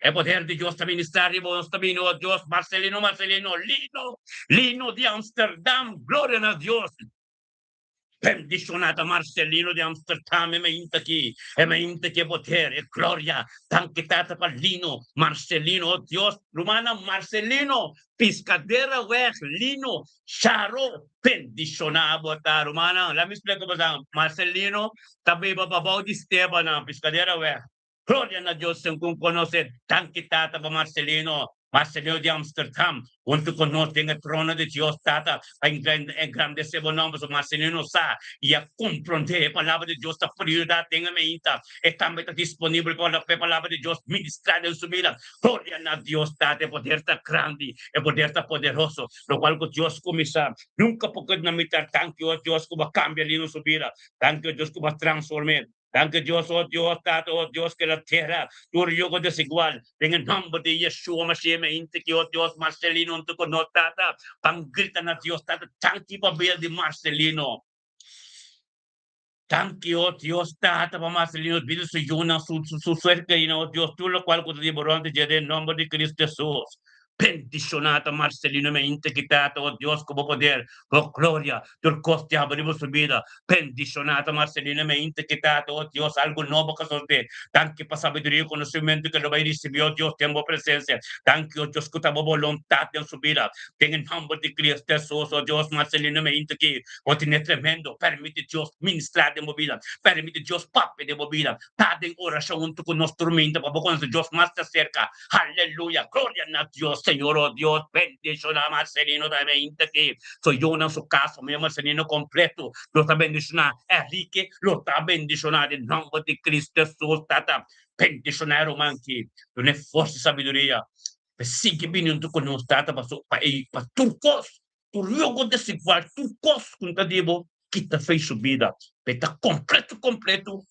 E poder di Dios ta ministrá riba nos ta bini, oh Dios. Marcelino, Marcelino, Lino, Lino di Amsterdam, gloria na Dios. Bendishoná ta Marcelino di Amsterdam e mainta aki, e mainta ki e poder, e gloria. Danki Tata pa Lino, Marcelino, oh Dios, rumannan Marcelino, Piscadera weg, Lino, Charo, bendishoná bo ta, rumannan. Laat mi splika boso, Marcelino ta biba pabou di Stebanan, Piscadera weg. Gloria na Dios segun conoce danki Tata pa Marcelino, Marcelino di Amsterdam, hunto cu nos den e trono di Dios Tata pa engrandece bo nomber, so Marcelino sa y a compronde e palabra di Dios ta prioridad den e meinta, e tambe ta disponibel pa e palabra di Dios ministra den su bida. Gloria na Dios Tata, e poder ta grandi, e poder ta poderoso, locual cu Dios cuminsa nunca por keda na mitar, danki o Dios cu bo a cambia Lino su bida, danki o Dios cu bo a transforme. Danki Dios, oh Dios, Tata, oh Dios, ke la tera tur yugo desigual, den e nomber di Yeshua Mashiach mi a inti ki, oh Dios, Marcelino huntu ku nos, Tata, ban grita na Dios, Tata, danki pa bida di Marcelino. Danki, oh Dios, Tata, pa Marcelino, bida su yunan, su su suerkerinan, oh Dios, tur lokual ku ta di bo rònt di dje, den nomber di Cristo Jesus. Bendishoná ta Marcelino mi inta ki tata, oh Dios, ku bo poder, bo gloria, tur kos di habri bo su bida. Bendishoná ta Marcelino mi inta ki tata, oh Dios, algu nobo ka sosdé. Danki pa sabiduria i konosementu ke lo bai risibí, oh Dios, den bo presensia. Danki, oh Dios, ku ta bo boluntat den su bida. Den e nòmber di Cristo Hesus, oh Dios, Marcelino mi inta ki bo tene tremendo. Permiti Dios ministrá den bo bida. Permiti Dios papia den bo bida. Ta den orashon huntu ku nos tur minta pa bo konosé Dios mas ta serka. Aleluya! Gloria na Dios! Señor, oh Dios, bendiciona Marcelino tambe ainda ki su yunan, su cas, familia Marcelino completo. Lo ta bendiciona Enrique, lo ta bendiciona den nomber di Cristo Jesus, Tata. Bendiciona e ruman ki, duna e forsa y sabiduria pa e sigui bini huntu ku nos, Tata, paso pa e pa tur cos, tur yugo desigual, tur cos ku ta di bo kita fei su bida, pa e ta completo completo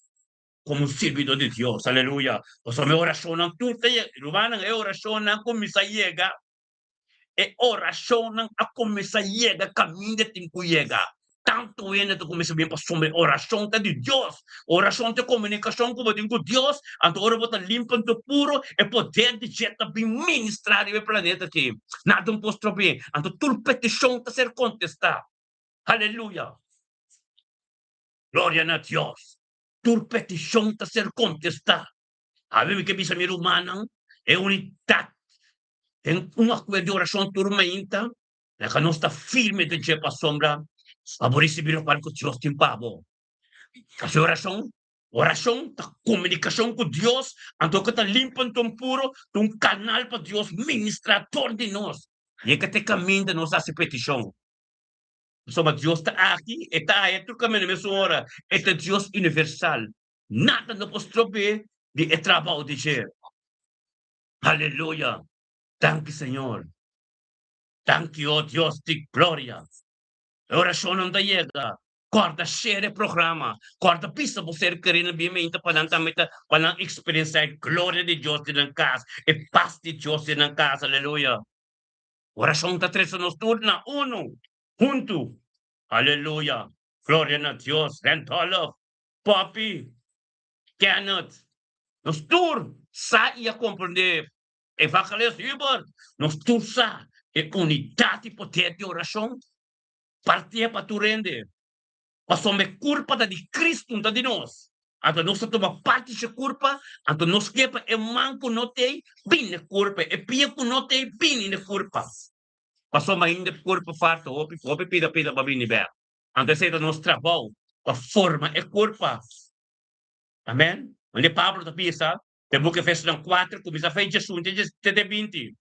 komo un sirbidó di Dios. Aleluya. Pasobra mi orashonnan tur ta yega. Rumannan, e orashonnan a kuminsá yega. E orashonnan a kuminsá yega kaminda e tin ku yega. Tantu hende ta kuminsá bin pasobra e orashon ta di Dios. Orashon ta e komunikashon ku bo tin ku Dios. Anto ora bo ta limpi anto puro, e poder di dje ta bin ministrá riba e planeta aki. Nada no por strob'é. Anto tur petishon ta ser kontestá. Aleluya. Gloria na Dios. Tur petishon ta ser kontestá. Awe mi ke bisa mi rumannan, e unidat den un akuerdo di orashon tur mainta, laga nos ta firme den dje pasobra pa bo risibí lokual ku Dios tin pa bo. Hasi orashon. Orashon ta komunikashon ku Dios, anto ku ta limpi anto puro, ta un kanal pa Dios ministrá dor di nos. I e ka ta e kaminda nos hasi petishon. Pasobra Dios ta aki, E ta aya tur kaminda mesun ora. E ta Dios universal. Nada no por strob'é di e trabou di dje. Aleluya! Danki, Señor. Danki, o Dios di gloria. E orashonnan ta yega. Kòrda share e programa. Kòrda bisa bo ser kerí na bien meinta pa nan tambe ta, pa nan eksperensiá e gloria di Dios den nan kas, e pas di Dios den nan kas. Aleluya! Orashon ta trese nos tur na unu, huntu. Aleluya! Gloria na Dios! Randolph, Poppy, Kenneth, nos tur sa i a komprendé Evangelist Hubert, nos tur sa e unidat i poder di orashon. Partié pa tur hende. Pasobra e kurpa ta di Kristu, no ta di nos. Anto nos ta tuma parti dje kurpa, anto nos ke pa e man ku no t'ei bini na e kurpa, e pia ku no t'ei bini na e kurpa. Pasobra ainda e kurpa falta hopi, hopi pida pida pa bini bèk. Anto esei ta nos trabou, pa forma e kurpa. Amen. Manera Pablo ta bisa den buki Efesionan kuater, kuminsá fei djesun te te 20.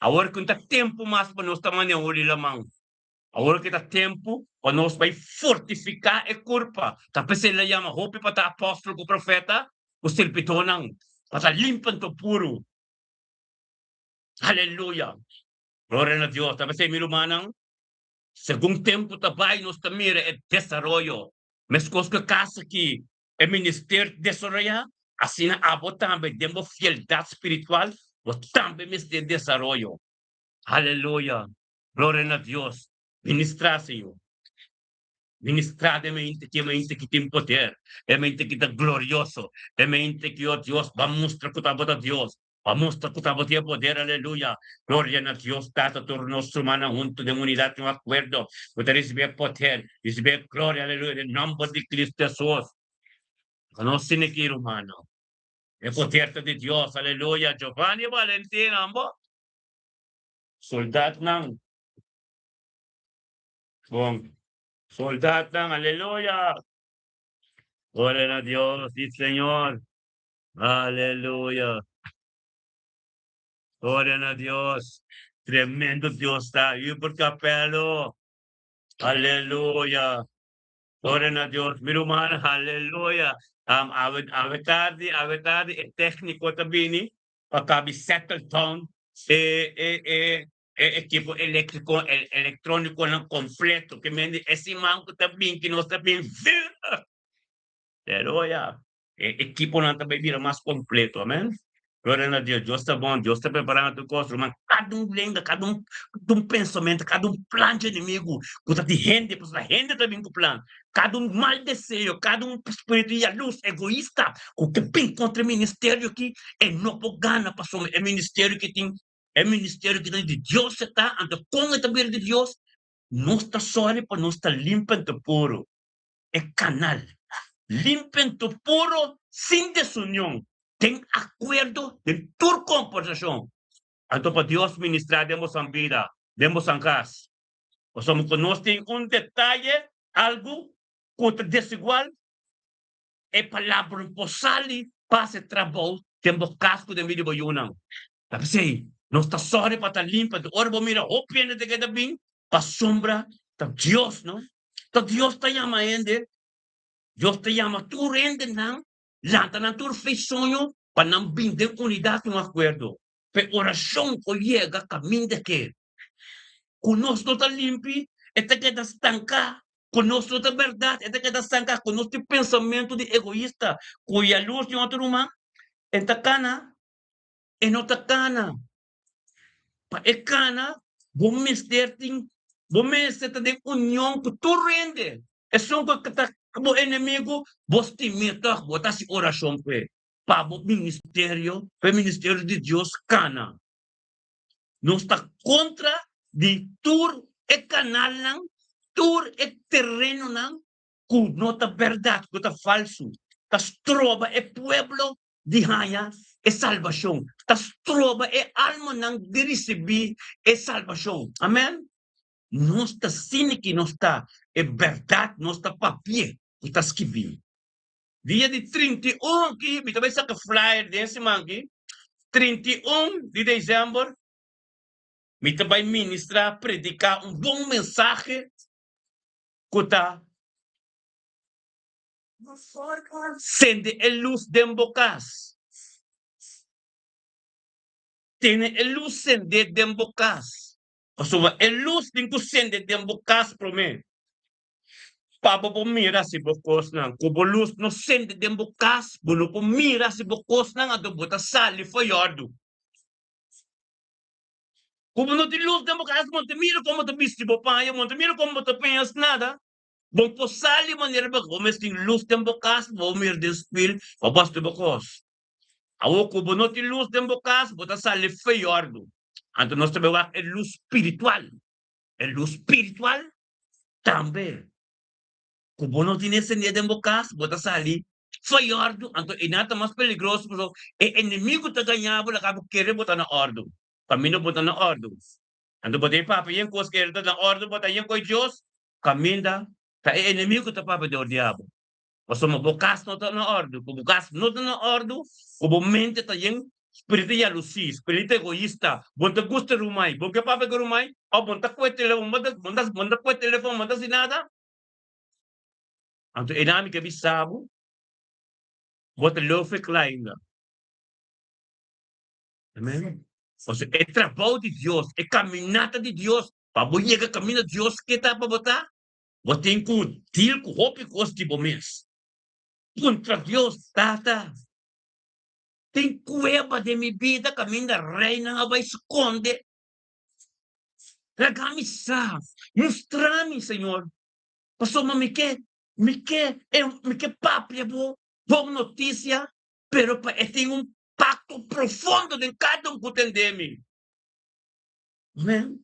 Awor ku no ta tempu mas pa nos ta manera holi laman. Awor ke ta tempu pa nos bai fortifiká e kurpa. Ta p'esei el a yama hopi pa ta apòstel ku profeta ku sirbidónan, pa ta limpi anto puru. Aleluya! Gloria na Dios! Ta p'esei, mi rumannan, segun tempu ta bai nos ta mira e desaroyo. Meskos ku e kas aki, e minister ta desaroyá, asina abo tambe den bo fieldat spiritual, bo tambe mester desaroyo. Aleluya! Gloria na Dios! Ministrá, Señor. Ministrá den mente ki e mente ki tin poder, e mente ki ta glorioso, e mente ki, o Dios, bo a mustra ku ta bo ta Dios, bo a mustra ku ta bo tin e poder, aleluya. Gloria na Dios Tata, tur nos rumannan huntu den unidat i un akuerdo, ku ta risibí e poder, risibí e gloria, aleluya, den nòmber di Cristo Hesus. Nos tin aki, rumannan, e poder ta di Dios, aleluya. Giovanni Valentin, ambo soldatnan. Bon. Soldatnan, aleluya! Gloria na Dios, sí Señor. Aleluya. Gloria na Dios. Tremendo Dios ta. Hubert Capello. Aleluya. Gloria na Dios. Mi ruman, aleluya. Um, awe, awe tardi, awe tardi, e técnico ta bini pa kabi settle down e, e, e, E ekipo eléktriko, elektrónikonan kompleto ke men di e siman ku ta bin ki nos ta bin vuur. Aleluya. E ekiponan ta bai bira mas kompleto. Amen. Gloria na Dios. Dios ta bon. Dios ta preparando tur kos, ruman. Kada un lenga, kada un, kada un pensamentu, kada un plan dje enemigu ku ta di hende, pasobra hende ta bin ku plan. Kada un mal deseo, kada un spiritu yalus, egoista ku ke bin kontra e ministerio aki, e no por gana pasobra e ministerio ki tin E ministerio ki ta di Dios e ta, anto kon e ta bira di Dios? Nos ta sòri pa nos ta limpi anto puru. E kanal limpi anto puru sin desunion, den akuerdo den tur komportashon. Anto pa Dios ministrá den bosan bida, den bosan kas. Pasobra ku nos tin un detaye, algu ku ta desigual, e palabra no por sali pa hasi trabou den bo kas ku den bida di bo yunan. Ta p'esei nos ta sòri pa ta limpi. Anto ora bo mira hopi hende ta keda bin pasobra ta Dios no. Ta Dios ta yama hende. Dios ta yama tur hendenan lanta nan tur fe soño pa nan bin den unidat i un akuerdo. Pa e orashon por yega kaminda ke ku nos no ta limpi e ta keda stanká. Ku nos no ta bèrdat e ta keda stanká. Ku nos tin pensamentu di egoista ku yalurs di otro ruman e ta kana. E no ta kana. Pa e kana, bo mester tin, bo mester ta den union ku tur hende. Esun ku ta bo enemigu, bo stim'é tòg, bo ta hasi orashon p'e, pa bo ministerio, pa e ministerio di Dios kana. Nos ta kontra di tur e kanalnan, tur e terenonan ku no ta bèrdat, ku ta falsu, ta stroba e pueblo di haña e salbashon, ta stroba e almanan di risibí e salbashon. Amèn. Nos ta sini ki nos ta e bèrdat, nos ta papi'é ku ta skibí. Dia di 31 ki mi ta bai saka flyer den siman aki, 31 di desèmber, mi ta bai ministrá, prediká un bon mensahe ku ta Sende e lus den bo kas. Tene e lus sendé den bo kas. Pasobra e lus tin ku sende den bo kas promé pa bo por mira si bo kosnan. Ku bo lus no sende den bo kas, bo no por mira si bo kosnan, anto bo ta sali for yòrdu. Ku bo no tin lus den bo kas, bo no ta mira kon bo ta bisti bo paña, bo no ta mira kon bo ta peña nada. Bo por sali manera bo bo mes tin lus den bo kas, bo mira den spil pa bo hasi bo kos. Awor ku bo no tin lus den bo kas, bo ta sali feyordu. Anto nos ta bai wak e lus spiritual. E lus spiritual tambe. Ku bo no tin esendé den bo kas, bo ta sali feyordu. Anto e nan ta mas peligroso pasobra e enemigu ta gaña bo laga bo kere bo ta na òrdu. Kaminda bo ta na òrdu. Anto bo ta e papia yen kos kere ta na òrdu, bo ta yen koe Dios. Kaminda ta e enemigu ta papia dor di abo. Pasobra bo kas no ta na òrdu, ku bo kas no ta na òrdu, ku bo mente ta yen spiritu yalusí, spiritu egoista, bo no ta gusta rumai, bo no ke papia ku rumai, òf bo no ta kue telefòn, bo no ta bo no ta kue telefòn, bo no ta hasi nada. Anto e nan mi ke bisa bo, bo ta leu fe kla ainda. Amen. Pasobra e trabou di Dios, e kaminata di Dios, pa bo yega kaminda Dios ke ta pa bo ta, bo tin ku deal ku hopi kos di bo mes. Puntra Dios, Tata, tin kueba den mi bida kaminda reinan a bai skonde? Laga mi sa, mustra mi, Señor, pasobra mi ke, mi ke, mi ke papia bo bon notisia, pero pa e tin un pakto profundo den kada un ku tende mi. Amen.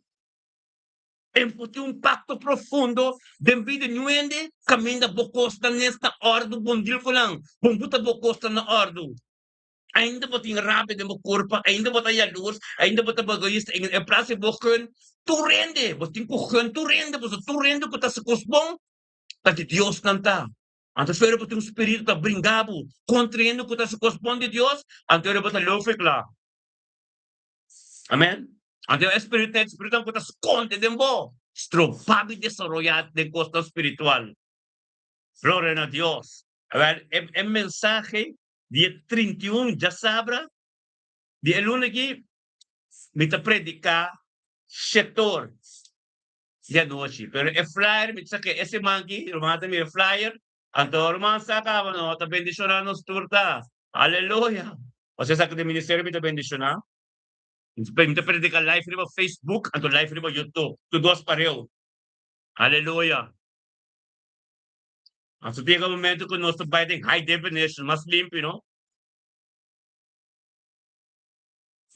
E por tin un pakto profundo den bida di un hende kaminda bo kosnan nes na òrdu, bon dil ku nan, bon buta bo kosnan na òrdu. Ainda bo tin rabia den bo kurpa, ainda bo ta yalurs, ainda bo ta egoista, en plas di bo gun tur hende, bo tin ku gun tur hende, pasobra tur hende ku ta hasi kos bon ta di Dios nan ta. Anto si bo tin un spiritu ta bringa bo kontra hende ku ta hasi kos bon di Dios, anto bo ta leu for kla. Amen. Anto e spiritu ta e spiritunan ku ta skonde den bo, stroba bo desaroyá den kosnan spiritual. Gloria na Dios. Awel, e mensahe di e 31 djasabra di e luna aki, mi ta prediká shetor di anochi. Pero e flyer mi ta saka e siman aki, ruman ta mira e flyer, anto ruman sa kaba no ta bendishoná nos tur ta. Aleluya! Pasobra esaki den ministerio mi ta bendishoná. Mi ta prediká live riba Facebook anto live riba YouTube, tur dos pareu. Aleluya! Anto tin e momento ku nos ta bai den high definition, mas limpi no.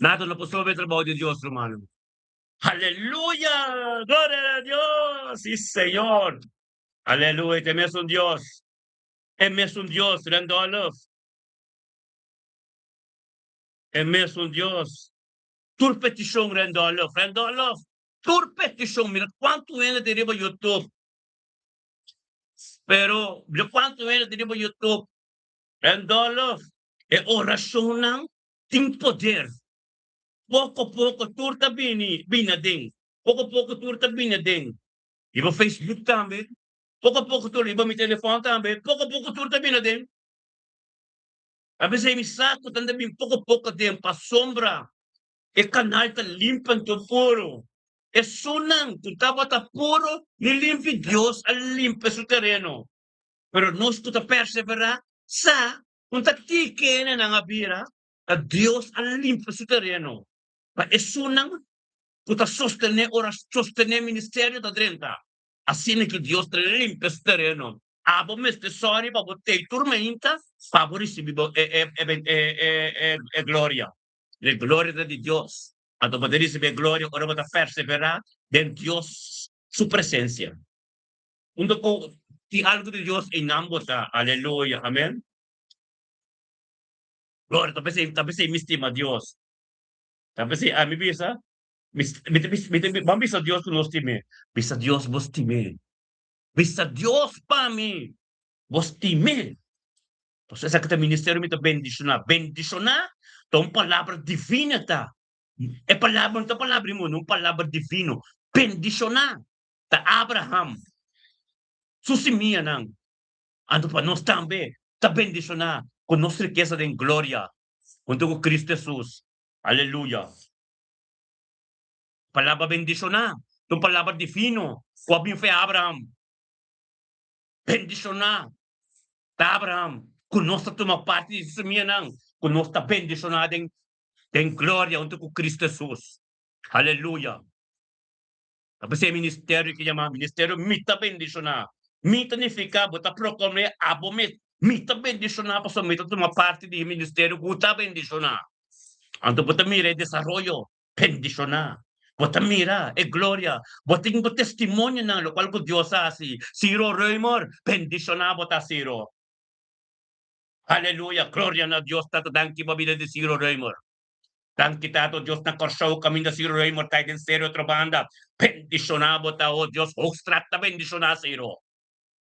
Nada no por stroba e trabou di Dios, rumannan. Aleluya! Gloria na Dios! Si Señor! Aleluya! Ta e mesun Dios. E mesun Dios, Randolph. E mesun Dios. Tur peticion, Randolph. Randolph, tur peticion. Mira cuantu hende tin riba YouTube. Pero, mira cuantu hende tin riba YouTube. Randolph, e oracionnan tin poder. Poko poko tur ta bini bini aden. Poko poko tur ta bini aden. Riba Facebook tambe. Poko poko tur riba mi telefòn tambe. Poko poko tur ta bini aden. A bes ei mi sa ku ta bin poko poko aden pasobra e kanal ta limpi anto puro. Esunnan ku tabata puro ni limpi Dios a limpia su tereno. Pero nos ku ta perseverá sa ku ta tiki nan a bira. Ta Dios a limpia su tereno pa esunnan ku ta sostené ora sostené ministerio ta drenta. Asina ki Dios ta limpia su tereno. Abo mester sòri pa bo tei tur meinta pa bo risibí bo e e e e gloria. E gloria ta di Dios. Anto bo ta risibí e gloria ora bo ta perseverá den Dios su presensia. Unda ku tin algu di Dios einan bo ta. Aleluya. Amen. Gloria, ta p'esei, ta p'esei mi stima Dios. Ta p'esei ami bisa, mi, mi ta bisa, mi ta, ban bisa Dios ku nos stim'é. Bisa Dios bo stim'é. Bisa Dios pa mi, bo stim'é. Pasobra esaki ta ministerio mi ta bendishoná. Bendishoná ta un palabra divino ta. E palabra no ta palabra di mundu, un palabra divino. Bendishoná ta Abraham su simianan. Anto pa nos tambe ta bendishoná ku nos rikesa den gloria huntu ku Cristo Hesus. Aleluya! Palabra bendishoná ta un palabra divino ku a bin fe Abraham. Bendishoná ta Abraham ku nos ta tuma parti di su simianan, ku nos ta bendishoná den den gloria huntu ku Cristo Hesus. Aleluya! Ta p'esei ministerio ki yama ministerio mi ta bendishoná. Mi ta nifiká bo ta proklam'é abo mes. Mi ta bendishoná pasobra mi ta tuma parti di e ministerio ku ta bendishoná. Anto bo ta mira e desaroyo bendishoná. Bo ta mira e gloria. Bo tin bo testimonionan lokual ku Dios a hasi. Ciro Römer, bendishoná bo ta Ciro. Aleluya, gloria na Dios Tata danki pa bida di Ciro Römer. Danki Tata Dios na Kòrsou kaminda Ciro Römer ta den serio otro banda. Bendishoná bo ta, o Dios. Hoogstraat ta bendishoná Ciro.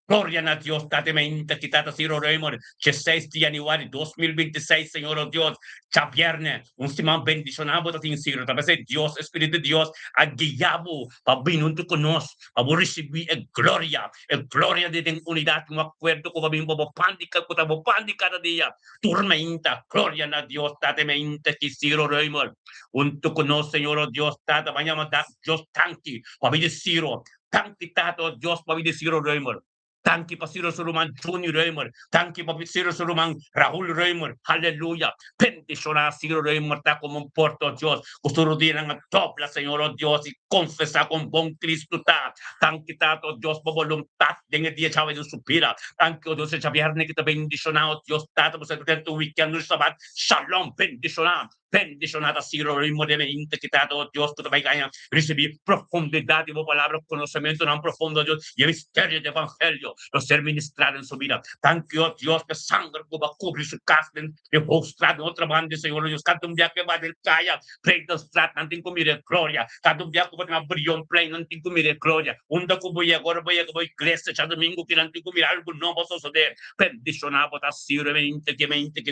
Gloria na Dios Tata mainta ki Tata Ciro Römer diesseis di januari 2026 Señor o Dios djabierne un siman bendiciona bo ta tin Ciro ta p'esei Dios e Spiritu di Dios a guia bo pa bini hunto cu nos pa bo ricibi e gloria e gloria di den unidad un acuerdo cu bo bin pa bo pan di cu ta bo pan di cada dia tur mainta gloria na Dios Tata mainta ki Ciro Römer hunto cu nos Señor o Dios Tata ba yama Dios tanki pa bini Ciro Danki Tata o Dios pa bini Ciro Römer. Danki pa Ciro su ruman Juni Römer. Danki pa Ciro su ruman Raul Römer. Haleluya. Bendiciona Ciro Römer ta como un porta o Dios cu su rudianan a dobla Señor o Dios y confesa con bon Cristo ta. Danki Tata o Dios pa boluntad den e dia djawe den su bida. Danki o Dios e djabierne ki ta bendiciona o Dios Tata bo sa den tu weekend un Shabbat Shalom bendiciona. Bendishoná ta Ciro ritmo den e integridat, o Dios, ku ta bai gaña risibí profundidat di bo palabra, konosementunan profundo, Dios, i e misterio di evangelio lo ser ministrá den su bida. Danki, o Dios, p'e sanger ku bo a kubri su kas den e Hoogstraat, den otro banda di Señor, o Dios. Kada un bia ku e bai den kaya Breitenstraat, nan tin ku mira e gloria. Kada un bia ku bo tin a Brionplein, nan tin ku mira e gloria. Unda ku bo yega, ora bo yega bo iglesia djadumingu ki nan tin ku mira algu nobo a sosodé. Bendishoná bo ta Ciro e mente ki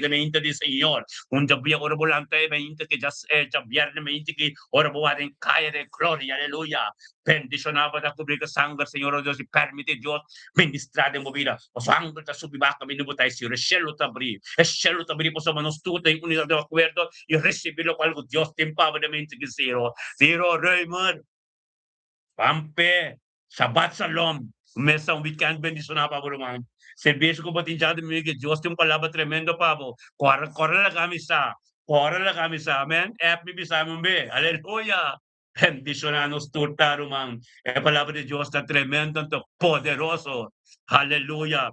mente di Señor. Un djabia ora bo lanta e mente ki djabierne mente ki ora bo wak den kaya den gloria aleluya. Bendishoná bo ta kubri ku sanger Señor o Dios i permiti Dios ministra den bo bida. Pasobra angel ta subi baka kaminda bo ta e Ciro e shelu ta abri e shelu ta abri pasobra nos tur ta den unidad den akuerdo i risibi lokual ku Dios tin pa bo den mente ki Ciro. Ciro Römer Pampe. Shabbat Shalom! Mesa un weekend bendiciona pa bo ruman. Servicio cu bo tin dja domingo ke Dios tin un palabra tremendo pa bo. Cora cora laga mi sa. Cora laga mi sa. Amen. App mi bisa mi un be. Aleluya! Bendiciona nos tur ta ruman. E palabra di Dios ta tremendo anto poderoso. Aleluya!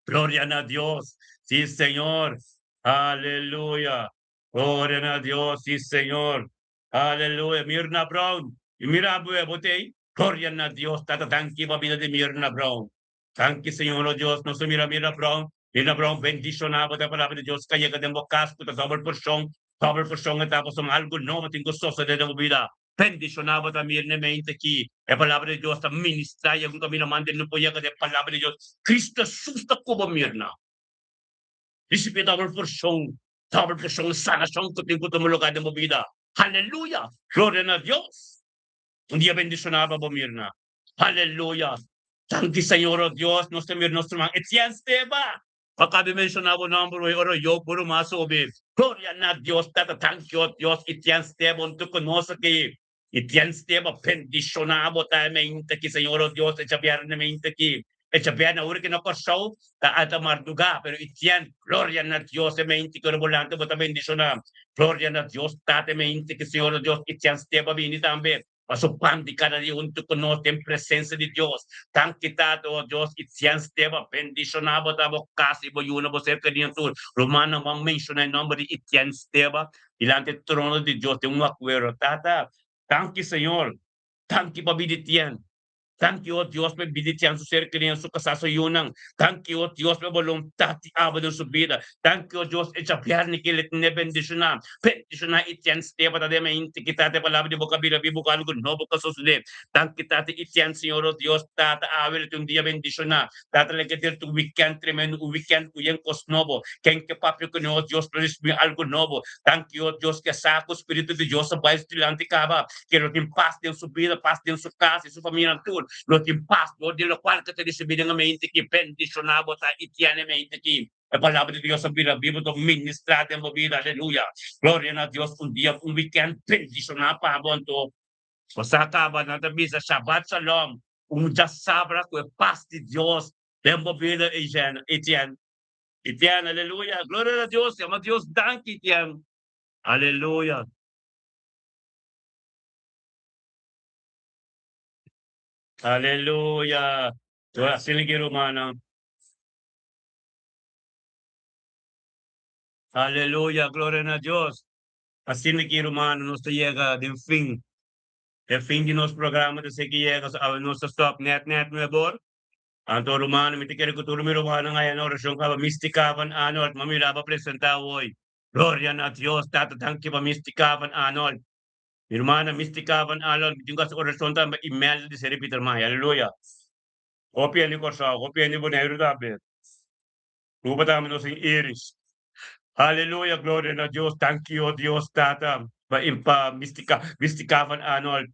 Gloria na Dios. Si Señor. Aleluya! Gloria na Dios. Si Señor. Aleluya Mirna Brown y mira bo e bo tey Gloria na Dios tata danki pa bida di Mirna Brown danki Señor o Dios nos ta mira Mirna Brown Mirna Brown bendiciona bo ta palabra di Dios ka yega den bo cas cu ta dobel porcion dobel porcion e ta pasobra algo nobo tin cu sosode den bo bida bendiciona bo ta Mirna e mente aki e palabra di Dios ta ministra yega un camino mande no por yega den palabra di Dios Cristo Jesus ta cu bo Mirna ricibi dobel porcion Tabla porshon sanashon ku tin ku tuma lugá den bo bida. Haleluya! Gloria na Dios! Un dia bendishoná pa bo Mirna. Haleluya! Danki Señor o Dios, nos ta mira nos ruman Etienne Steba. Pa kabe menshoná bo nòmber hoy ora yo bo ruman a subi. Gloria na Dios Tata, danki o Dios Etienne Steba un tur ku nos aki. Etienne Steba bendishoná bo ta e mente aki Señor o Dios e djabièrnè mente aki. E djabièrnè awor ki na Kòrsou ta alta mardugá pero Etienne gloria na Dios e mente ki ora bo lanta bo ta bendishoná. Gloria na Dios Tata e mente ki Señor o Dios Etienne Steba bini tambe pa su pan di kada dia huntu ku nos den presensia di Dios. Danki Tata o Dios Etienne Steba bendishoná bo ta bo kas i bo yunan bo serkania tur. Rumannan bo a menshoná e nòmber di Etienne Steba Dilanti e trono di Dios den un akuerdo. Tata, danki Señor. Danki pa bida Etienne. Danki, o Dios, pa e bida Etienne, su ser kerido, su kasá, su yunan. Danki, o Dios, pa e boluntat di abo den su bida. Danki, o Dios, e djabièrnè ki el a tene bendishoná. Bendishoná Etienne Steba ta den mente ki Tata e palabra di bo ka bira bibu ku algu nobo ka sosodé. Danki, Tata Etienne, Señor, o Dios, Tata, awe lo tin un dia bendishoná. Tata leke dir tu weekend tremendo, un weekend ku yen kos nobo. Ken ke papia ku nos, Dios lo risibí algu nobo. Danki o Dios ke sa ku Spiritu di Dios a bai su dilanti kaba, ke lo tin pas den su bida, pas den su kas i su famianan tur. Lo tin pas dor di lokual ke ta risibí den e mente ki bendishoná bo ta i tiene mente ki e Palabra di Dios a bira bibu ta ministrá den bo bida. Aleluya! Gloria na Dios! Un dia, un weekend bendishoná pa bo anto. Bo sa kaba nan ta bisa Shabbat Shalom. Un djasabra ku e pas di Dios den bo bida Etienne. Etienne, aleluya. Gloria na Dios. Yama Dios danki, Etienne. Aleluya. Aleluya. Asina ki rumannan. Aleluya. Gloria na Dios. Asina ki rumannan nos ta yega den fin. E fin di nos programa ta seki yega, so awe nos ta stop net net nuebor. Anto rumannan, mi ta kere ku tur mi rumannan haya na orashon kaba Mistica van Arnold, ma mira pa presenta awoy. Gloria na Dios, Tata danki pa Mistica van Arnold. Mi rumannan, Mistica van Arnold, mi tin ku hasi orashon tambe Imelda di Seri Pietermaai. Aleluya. Hopi hende Kòrsou, hopi hende Boneiru tambe. Aruba tambe nos tin Iris. Aleluya, gloria na Dios. Danki, o Dios Tata, pa pa Mystica, Mystica van Arnold,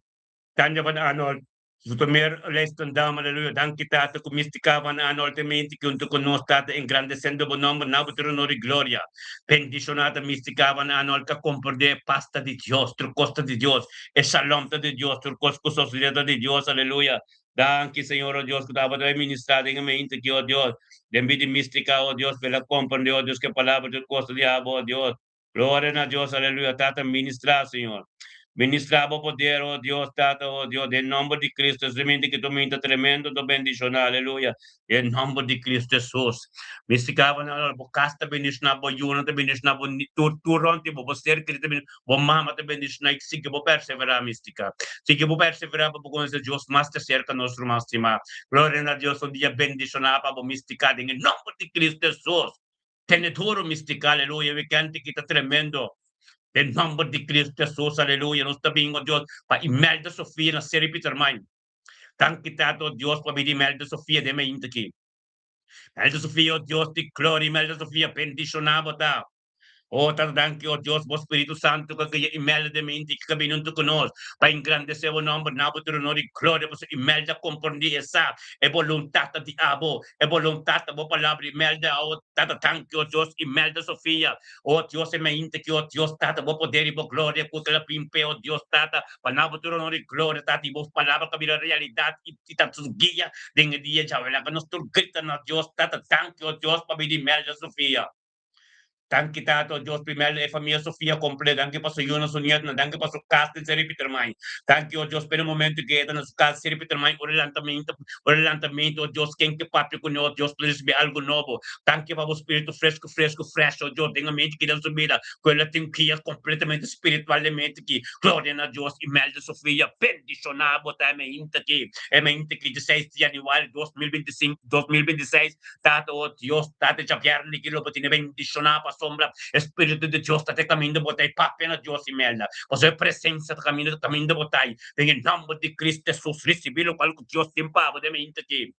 Tanja van Arnold, Zoetermeer Leidschendam, aleluya. Danki, Tata, ku Mystica van Arnold te mente ki huntu ku nos, Tata, engrandesendo bo nomber, na bo tur honor i gloria. Bendishoná ta Mystica van Arnold ka komprendé e pas ta di Dios, tur kos ta di Dios, e shalom ta di Dios, tur kos ku sosodé ta di Dios, aleluya. Danki, Señor, o Dios, ku tabata bai ministrá den e mente aki, o Dios, den bida místika, o Dios, pa el a komprendé, o Dios, ku e palabra tur kos ta di abo, o Dios. Gloria na Dios, aleluya. Tata, ministrá, Señor. Ministrá bo poder, o Dios, Tata, o Dios, den nomber di Cristo Jesús. Mente ki tu minta tremendo, to bendishoná, aleluya. Den nomber di Cristo Jesús. Místika bo na bo kas ta bendishoná, bo yunan ta bendishoná, bo tur tur rònt di bo, bo ser kerí ta bendishoná, bo mama ta bendishoná i sigui bo perseverá, místika. Sigui bo perseverá pa bo konosé Dios mas te serka nos ruman stimá. Gloria na Dios, un dia bendishoná pa bo místika den e nomber di Cristo Jesús. Tene duro mistica, aleluya, weekend aki ta tremendo. Den nomber di Cristo Jesus, aleluya, nos ta bin, oh Dios, pa Imelda Sofia na Seri Pietermain. Danki Tata, oh Dios, pa bini Imelda Sofia den mainta aki. Imelda Sofia, oh Dios di gloria, Imelda Sofia, bendiciona bo ta. Oh Tata, danki, oh Dios, bo Spiritu Santo cu a guia Imelda den mainta aki, cu a bini hunto cu nos, pa engrandece bo nomber, na bo tur honor y gloria, pasobra Imelda a comprende e sa e boluntad ta di abo. E boluntat ta bo palabra Imelda o Tata danki o Dios Imelda Sofia o Dios e mainta ki o Dios Tata bo poder i bo gloria ku ta limpe o Dios Tata pa na bo tur honor i gloria Tata i bo palabra ka bira realidat i ta su guia den e dia djawe laga nos tur grita na Dios Tata danki o Dios pabia di Imelda Sofia. Danki Tata, o Dios, primero e famia Sofia completo. Danki pa su yunan, su nietonan. Danki pa su cas den Seri Pietermain. Danki, o Dios, pa e momento cu e ta na su cas Seri Pietermain, ora lantamento, ora lantamento, o Dios, ken ke papia cu ne, o Dios, pa ricibi algo nobo. Danki pa bo spiritu fresco, fresco, fresh, o Dios, den e mente ki den su bida, cu el a tin guia completamente spiritualmente ki. Gloria na Dios, Imelda Sofia, bendiciona bo ta e mainta aki, e mainta ki di seis di januari 2025, 2026. Tata, o Dios, Tata djabièrnè ki lo bo tene bendishoná pasobra e Spiritu di Dios ta te kaminda bo ta i papia na Dios i melda, pasobra e presensia ta kaminda kaminda bo ta i den e nòmber di Cristo Hesus risibí lokual ku Dios tin pa bo den mente aki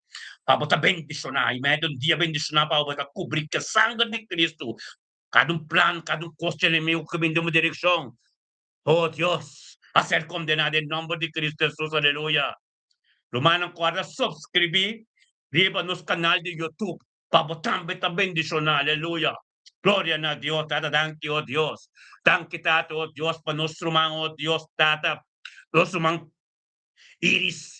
pa bo ta bendishoná i mei di un dia bendishoná pa bo ta kubrí ku e sanger di Cristo kada un plan kada un kos di enemigu ku bin den bo direkshon o Dios a ser kondená den nòmber di Cristo Hesus aleluya. Rumannan kòrda subskribí riba nos kanal di YouTube pa bo tambe ta bendishoná. Aleluya! Gloria na Dios Tata danki o Dios. Danki Tata o Dios pa nos ruman o Dios Tata nos ruman Iris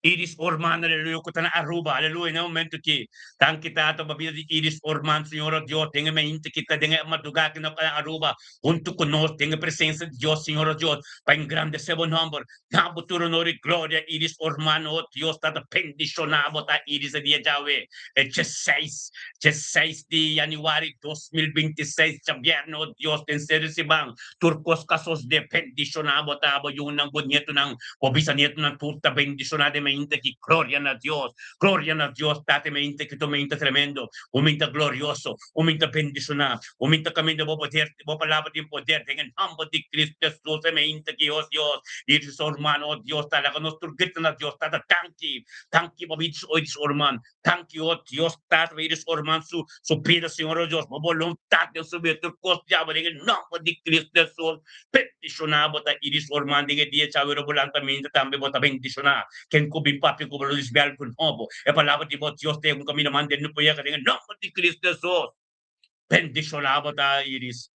Iris Orman aleluya ku ta na Aruba aleluya na e momento aki. Danki Tata pa bida di Iris Orman Señor o Dios den e mainta ki ta den e madrugá ki na Aruba huntu ku nos den e presensia di Dios Señor o Dios pa engrandesé bo nòmber. Na bo tur honor i gloria, Iris Orman, o Dios ta ta bendishoná bo ta Iris e dia djawe, e djeseis, djeseis di januari 2026, djabièrnè, o Dios, den seri siman, tur kos ka sosdé, bendishoná bo ta, bo yunan, bo nietunan, bo bisanietunan tur ta bendishoná den mainta aki, gloria na Dios, gloria na Dios, Tata e mainta aki ta un mainta tremendo, un mainta glorioso, un mainta bendishoná, un mainta kaminda bo poder, Bo palabra tin poder den e nomber di Cristo Jesus e mainta ki oh Dios i su hermano oh Dios ta laga nos tur grita na Dios tata danki danki pa bida su su hermano danki oh Dios tata pa bida su hermano su su bida Señor oh Dios bo boluntad den su bida tur cos diablo den e nomber di Cristo Jesus bendiciona bo ta iri su hermano den e dia chawero bo lanta mainta tambe bo ta bendiciona ken cu bin papia cu bo lo ricibi algo nobo e palabra di bo Dios ta yega un camino mande no por yega den e nomber di Cristo Jesus. Bendishoná bo ta Iris.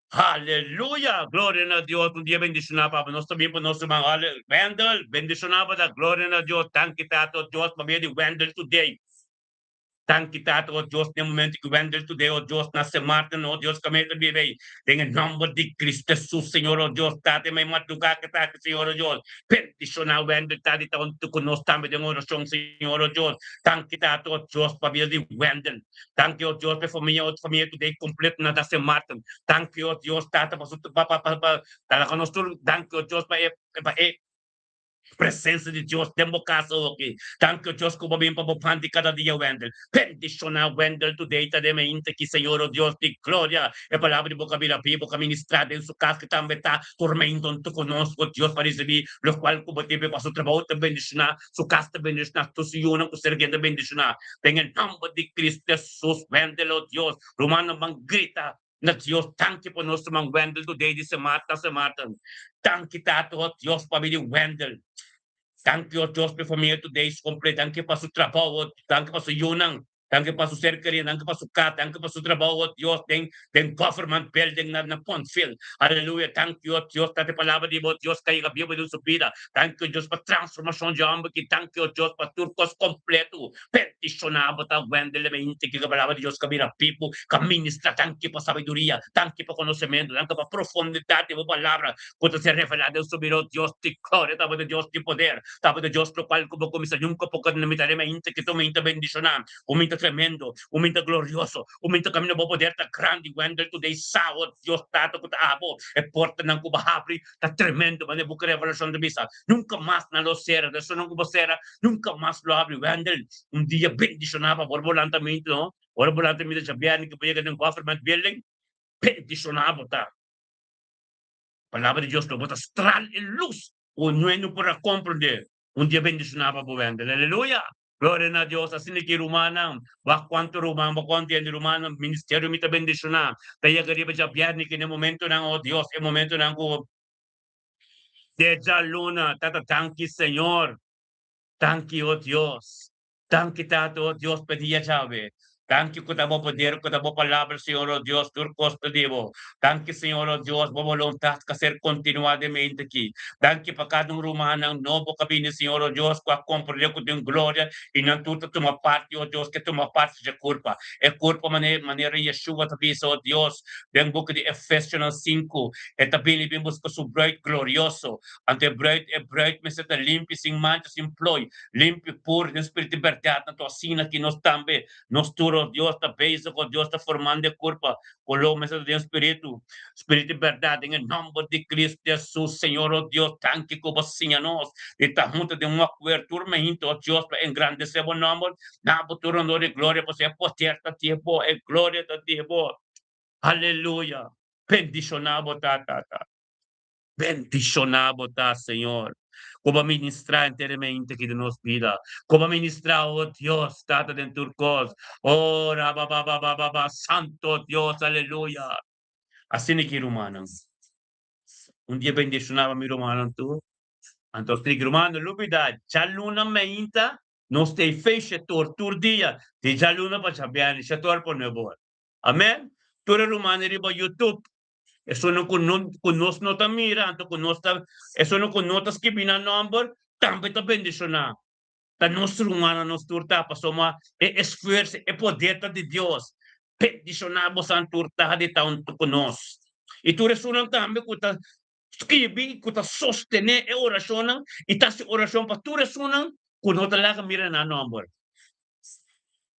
Aleluya! Gloria na Dios! Un dia bendishoná papa. Nos ta bin pa nos ruman. Wendel, bendishoná bo ta. Gloria na Dios. Danki Tata Dios pa medio di Wendel today. Danki Tata o Dios den momento ku Wendel today o Dios na Sint Maarten o Dios kaminda ta biba ei. Den e nomber di Cristo Jesus Señor o Dios Tata e mei madrugá ke ta aki Señor o Dios. Bendishoná Wendel ta di ta huntu ku nos tambe den orashon Señor o Dios. Danki Tata o Dios pa bida di Wendel. Danki o Dios pa e famia o famia today completo na Sint Maarten. Danki o Dios Tata pa su pa pa pa pa talaga nos tur. Danki o Dios pa e pa e. Presensia di Dios den bo kas awoki. Danki o Dios ku bo bin pa bo pan di kada dia Wendel. Bendishoná Wendel today ta den mainta ki Señor o Dios di gloria. E palabra di bo ka bira bibo ka ministrá den su kas ki tambe ta tormento huntu ku nos o Dios pa risibí lokual ku bo tin pa su trabou ta bendishoná su kas ta bendishoná tur su yunan ku serk'é ta bendishoná den e nòmber di Cristo Hesus Wendel o Dios. Rumannan ban grita Na Dios danki pa nos ruman Wendel today di Sint Maarten Sint Maarten. Danki Tata oh Dios pa bini Wendel. Danki oh Dios pa e famia today su completo. Danki pa su trabou oh danki pa su yunan. Danki pa su ser kerido. Danki pa su kas. Danki pa su trabou oh Dios den den government building na na Pontville. Aleluya. Danki oh Dios tata e palabra di bo Dios ka yega biba den su bida. Danki oh Dios pa transformacion di homber aki. Danki oh Dios pa tur cos completo. Bendishoná bo ta Wendel e mente ki palabra di Dios ka bira bibu, ka ministrá. Danki pa sabiduria, danki pa konosementu, danki pa profundidat di bo palabra ku ta ser revelá den su bida. O Dios di gloria, tabata Dios di poder, tabata Dios lokual ku bo kuminsá nunka por keda na mitad. E mente ki ta un mente bendishoná, un mente tremendo, un mente glorioso, un mente kaminda bo poder ta grandi. Wendel, today sa, o Dios Tata ku ta abo, e portanan ku bo habri ta tremendo. Manera buki Revelashon ta bisa, nunka mas nan lo sera, esunnan ku bo sera Nunca mas lo habri Wendel un dia bendiciona pa bo lantamento no ora bo lanta mira djabièrnè ku bo yega den government building bendiciona bo ta palabra di Dios lo bo ta stral e lus ku no no por a comprende un dia bendiciona pa bo Wendel aleluya gloria na Dios asina ki rumannan wak cuanto ruman bo kontiende rumannan ministerio mi ta bendiciona ta yega riba djabièrnè ki na e momentonan oh Dios e momentonan ku Te djaluna tata danki Señor danki oh Dios danki tata oh Dios pa dia djawe danki ku ta bo poder ku ta bo palabra Señor oh Dios tur kos ta di bo danki Señor oh Dios bo boluntad ka ser kontinua den mente aki danki pa kada un rumannan nobo ku a bini Señor oh Dios ku a komprende ku tin gloria i nan tur ta tuma parti oh Dios ke tuma parti dje kurpa e kurpa manera Yeshua ta bisa oh Dios den buki di Efesionan sinku E ta bini bin buska su bruid glorioso. Anto e bruid, e bruid mester ta limpi, sin mancha, sin plooi, limpi, puru, den spiritu di bèrdat. Anto asina ki nos tambe, nos tur, o Dios ta bezig, o Dios ta formando e kurpa, ku lo mester ta den spiritu, spiritu di bèrdat, den e nòmber di Cristo Jesus. Señor, o Dios, danki ku bo siña nos di ta huntu den un akuerdo tur meinta, o Dios, pa engrandesé bo nòmber. Na bo tur honor i gloria, pasobra e poder ta di bo, e gloria ta di bo. Aleluya! Bendishoná bo ta, Tata. Bendishoná bo ta, Señor. Ku bo a ministrá enteramente aki den nos bida. Ku bo a ministrá, o Dios, Tata, den tur kos. O rabababababa, Santo Dios, aleluya! Asina ki, rumannan, un dia bendishoná pa mi rumannan tur. Anto, asina ki, rumannan, no lubidá, djaluna meinta nos ta e fe shetor tur dia, di djaluna pa djabièrnè, shetor pa nuebor. Amen. Tur e rumannan riba YouTube, esunnan ku no ku nos no ta mira, anto ku nos ta esunnan ku no ta skibi nan nòmber, tambe ta bendishoná. Ta nos rumannan nos tur ta, pasobra e esfuerso, e poder ta di Dios. Bendishoná bosan tur ta di ta huntu ku nos. I tur esunnan tambe ku ta skibi, ku ta sostené e orashonnan i ta hasi orashon pa tur esunnan ku no ta laga mira nan nòmber.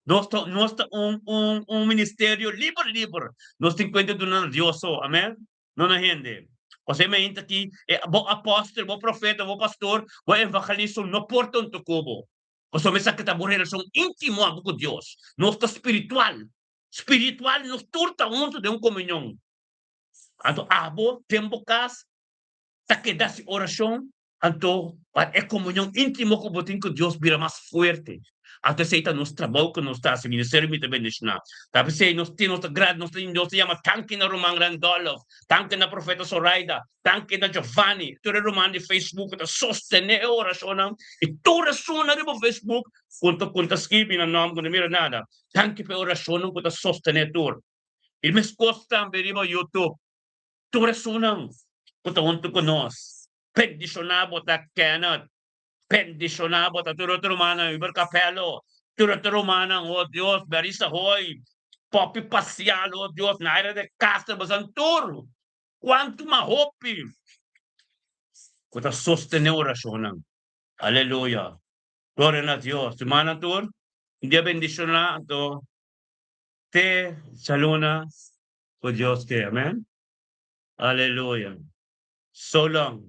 Nos ta, nos ta un, un, un ministerio liber, liber. Nos tin cuenta duna na Dios so, amen? No na hende. Ose me inta ki, e, bo apostel, bo profeta, bo pastor, bo evangelista no por tonto cu bo. Pasobra esaki ta bo relacion intimo abo cu Dios. Nos ta spiritual. Spiritual, nos tur ta hunto den un comunion. Anto abo den bo cas ta keda si oracion Anto, pa e komunion íntimo ku bo tin ku Dios bira mas fuerte. Anto esei ta nos trabou ku nos ta hasi, ministerio mi ta bendishoná. Ta p'esei nos tin, nos ta gradi, nos ta nos ta yama tanki na ruman Randolph, tanki na profeta Zoraida, tanki na Giovanni, tur e ruman di Facebook ku ta sostené e orashonnan i tur esunnan riba Facebook ku ta ku ta skibi nan nòmber ku no mira nada. Tanki pa e orashonnan ku ta sostené tur. I meskos tambe riba YouTube, tur esunnan ku ta huntu ku nos. Bendishoná bo ta Kenneth, bendishoná bo ta tur otro rumannan, Hubert Capello, tur otro rumannan, oh Dios, Marisa Hoy, Poppy Pacial, oh Dios, Naira de Castro, bosan tur, cuanto mas hopi cu ta sostene oracionnan. Aleluya. Gloria na Dios. Rumannan tur, un dia bendishoná, anto te djaluna cu Dios ke. Amen. Aleluya. So long.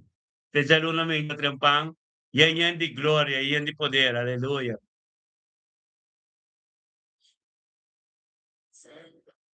Te djaluna mi ta trempan. Yen yen di gloria, yen di poder, aleluya.